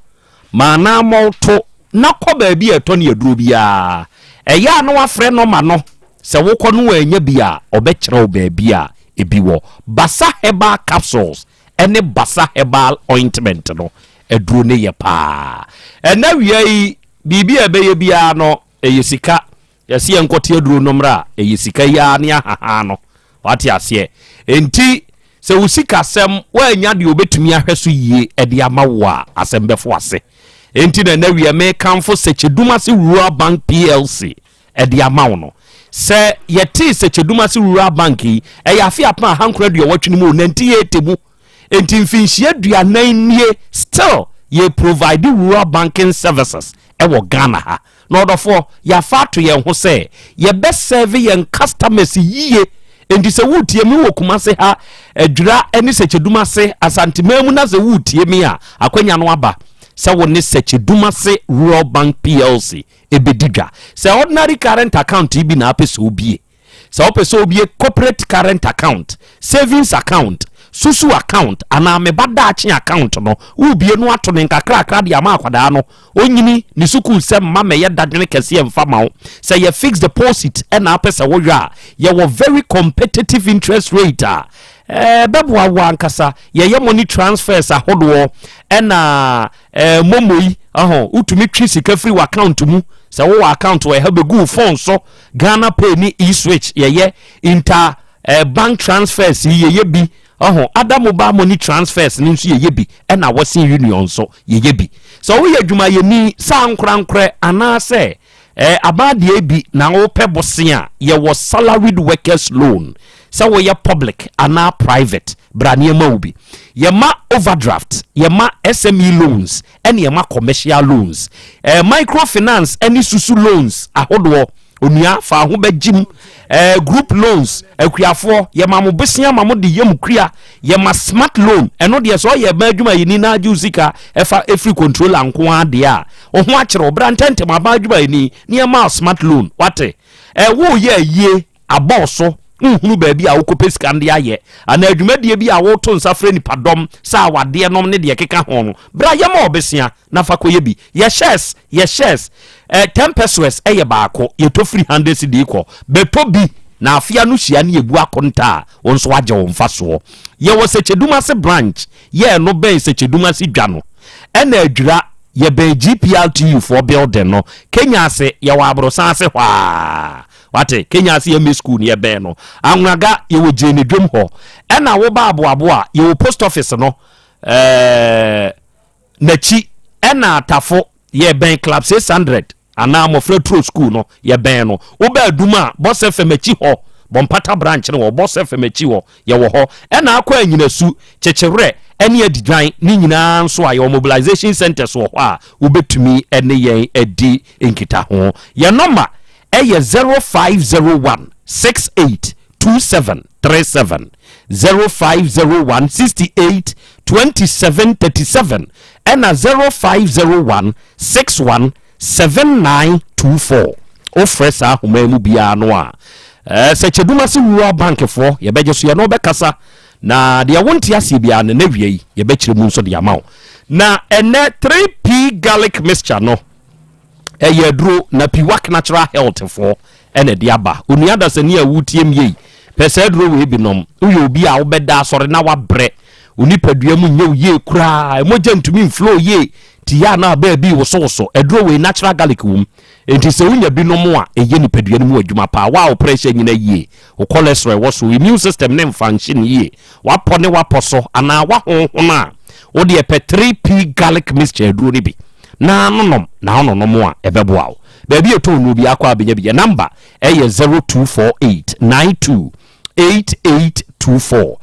ma anammɔn to. na kɔ baabi a ɛtɔ ne aduro biara. Ɛyɛ a na wafrɛ nɔma no, sɛ wokɔ no wannya bi a, ɔbɛkyerɛ wo baabi a ebi wɔ. Basa Herbal Capsules ne Basa Herbal Ointment no, aduro no yɛ paa. Ɛnɛ awia yi, biribi a ɛbɛyɛ biara no, ɛyɛ sika. Yɛse yɛnkɔte aduro no mmra a, ɛyɛ sika yi ara ne ahahan no. Wate aseɛ? Enti, sɛ wo sikasɛm, woannya deɛ ɔbɛtumi ahwɛ so yie de ama wo a, asɛm bɛfo ase. Enti na ɛnɛ awia mekamfo Sekyedumase Rural Bank PLC de ama wo no. Sɛ yɛtee Sekyedumase Rural Bank yi, ɛyɛ afe 1980 no mu o, 1980 mu. Enti mfinhyia aduanan nie still yɛ provide rural banking services wɔ Ghana ha. Na ɔdɔfoɔ, yɛafa ato yɛn ho sɛ yɛbɛ serve yɛn customers yie. Enti sɛ woretie me wɔ Kumase ha, Adwira ne Sekyedumase, Asanteman mu na sɛ woretie me a, akwanya no aba sɛ wo ne Sekyedumase Rural Bank PLC ɛbɛdi dwa. Sɛ ordinary current account yi bi na apɛ sɛ wobie, sɛ wopɛ sɛ wobie corporate current account, savings account, susu account anaa me ba daakye account no, wobie no ato ne nkakrakra de ama akwadaa no, ɔnyini ne sukuu sɛ mma mɛyɛ dadwene kɛseɛ mfa ma wo. Sɛ yɛ fixed deposit ɛna apɛ sɛ woyɔ a, yɛwɔ very competitive interest rate a ɛbɛboa wo ankasa. Yɛyɛ money transfers ahodoɔ ɛna momo yi ɔho, wotumi twe sika firi w'account mu sɛ wowɔ account wɔ ɛha bɛgu wo phone so. Ghana Pay ne e-switch yɛyɛ, inter bank transfers yi yɛyɛ bi ɔho, ada mobile money transfers no nso yɛyɛ bi, ɛna Western Union nso yɛyɛ bi. Sɛ woyɛ adwumayɛni saa nkorankorɛ anaasɛ abadeɛ bi na wopɛ bose a, yɛwɔ salaried workers loan. Sɛ woyɛ public anaa private, bra nneɛma wo bi. Yɛma overdraft, yɛma SME loans, ɛne yɛma commercial loans, microfinance ɛne susu loans ahodoɔ. Onua, fa ho bɛgyim. Group loans, akuafoɔ, yɛma mo besia ma mo de yɛ mo kua. Yɛma smart loan, ɛno deɛ sɛ ɔyɛ ɛbɛn adwuma yɛni na agye wo sika ɛfa ɛfiri controller nko ara deɛ a, wo ho akyerɛ wo, bra ntɛntɛm aban adwuma yɛni ne yɛma smart loan. Wate? Ɛwo yɛ ayie abɔɔ so, nhunu baabi a wokɔpɛ sika no de ayɛ anaa adwumadie bi a woto nsa frɛ nipadɔm sɛ awadeɛ nom ne deɛ keka ho no, bra yɛma ɔbɛsia na fa kɔyɛ bi. Yɛ shares, yɛ shares 10 pesewas ɛyɛ baako, yɛtɔ firi 100 cedi kɔ. Bɛtɔ bi na afea no hyia ne yɛbu akonta a, wo nso agye wo mfa soɔ. Yɛwɔ Sɛkyɛdumase branch, yɛɛ no bɛn Sɛkyɛdumase dwa no, ɛna Adwira yɛbɛn GPRTU foɔ building no. Kenya ase yɛwɔ aborosan ase hɔ a, wate? Kenya ase yɛ school no yɛbɛn no. Anwonaga yɛwɔ Gyene dwom hɔ, ɛna woba Aboaboa yɛwɔ post office no n'akyi, ɛna Atafo yɛbɛn Club 600 anaa Mmɔfra Turo school no yɛbɛn no. Woba Adum a, Bɔsɛ Fam akyi hɔ, Bɔmpata branch no wɔ Bɔsɛ Fam akyi hɔ, yɛwɔ hɔ. Ɛna akɔ Anyinasu, Kyekyewerɛ ɛne Adidwan ne nyinaa nso a, yɛwɔ mobilization centers wɔ hɔ a wobɛtumi ɛne yɛn adi nkitaho. Yɛn nɔma ɛyɛ 0501 68 27 37, 0501 68 27 37, ɛna 0501 61 7924. Wofrɛ saa ahoma mu biara no a, sɛ Kyɛdumase Rural Bankfoɔ yɛbɛgye so, yɛne wobɛkasa na deɛ wonte aseɛ biara no na wie yi yɛbɛkyerɛ mu nso de ama wo. Na ɛnɛ 3P Garlic Mixture no ɛyɛ aduro na Piwak Natural Health foɔ ɛna ɛde aba. Onua dasani a wotie m yei, pɛ saa aduro wei bi nom. Woyɛ obi a wobɛda asɔre na wabrɛ, onipadua mu nyɛ wo yie koraa, ɛmogya ntumi mflow yie, nti yɛ a na baabi wosowoso, aduro wei natural garlic wom, nti sɛ wonya bi nom a, ɛyɛ nipadua no mu adwuma paa. Wa wo pressure nyina yie, wo cholesterol ɛwɔ so, immune system ne mfunction yie, wapɔ ne wapɔ so anaa wahonhon a, wodeɛ pɛ 3P Garlic Mixture aduro no bi na nonom, na wononom a ɛbɛboa wo. Baabi ɛtɔn no bi akɔ a bɛnya bi. Yɛ number ɛyɛ 0248 92 8824.